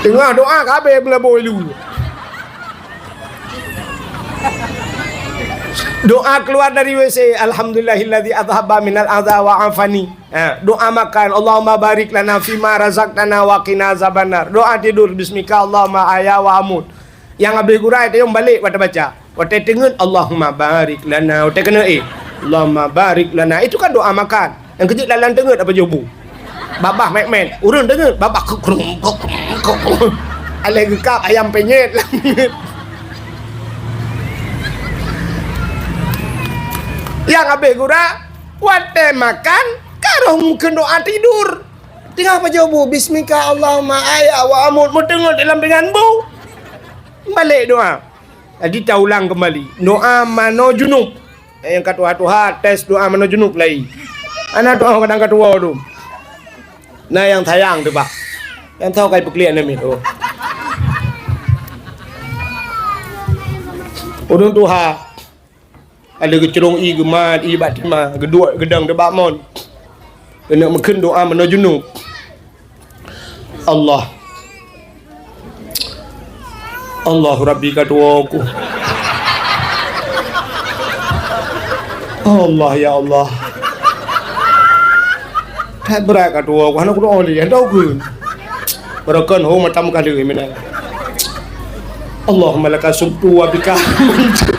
Teungoh doa ka habéh meulabôi lu. Doa keluar dari W C, "Alhamdulillahilladzi adzhaba minal adza wa afani." Ha, doa makan, "Allahumma barik lana fima razaqtana wa qina azabannar." Doa tidur, "Bismika Allahumma ahya wa amut." Nyang habéh gura, tayong balek watée baca. Watée teungeut, "Allahumma barik lana." Watée keuneuk, eh, "Allahumma barik lana." Itu kan doa makan. Nyang keujeuet lalan teungeut apa jobu. Babah mét-mét. Ureuëng teungeut, babah kukrung, kukrung, kukrung. Aléh geukab ayam penyet. Nyang habéh gura, watée makan, ka roh meukeun doa tidur. Teungoh pajoh bu, "Bismika Allahumma ahya wa amut," meuteungeut dalam pingan bu. Balek doa. Jadi taulang keumbali. Doa manoe junub. Eh, nyang ka tuha-tuha, tes doa manoe junub lai. Hana tuha kadang ka tuwoe tu. Na nyang sayang tu, bah. Nyang tho kai peukliek namiet tu. Ureuëng tuha. Ada geucurong ié geumat, ié bak tima, geuduek geudong teuh bak mon. Keuneuk meukeun doa manoe junub. Allah. Allah Rabbi ka tuwoe ku. Allah, ya Allah. That brat ka tuwoe ku, hana kudoa lé, hana tahu keun. Baroekon ho mata muka deuh mina. Allahumma laka sumtu wa bika amantu.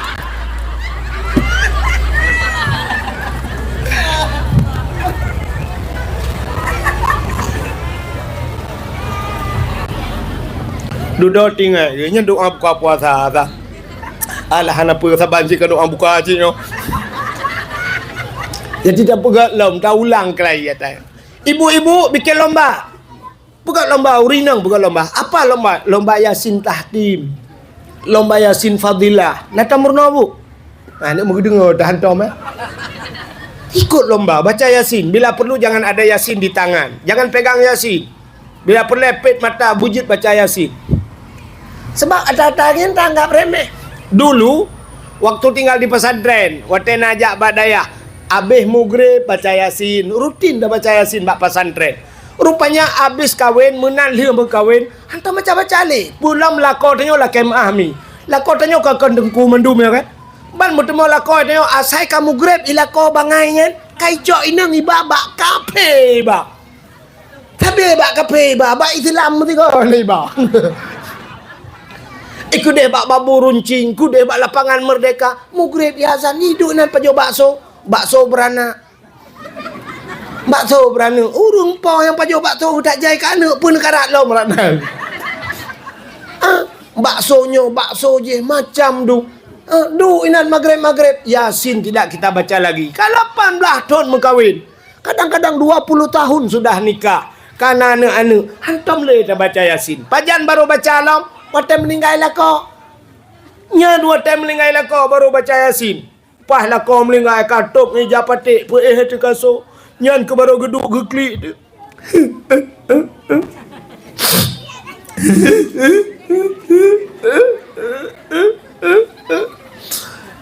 Dudoe tinggai geuh nyan doa buka puasa dah. Alah, hana peue saban cit ka doa buka cit nyoe. Jadi tapeugah lom, taulang keulai atai. Ibu-ibu bikin lomba. Peugah lomba, ureuëng inong peugah lomba. Apa lomba? Lomba Yasin tahtim. Lomba Yasin fadilah. Na tameurunoe bu? Ha, ni meudeungoe dah hantom, eh. Ikut lomba, baca Yasin. Bila perlu jangan ada Yasin di tangan. Jangan pegang Yasin. Bila peureulée pet mata, bujeut baca Yasin. Sebab ata-ata nyan tanggap remeh. Dulu, waktu tinggal di pesantren, watée na jak bak dayah, abéh mugreb baca Yasin, rutin dah baca Yasin bak pesantren. Rupanya abéh kawen, meunan lheueh meukawen, hantom baca-baca lé. Peue lom lakoe tanyoe lakée meuáh mi. Lakoe tanyoe ka kon teungku mandum nyoe kan. Ban meuteumé lakoe tanyoe asai ka mugreb i lakoe bangai nyan, ka icok inong iba bak kaphé iba. Sabe bak kaphé iba, bak Islam meusigoe lé iba. Ikudeh bak Babu Runcing, kudeh bak Lapangan Merdeka, mugreb i azan, iduek nan pajoh bakso, bakso beranak. Bakso beranak, ureuëng po nyang pajoh bakso tak jai keu aneuk pun karat lom rat nan. Ah, bakso nyoe, bakso jih macam du. Ah, du inan magreb-magreb, Yasin tidak kita baca lagi. Ka lapan blaih thon meukawen. Kadang-kadang dua puluh tahun sudah nikah. Kana aneuk-aneuk, hantom lé tabaca Yasin. Pajan barô baca lom, watée meuninggai lakoe. Nyan watée meuninggai lakoe barô baca Yasin. Paih lakoe meuninggai ka tôb ngon ija paték, peuéh ateueh kasô. Nyan keuh barô geuduek geuklik teuh.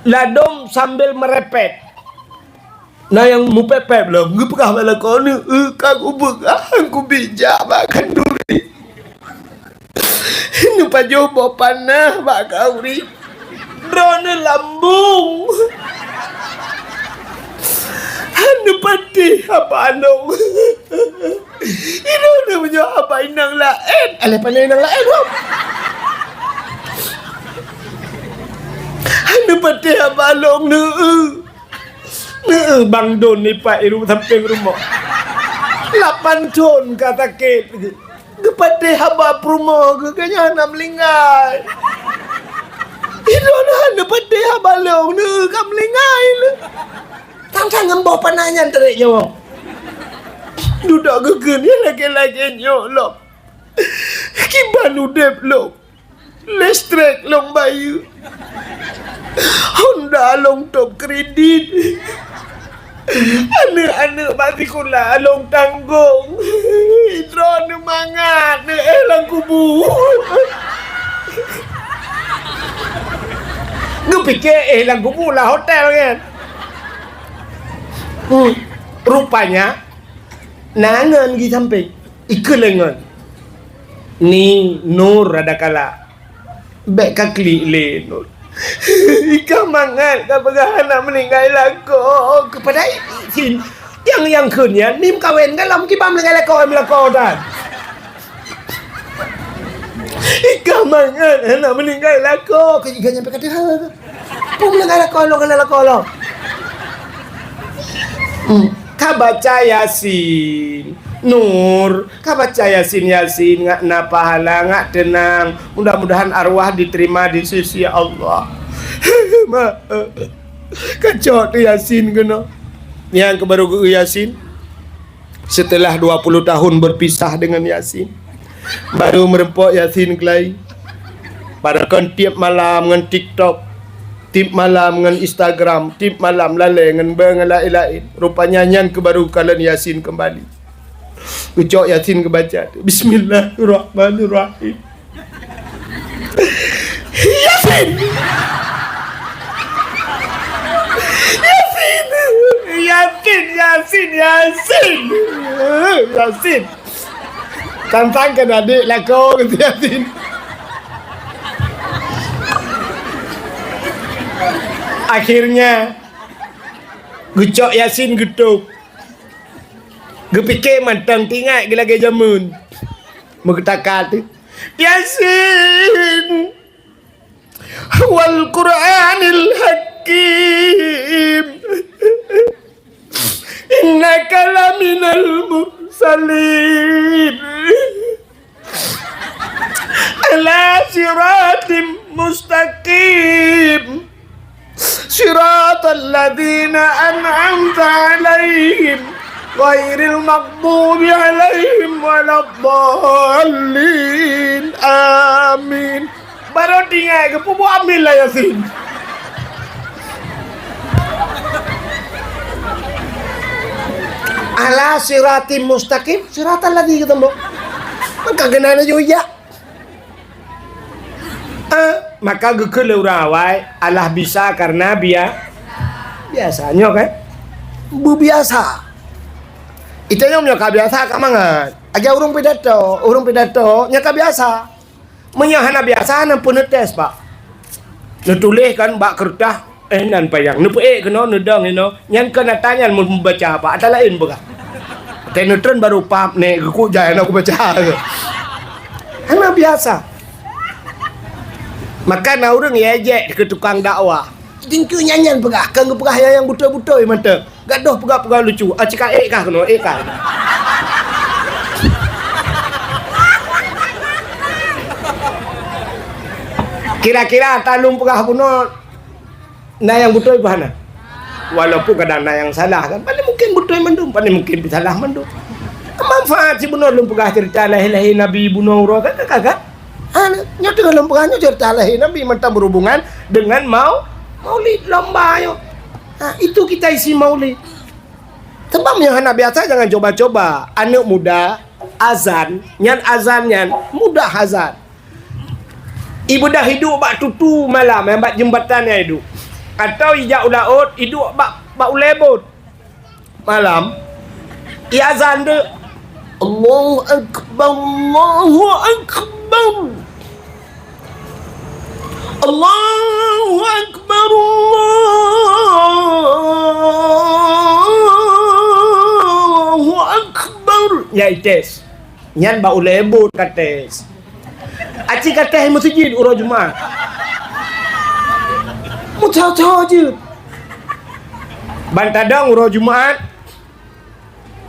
Ladôm sambil meurepet. Na nyang mupép-pép lom, geupeugah bak lakoe, "Neu-eu ka kubeugah, kubijak bak khanduri. Neupajoh boh panah bak khanduri. Droeneuh lambung. Neupatéh haba lôn." Iroh neupajoh haba inong laén. Alah, pane inong laén, hom. Neupatéh haba lôn, neu-eu. Neu-eu Bang Don nipat i ru-, sampéng rumoh. Lapan thon ka sakét. Geupatéh haba peurumoh geuh, geuh nyan hana meuninggai. Iroh neupatéh haba lôn, neu-eu ka meuninggai lé. Sang-sang ngon boh panah nyan tarék nyoe. Dudoe geukheun, ya lagèe-lagèe nyoe lom. Kiban udép lôn. Listrik lôn bayeue. Honda lôn tôb kredit. Aneuk-aneuk bak sikula lôn tanggong. Droeneuh mangat, neu-éh lam kubu. Geupiké éh lam kubu lam hotel nyan. Hmm. Rupanya, na ngon di sampéng. Ikeue lé ngon. Ni Nur rada kalak. Bèk ka klik lé Nur. Ika mangat ka peugah hana meuninggai lakoe. Keupada Yasin. Nyang, nyang kheun nyan, ni meukawen ka lom kiban meuninggai lakoe, meulakoe tan. Ika mangat hana meuninggai lakoe. Keu iga nyang peukatéh ha. Peue meuninggai lakoe lôn, hana lakoe lôn. Hmm. Ka baca Yasin. Nur, ka baca Yasin, Yasin, ngak na pahala, ngak teunang. Mudah-mudahan arwah diterima di sisi Allah. Ma, kacok tu Yasin keunoe. Nyang keu baru geu Yasin. Setelah dua puluh tahun berpisah dengan Yasin, baru meureumpok Yasin keulai. Padahai kon tiep malam ngon TikTok, tiep malam ngon Instagram, tiep malam lalè ngon beu ngon laén-laén. Rupanya nyan keu baru kalon Yasin keumbali. Geucok Yasin geubaca. Bismillahirrahmanirrahim. Yasin! Yasin! Yasin, Yasin, Yasin! Yasin! Tantang keu adék lakoe keu Yasin. Akhirnya, geucok Yasin geutôb. Geupiké mantong teuingat geu lagèe jameun. Meugeutaka teuh. Yasin. Wal Qur'anil Hakim. Innaka laminal mursalin. Ala siratim mustaqim. Siratal ladzina an'amta 'alaihim, ghairil maghdubi 'alaihim waladdallin. Amin. Baru tinggai geupeubuet amin lah Yasin. Ala siratim mustaqim, siratal ladzi geuteumbok. Maka keunan laju ijak. Ah, maka geukheun lé ureueng awai, alah bisa karena bia-, biasa. Nyoe kan? Beubiasa. Itanyong nyoe ka biasa ka mangat. Aja ureueng pidato, ureueng pidato nyoe ka biasa. Meunyoe hana biasa, hana peuneutes, Pak. Neutuléh kan bak keureutah, eh, nan payang. Neupeuék keunoe, neudong inoe. Nyan kon ata nyan meubaca, Pak. Ata laén peugah. Watèe neutreun baru pap, nèk geukuk jai na kubaca. Hana biasa. Maka na ureueng ijak keu tukang dakwah. Dingke nyan nyan peugah, ka geupeugah nyang, nyang beutôi-beutôi mantong. Gadoh peugah-peugah lucu. Ah, cika ék kah keunoe, ék kah. Kira-kira talôn peugah bunoe na nyang beutôi bah na. Walaupun kadang na nyang salah kan. Paling mungkin beutôi mandum, paling mungkin salah mandum. Manfaat sibunoe lôn peugah cerita lahé-lahé Nabi bunoe uroe kan, kan, kan? Ha, nyoe teungoh lôn peugah nyoe cerita lahé Nabi mantong berhubungan dengan mau-, maulid lomba nyoe. Ha, itu kita isi maulid. Sebab nyang hana biasa jangan coba-coba. Aneuk muda azan, nyan azan nyan mudah azan. Ibeudah iduek bak tutu malam, nyang bak jeumbatan nyan iduek. Atau ijak u laôt, iduek bak, bak ulèe bot. malam, iazan deuek, "Allahu Akbar, Allahu Akbar. Allahu Akbar, Allahu Akbar." Nyan ites. Nyan bak ulée bot kates. Aci kates meuseujid uroe Jumat. Meucocok jeuet. Ban tadong uroe Jumat,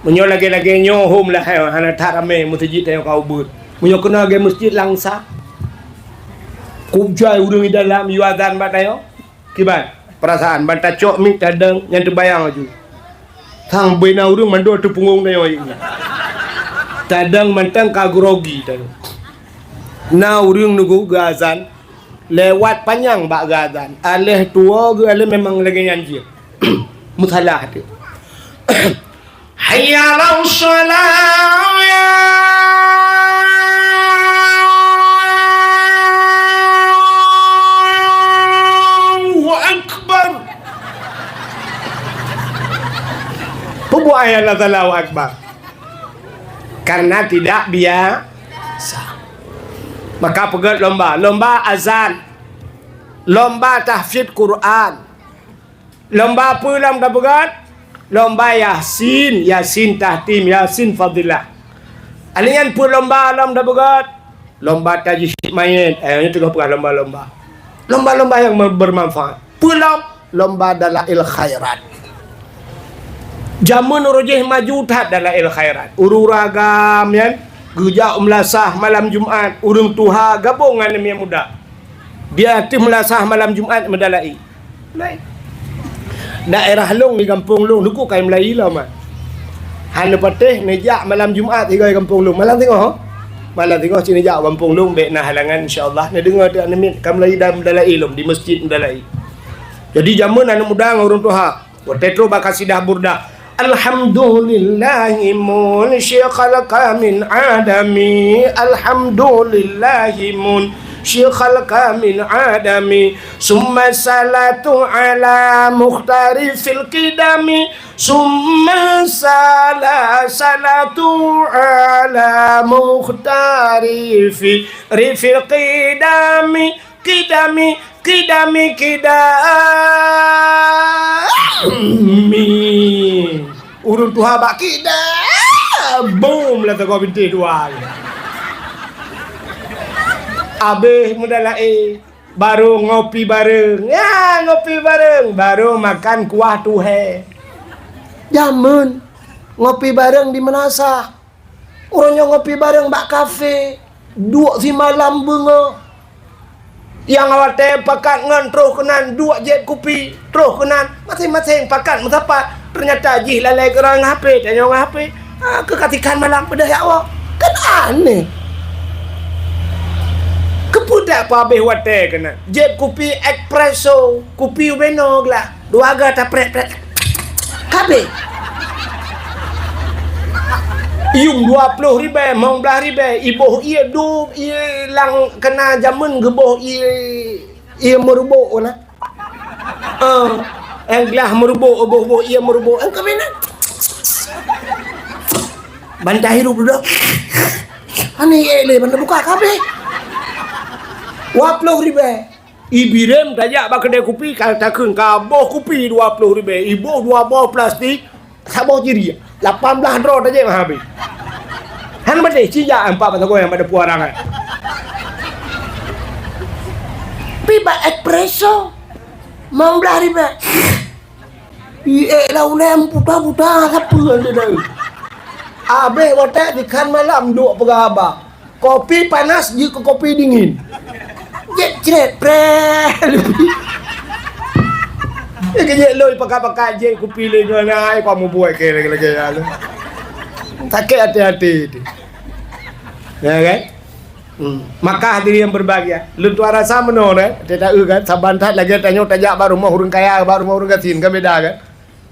meunyoe lagée-lagée nyoe hom lah, hai, hana that ramé meuseujid tanyoe ka ubeuet. Meunyoe keunoe lagée meuseujid Langsa, kujai ureuëng di dalam yue azan bak tanyoe. Kiban, peurasaan ban tacok miet tadong nyang teubayang laju. Sang beu na ureuëng mandua teupeungong tanyoe ayek nyan. Tadong mantong ka grogi tanyoe. Na ureuëng nunggu geuazan, lewat panyang bak geuazan. Aléh tuwoe geualéh memang lagée nyan jih. Meusalah teuh. Hayya 'alas shalah. Allahu Akbar. Peue buet ayat Allahu Akbar? Karena tidak biasa. Maka peugét lomba, lomba azan, lomba tahfidz Quran. Lomba peue lom tapeugét? Lomba Yasin, Yasin tahtim, Yasin fadilah. Alèh nyan peue lomba lom tapeugét? Lomba tajhid mayét. Eh, nyoe teungoh peugah lomba-lomba. Lomba-lomba nyang me-, bermanfaat. Peue lom? Lomba dalail khairat. Jameun uroe jéh maju that dalail khairat. Ureuëng-ureuëng agam nyan geujak u meulasah malam Jumat, ureuëng tuha gabong ngon nyang muda. Di ateueh meulasah malam Jumat meudalai. Laén. Daerah lôn di gampông lôn, nyoe ka mulai lom, ah. Hana patéh neujak malam Jumat sigoe gampông lôn. Malam singoh. Malam singoh cit neujak gampông lôn, bék na halangan, insya Allah. Neudeungoe teuh aneuk miet ka mulai dan meudalai lom di masjid meudalai. Jadi jameun aneuk muda ngon ureuëng tuha. Watèe trôh bak kasidah Burdah. Alhamdulillahi munsyikal kamin adami. Alhamdulillahi munsyikal kamin adami. Summa salatu ala mukhtarifil qidami. Summa sala-, salatu ala mukhtarifi-, rifil qidami. Qidami, qidami, qidami. Ureuëng tuha bak qidami. Bum, lah teugok bintéh dua. Abéh meudalai, baru ngopi bareng. Ya, ngopi bareng. Baru makan kuah tuhé. Jameun ngopi bareng di meunasah. Uroe nyoe ngopi bareng bak kafe, duek simalam beungoh. Nyang watèe pakat ngon trôh keunan duek jép kupi, trôh keunan, maséng-maséng pakat meusapat. Teunyata jih lalai keudroe ngon H P, tanyoe ngon H P. Ah, keu ka tikhan malam peudeh jak woe. Kan aneh. Keupeue dak peuhabéh watèe keunan? Jép kupi espresso, kupi ubenoe glah. Dua ga taprek-prek. Ka abéh. Yuem dua ploh ribèe, limong blah ribèe, iboh ie dum, ie lam keuna jameun geuboh ie, ie meurubok na. Ah, nyang glah meurubok, boh-boh ie meurubok. Nyang ka abéh na. Ban tahirup dudoe. Ani ie lé ban tabuka ka abéh. Dua ploh ribèe. Ibirem tajak bak keudè kupi, ka takheun ka boh kupi dua ploh ribèe, iboh dua boh plastik, saboh ciri, lapan blah droe tajak meuhabéh. Hana maté, cijak empat bak sagoe nyang pada puarang kan. Pi bak espresso, limong blah ribèe. Iék lam ulèe meuputa-puta sapeue lé dai. Abéh watèe dikhan malam duek peugah haba. Kopi panas jeuet keu kopi dingin. Jép cret preh. Jép lôi pakat-pakat jép kupi lé nyoe na ai kau mubuet keu lagèe-lagèe nyan. Sakét até-até teuh. Ya kan? Hmm. Maka hadirin yang berbahagia, lôn tuan rasa meunoe, eh, teuta eu kan, saban that lagèe tanyoe tajak bak rumoh ureueng kaya, bak rumoh ureueng gasien, kan beda kan?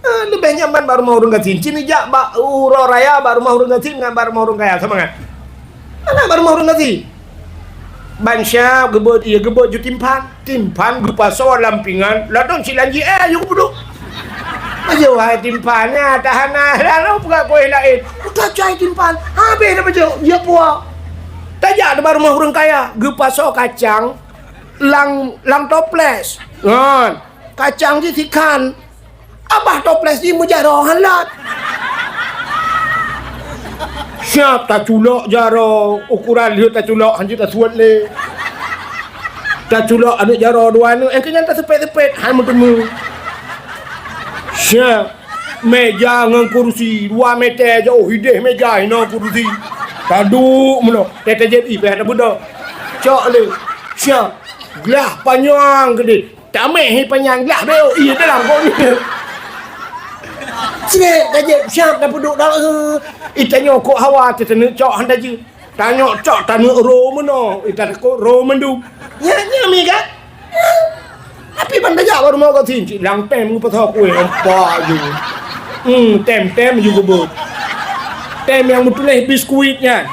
Eh, leubeh nyaman bak rumoh ureueng gasien. Cit neujak bak uroe raya bak rumoh ureueng gasien ngon bak rumoh ureueng kaya, sama kan? Hana bak rumoh ureueng gasien. Ban syab geubeuet, iya geubeuet ju timphan. Timphan geupasoe lam pingan, ladôm silanji eh, ayu geupeuduek. Ayo hai timpal, nya tahana lalu peugah kueh laén. Udah cai timpal, habéh dah bacut, dia puak. Tajak teuma rumoh ureuëng kaya, geupasoe kacang lam, lam toples. Ngon kacang jih sikhan. Abah toples jih meujaroe han lat. Siap taculok jaroe, ukuran lheueh taculok han jeuet tasuet lé. Taculok aneuëk jaroe dua aneuëk, eh, keunyan tasepet-sepet, han meuteumé. Siap. Meja ngon kursi dua meter jauh, ideh meja inoe kursi. Taduek meunoe, teuh tajép ié payah tabeudôh. Cok lé. Siap. Glah panyang keudeh. Tameh hi panyang glah beu ié dalam kok ni. Cret tajép siap tapeuduek dah. Eh, itanyoe kok hawa teuteuneuek cok han tajeuet. Tanyoe cok taneuk ro meunoe, ita takot ro mandum. Nyan, nyan mi kan? Tapi ban tajak bak rumoh Gasin, cit lang tem geupasoe kueh empat ju. Hmm, tem-tem ju geubeuet. Tem nyang meutuléh biskuit nyan.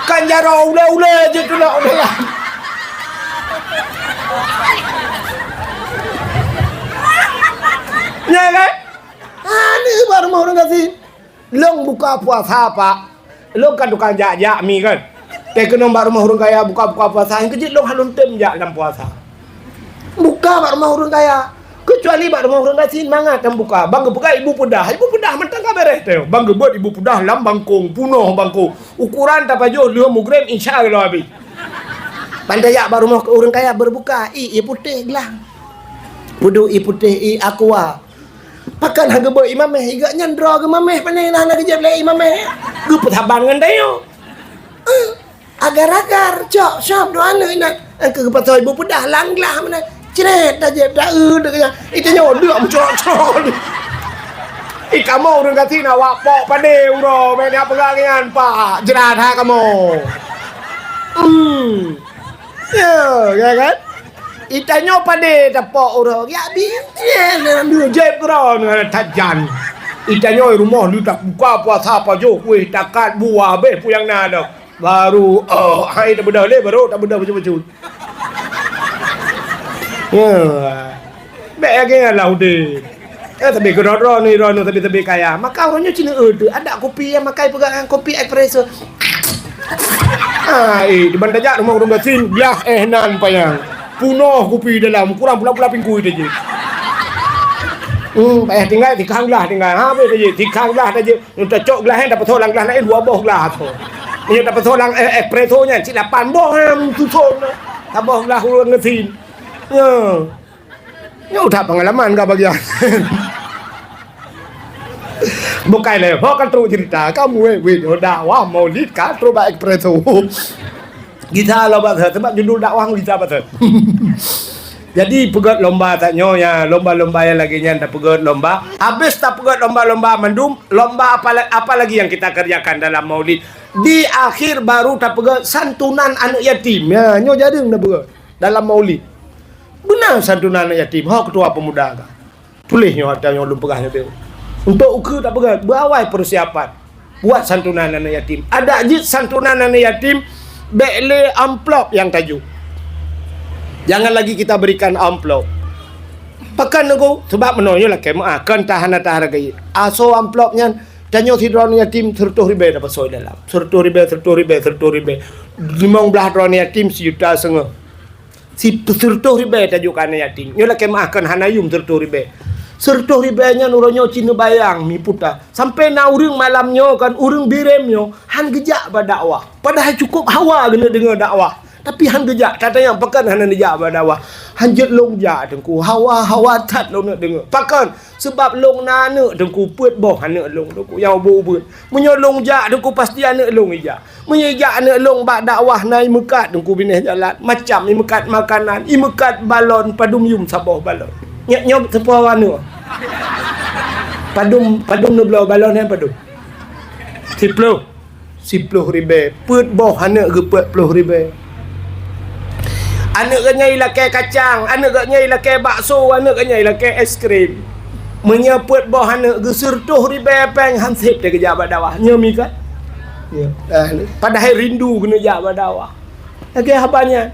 Kan jaroe ulée-ulée jeuet tulak u dalam. Nyan kan? Ha, ni bak rumoh ureuëng Gasin. Lôn buka puasa, Pak. Lôn kan tukang jak-jak mi kan. Teukeunong bak rumoh ureuëng kaya buka-buka puasa, nyang keujeuet lôn hana lôn tem jak lam puasa. Buka bak rumoh ureuëng kaya. Keucuali bak rumoh ureuëng gasien mangat tam buka. Bang geupeugah ibu peudah. Ibu peudah mantong ka beres teuh. Bang geubeuet ibu peudah lam bangkong, punoh bangkong. Ukuran tapajoh lheueh mugreb isya lom habéh. Ban tajak bak rumoh ureuëng kaya beureubuka, ié putéh glang. Peuduek ié putéh, ié aqua. Pakon han geubeuet ié mameh, ié geuh nyan droe geuh mameh, pane na hana geujép lé ié mameh. Geupeusaban ngon tanyoe. Eh, agar-agar, cok, sop, dua aneuk inan. Engkeu geupasoe ibu peudah lam glah meunan. Cret, tajép, taeu, deuk nyan. Itanyoe deuk meucrok-crok. Ih, kamoe ureuëng gasien awak pok padé uroe, bèk na peugah nyan, Pak. Jrat that kamoe. Hmm. Ya, ya kan? Itanyoe padé tapok uroe, ya bi, ya, nyoe jép keudroe nyoe that jan. Itanyoe rumoh lheueh tabuka puasa pajoh kueh takat buah habéh peue nyang na dok. Baru, oh, hai tabeudôh lé, baru tabeudôh bacut-bacut. Ya. Bèk lagèe nyan lah udép. Eh, tapi keudroe-droe ni, droe ni tapi-tapi kaya. Maka uroe nyoe cina eu teuh, adak kupi nyang makai peugah ngon kupi espresso. Ah, eh, di ban tajak rumoh ureuëng gasien, glah eh nan panyang. Punoh kupi dalam, kurang pula-pula pingkui tajép. Hmm, payah tinggai, tikang glah tinggai. Ha, habéh tajép, tikang glah tajép. Nyoe tacok glah nyan, tapasoe lam glah laén, dua boh glah tu. Nyoe tapasoe lam, eh, espresso nyan, cit lapan boh nyan suson. Saboh glah ureuëng gasien. Ya. Nyoe that pengalaman ka bagian. Bukai lé, ho ka trok cerita, kamoe wét, wét, dakwah Maulid ka trok bak espresso. Gisa lom bak sana, sebab judul dakwah gisa bak sana. Jadi, peugöt lomba tanyoe ya, lomba-lomba nyang lagèe nyan tapeugöt lomba. Habis tapeugöt lomba-lomba mandum, lomba apa la-, apa lagi yang kita kerjakan dalam Maulid? Di akhir baru tapeugöt santunan aneuk yatim. Ya, nyoe jareueng tapeugöt dalam Maulid. Beuna santunan aneuk yatim, ho ketua pemuda ka. Tuléh nyoe ata nyoe lôn peugah nyoe teuh. Untuk ukeue tapeugah, beuawai peusiapan buat santunan aneuk yatim. Adak jeuet santunan aneuk yatim, bèk lé amplop nyang tajok. Jangan lagi kita berikan amplop. Pakon nyoe, sabab meunoe nyoe lakèe meu'ah, kon tahan ata hargai. Asoe amplop nyan, tanyoe sidroe aneuk yatim, seureutôh ribèe tapasoe dalam. Seureutôh ribèe, seureutôh ribèe, seureutôh ribèe. Limong blah droe aneuk yatim, sijuta seungoh. Si seureutôh ribèe tajok keu aneuk yatim. Nyoe lakèe meu'ah kon hana yum seureutôh ribèe. Seureutôh ribèe nyan uroe nyoe ci neubayang mi puta. Sampoe na ureuëng malam nyoe kan ureuëng Bireuen nyoe han geujak bak dakwah. Padahai cukup hawa geuneuk deungö dakwah. Tapi han geujak, tatanyong pakon hana neujak bak dakwah. Han jeuet lôn jak teungku, hawa, hawa that lôn neuk deungö. Pakon? Sabab lôn na aneuk teungku, peuet boh aneuk lôn teungku nyang ubit-ubit. Meunyoe lôn jak teungku pasti aneuk lôn ijak. Meunyoe ijak aneuk lôn bak dakwah na imeukat teungku binéh jalan, macam imeukat makanan, imeukat balon, padum yum saboh balon. Nyoe, nyoe saboh aneuk. Padum, padum neubloe balon nyan padum? Siploh. Siploh ribèe. Peuet boh aneuk geuh peuet ploh ribèe. Aneuk geuh nyan ilakèe kacang, aneuk geuh nyan ilakèe bakso, aneuk geuh nyan ilakèe es krim. Meunyoe peuet boh aneuk geuh seureutôh ribèe pèng han sép teuh geujak bak dakwah. Nyoe mi kan? Ya. Eh, padahai rindu keuneuk jak bak dakwah. Lagèe haba nyan.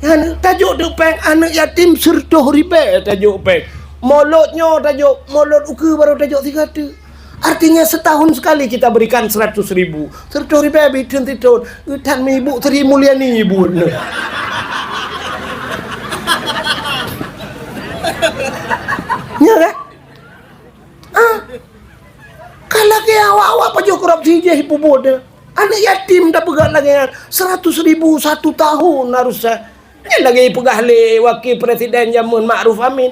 Nyan tajok teuk pèng aneuk yatim seureutôh ribèe tajok pèng. Molot nyoe tajok, molot ukeue barô tajok sigoe teuk. Artinya setahun sekali kita berikan seratus ribu. Seratus ribu habéh thon sithon. Utan mi ibu Sri Mulyani ibu nyoe. Nya kan? Ah. Ka lagèe awak-awak pajoh korupsi jih ipubuet. Aneuk yatim tapeugah lagèe nyan, seratus ribu satu tahun harusnya. Nyan lagèe ipeugah lé Wakil Presiden jameun Ma'ruf Amin,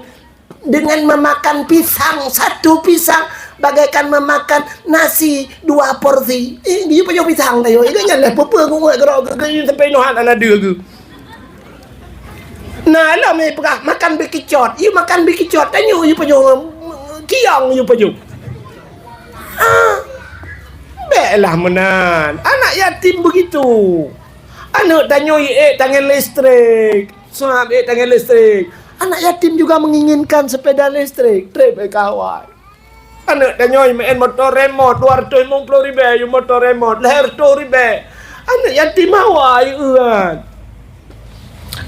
dengan memakan pisang satu pisang bagaikan memakan nasi dua porsi. Eh, dia pajoh pisang dah yo. Ingat nyan lah peue-peue ngon gerak ke sampai noh hana deuh ke. Nah, lom ipeugah makan bikicot. You makan bikicot, tanyoe you pajoh, kiong you pajoh. Ah, bèklah meunan. Anak yatim begitu. Aneuk tanyoe ék tangen listrik. Sab ék tangen listrik. Anak yatim juga menginginkan sepeda listrik. Trép ék kawai. Aneuk tanyoe meu'en moto remot dua ratus limong ploh ribèe, yue moto remot lhèe reutôh ribèe. Aneuk yatim hawa yue euan.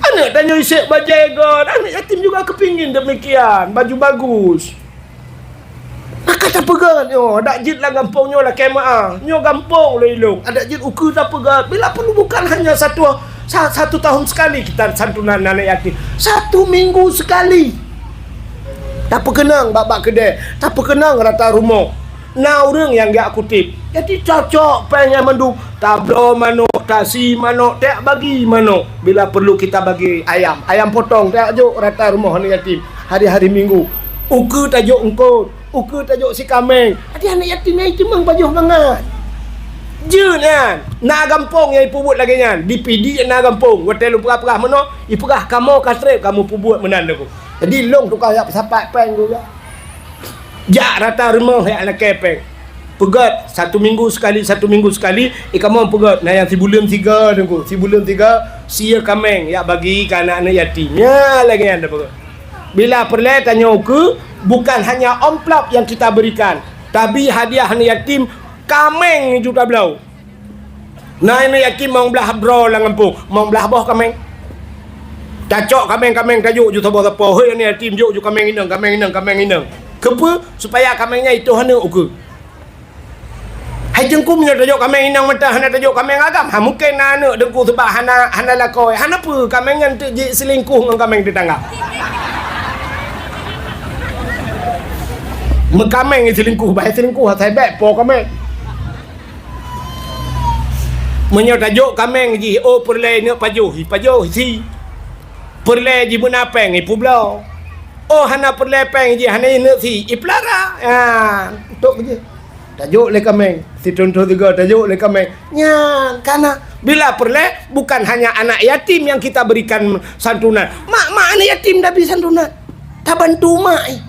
Aneuk tanyoe sek bajèe göt, aneuk yatim juga kepingin demikian, baju bagus. Maka tapeugah nyoe, adak jeuet lam gampông nyoe lakèe meu'ah. Nyoe gampông lôn ilôn. Adak jeuet ukeue tapeugah, bila perlu bukan hanya satu, sa-, satu tahun sekali kita santunan aneuk yatim. Satu minggu sekali. Tapeukeunong bak-bak keudè, tapeukeunong rata rumoh. Na ureueng nyang geujak kutép. Jadi tacok péng nyan mandum, tabloe manok, tasi manok, tajak bagi manok. Bila perlu kita bagi ayam, ayam potong, tajak jok rata rumoh aneuk yatim hari-hari Minggu. Ukeue tajok eungkôt, ukeue tajok sikameng. Jadi aneuk yatim nyan jimeueng pajoh mangat. Jeuet nyan, na gampông nyang ipubuet lagèe nyan. Di Pidie na gampông, watèe lôn peugah-peugah meunoe, ipeugah kamoe ka trép kamoe pubuet meunan Teungku. Jadi lôn tukang jak peusapat péng juga. Jak rata rumoh jak lakèe péng. Peugöt satu minggu sekali, satu minggu sekali, eh, kamoe peugöt. Na nyang sibuleuen sigoe Teungku, sibuleuen sigoe, sie kaméng jak bagi keu aneuk-aneuk yatim. Nyan lagèe nyan tapeugöt. Bila peureulèe tanyoe ukeue, bukan hanya amplop yang kita berikan, tapi hadiah aneuk yatim kaméng ju tabloe. Na aneuk yatim limong blah droe lam gampông, limong blah boh kaméng. Tacok kaméng-kaméng tajok ju saboh-saboh. Hei aneuk yatim, jok ju kaméng inong, kaméng inong, kaméng inong. Keupeue? Supaya kaméng nyan itoh aneuk ukeue. Hai Teungku, meunyoe tajok kaméng inong mantong hana tajok kaméng agam, ha mungken na aneuk Teungku, sebab hana, hana lakoe. Hana peue, kaméng nyan teuk jiselingkuh ngon kaméng tetangga. Meukaméng jiselingkuh, bah jiselingkuh asai bèk po kaméng. Meunyoe tajok kaméng jih, oh peureulèe neuk pajoh, ipajoh si. Peureulèe jih beuna péng, ipubloe. Oh hana peureulèe péng jih, hana neuk si, ipeulara. Ha, tok jih. Tajok lé kaméng, sithon-thon sigoe tajok lé kaméng. Nyan, kana bila peureulèe bukan hanya anak yatim yang kita berikan santunan. Mak-mak aneuk yatim tabi santunan. Tabantu mak, eh.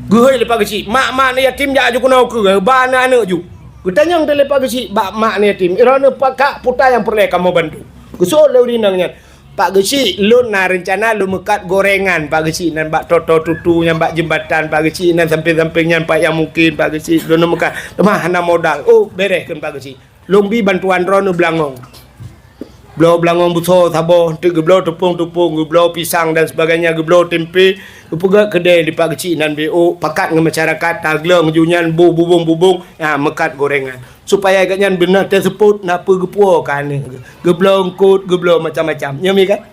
Geuhôi lé Pak Geuchik, mak-mak aneuk yatim jak ju keunoe ukeue, ba aneuk-aneuk ju. Geutanyong lé Pak Geuchik bak mak aneuk yatim, "Droeneuh pakak peue nyang peureulèe kamoe bantu?" Geuseuôt lé ureueng inong nyan, "Pak Geuchik, lôn na reuncana lôn meukat gorengan, Pak Geuchik, nan bak toto tutu nyan bak jeumbatan, Pak Geuchik, nan sampéng-sampéng nyan pat nyang mungken, Pak Geuchik, lôn meukat. Teuma hana modal." "Oh, bèrèh kheun, Pak Geuchik. Lôn bi bantuan droeneuh beulangong." Bloe beulangong beusoe saboh, teuk geubloe teupông-teupông, geubloe pisang dan sebagainya, geubloe tempe, geupeugöt keudè lé Pak Geuchik nan B O, pakat ngon masyarakat, tagleueng ju nyan, boh bubông-bubông, ha, meukat gorengan. Supaya gobnyan beuna teuseupôt na peue geupuwoe keu aneuk geuh. Geubloe eungkôt, geubloe macam-macam. Nyoe mi kan?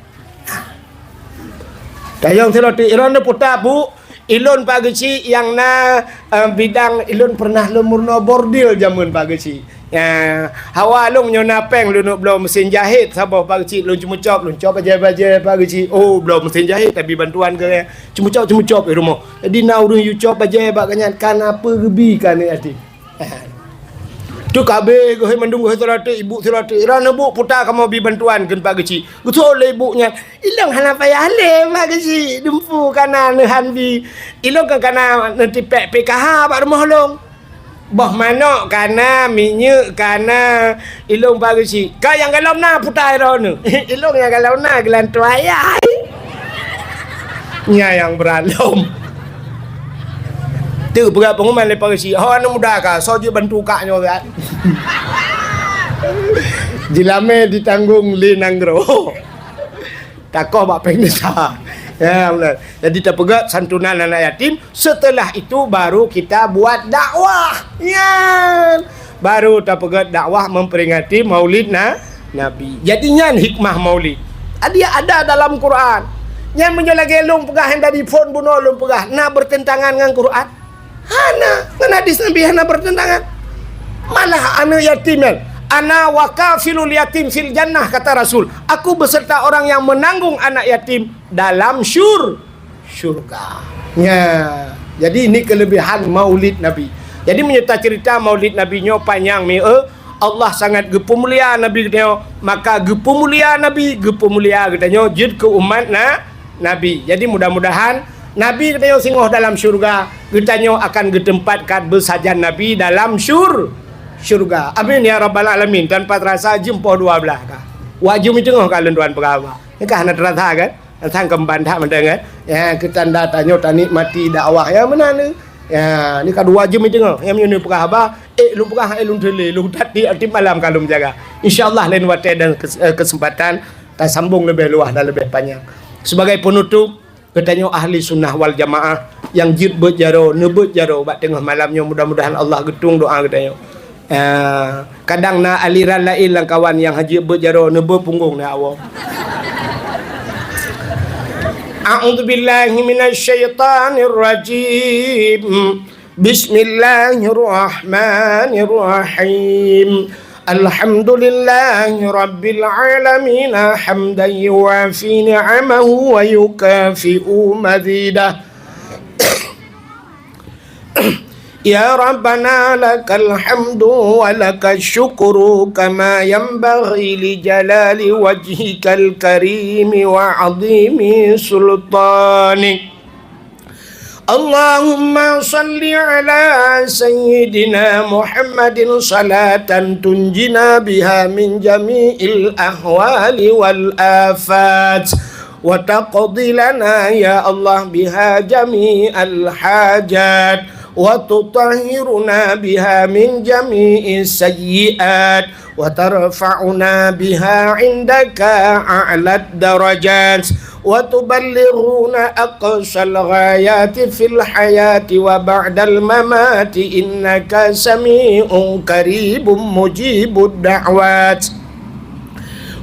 Tanyong sidroe teuk, "Droeneuh peue, Bu?" "Ilôn Pak Geuchik nyang na, eh, bidang, ilôn peureunah lôn meurunoe bordil jameun Pak Geuchik. Ya, hawa lôn nyoe na péng lôn neuk bloe meusén jahét saboh Pak Geuchik, lôn ceumeucop, lôn cop bajèe-bajèe Pak Geuchik." Oh, bloe meusén jahét tabi bantuan keu, ceumeucop-ceumeucop di rumoh. Jadi na ureueng yue cop bajèe bak gobnyan, ka na peue geubi keu aneuk yatim. Teuk ka abéh geuhôi mandum, geuhôi sidroe teuk, ibu sidroe teuk, "Droeneuh Bu, peue kamoe bi bantuan kheun Pak Geuchik." Geuseuôt lé ibu nyan, "Ilôn hana payah lé Pak Geuchik, dumpeue kana neuhan bi. Ilôn kan kana neutipék P K H bak rumoh lôn. Boh manok kana, minyeuk kana, ilôn Pak Geuchik. Ka nyang golom na peue droeneuh?" "Ilôn nyang golom na geulantoe ayah." Nyan nyang brat lom. Teuk peugah pengumuman lé Pak Geuchik, "Ho aneuk muda ka, soe jeuet bantu kak nyoe kan?" Jeulamé ditanggong lé nanggroe. Takoh bak péng desa. Ya, benar. Jadi, tapeugét santunan anak yatim, setelah itu baru kita buat dakwah. Ya. Baru tapeugét dakwah memperingati Maulid Na-, Nabi. Jadi, nyan hikmah Maulid. Dia ada dalam Quran. Nyan meunyoe lagèe lôn peugah nyang dari phon bunoe lôn peugah, na bertentangan ngon Quran? Hana, ngon hadis Nabi hana bertentangan. Malah aneuk yatim nyan, "Ana wa kafilul yatim fil jannah," kata Rasul. "Aku beserta orang yang menanggung anak yatim dalam syur-, syurga." Nya, jadi ini kelebihan Maulid Nabi. Jadi meunyoe tacerita Maulid Nabi nyoe panyang mi, eh, Allah sangat geupeumulia Nabi geutanyoe, maka geupeumulia Nabi, geupeumulia geutanyoe jeuet keu umat na-, Nabi. Jadi, mudah-mudahan Nabi geutanyoe singoh dalam syurga, geutanyoe akan geuteumpatkan beusajan Nabi dalam syur-, syurga. Amin ya rabbal alamin. Tanpa terasa jeuem poh dua belas ka. Wajeuem teungoh ka lôn tuan peugah haba. Nyoe ka hana terasa kan? Sang keumbang that mantong kan? Ya, keu tanda tanyoe tanikmati dakwah. Ya, meunan ni. Ya, ni ka dua jeuem teungoh. Ya, meunyoe peugah haba, eh, lôn peugah, eh, lôn teulé, lôn that di, di malam ka lôn jaga. Insya Allah lain watèe dan kes-, eh, kesempatan tasambong leubeh luwah dan leubeh panyang. Sebagai penutup, geutanyoe ahli sunnah wal jamaah nyang jeuet beuet jaroe, neubeuet jaroe bak teungoh malam nyoe, mudah-mudahan Allah geutueng doa geutanyoe. Ah, kadang na aliran laén lam kawan nyang hana jeuet beuet jaroe, neubeuet punggong na awak. A'udzubillahi minasyaitonirrajim. Bismillahirrahmanirrahim. Alhamdulillahi rabbil alamin, hamdan yuwafi ni'amahu wa yukafi'u mazidah. Ya Rabbana, lakal hamdu wa lakasyukru, kama yanbaghi li jalali wajhikal karimi wa azimi sultanik. Allahumma salli ala sayyidina Muhammadin salatan tunjina biha min jami'il ahwali wal afat, wa taqdi lana, ya Allah, biha jami'al hajat, wa tutahhiruna biha min jami'is sayyi'at, wa tarfa'una biha 'indaka a'lad darajat, wa tuballighuna aqsal ghayati fil hayati wa ba'dal mamati, innaka sami'un qaribun mujibud da'wat.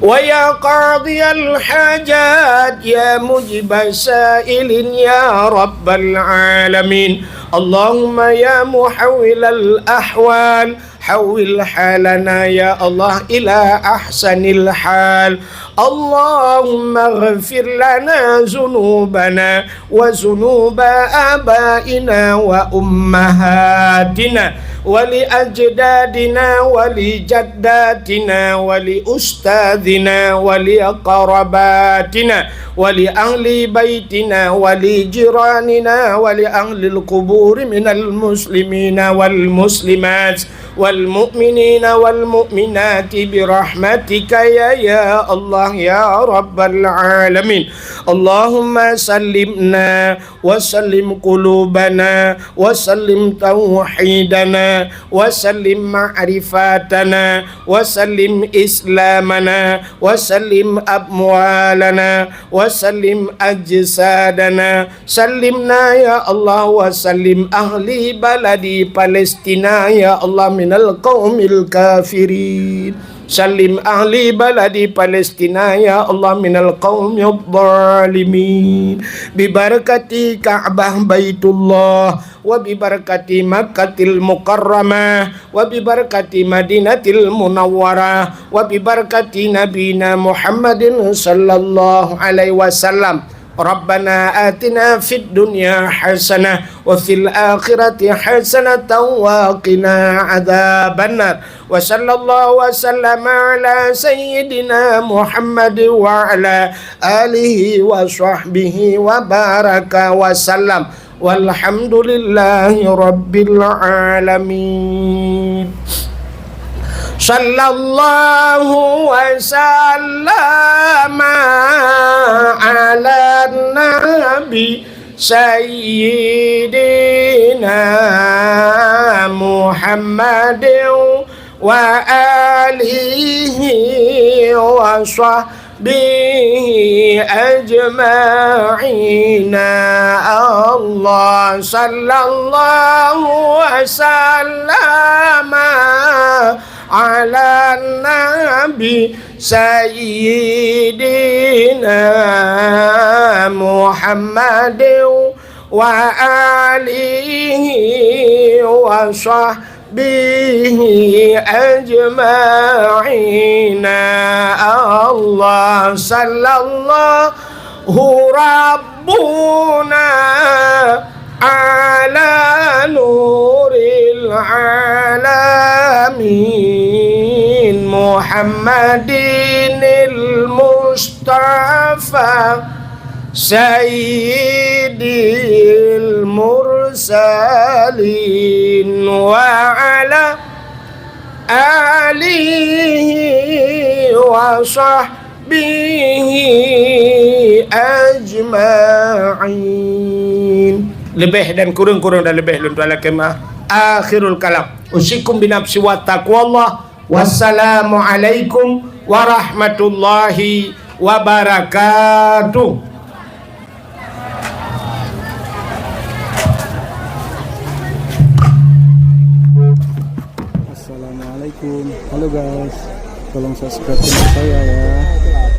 Wa ya qadhiyal hajat, ya mujibas sa'ilin, ya rabbal alamin. Allahumma ya muhawwilal ahwal, hawwil halana ya Allah ila ahsanil hal. Allahumma ghfir lana zunubana wa zunuba abaina wa ummahatina, wa li ajdadina, wa li jaddatina, wa li ustadzina, wa li aqrabatina, wa li ahli baitina, wa li jiranina, wa li ahlil quburi minal muslimina wal muslimat, wal mu'minina wal mu'minati bi rahmatika ya, ya Allah, ya rabbal alamin. Allahumma sallimna wa sallim qulubana wa sallim tauhidana wa sallim ma'rifatana wa sallim islamana wa sallim amwalana wa sallim ajsadana. Sallimna ya Allah wa sallim ahli baladi Palestina ya Allah minal qaumil kafirin. Sallim ahli baladi Palestina ya Allah minal qaumil zalimin. Bi barakati Ka'bah Baitullah, wa bi barakati Makkatil Mukarramah, wa bi barakati Madinatil Munawwarah, wa bi barakati Nabina Muhammadin sallallahu alaihi wasallam. Rabbana atina fid dunya hasanah wa fil akhirati hasanatan wa qina adzabannar. Wa sallallahu wa sallama ala sayyidina Muhammad wa ala alihi wa sahbihi wa baraka wa sallam. Walhamdulillahi rabbil alamin. Sallallahu wa sallama ala nabi sayyidina Muhammadin wa alihi wa sahbihi به أجمعين. الله صلى الله وسلم على النبي سيدنا محمد وآله وصحبه أجمعين. الله صلى الله ربنا على نور العالمين محمد المصطفى سيد المرسلين وعلى آله وصحبه أجمعين. Leubeh dan kureueng, kureueng dan leubeh lôn tuan lakée meu'ah. Akhirul kalam. Usikum binafsi wa taqwallah. Wassalamualaikum warahmatullahi wabarakatuh. Assalamualaikum. Halo guys, tolong subscribe channel saya ya.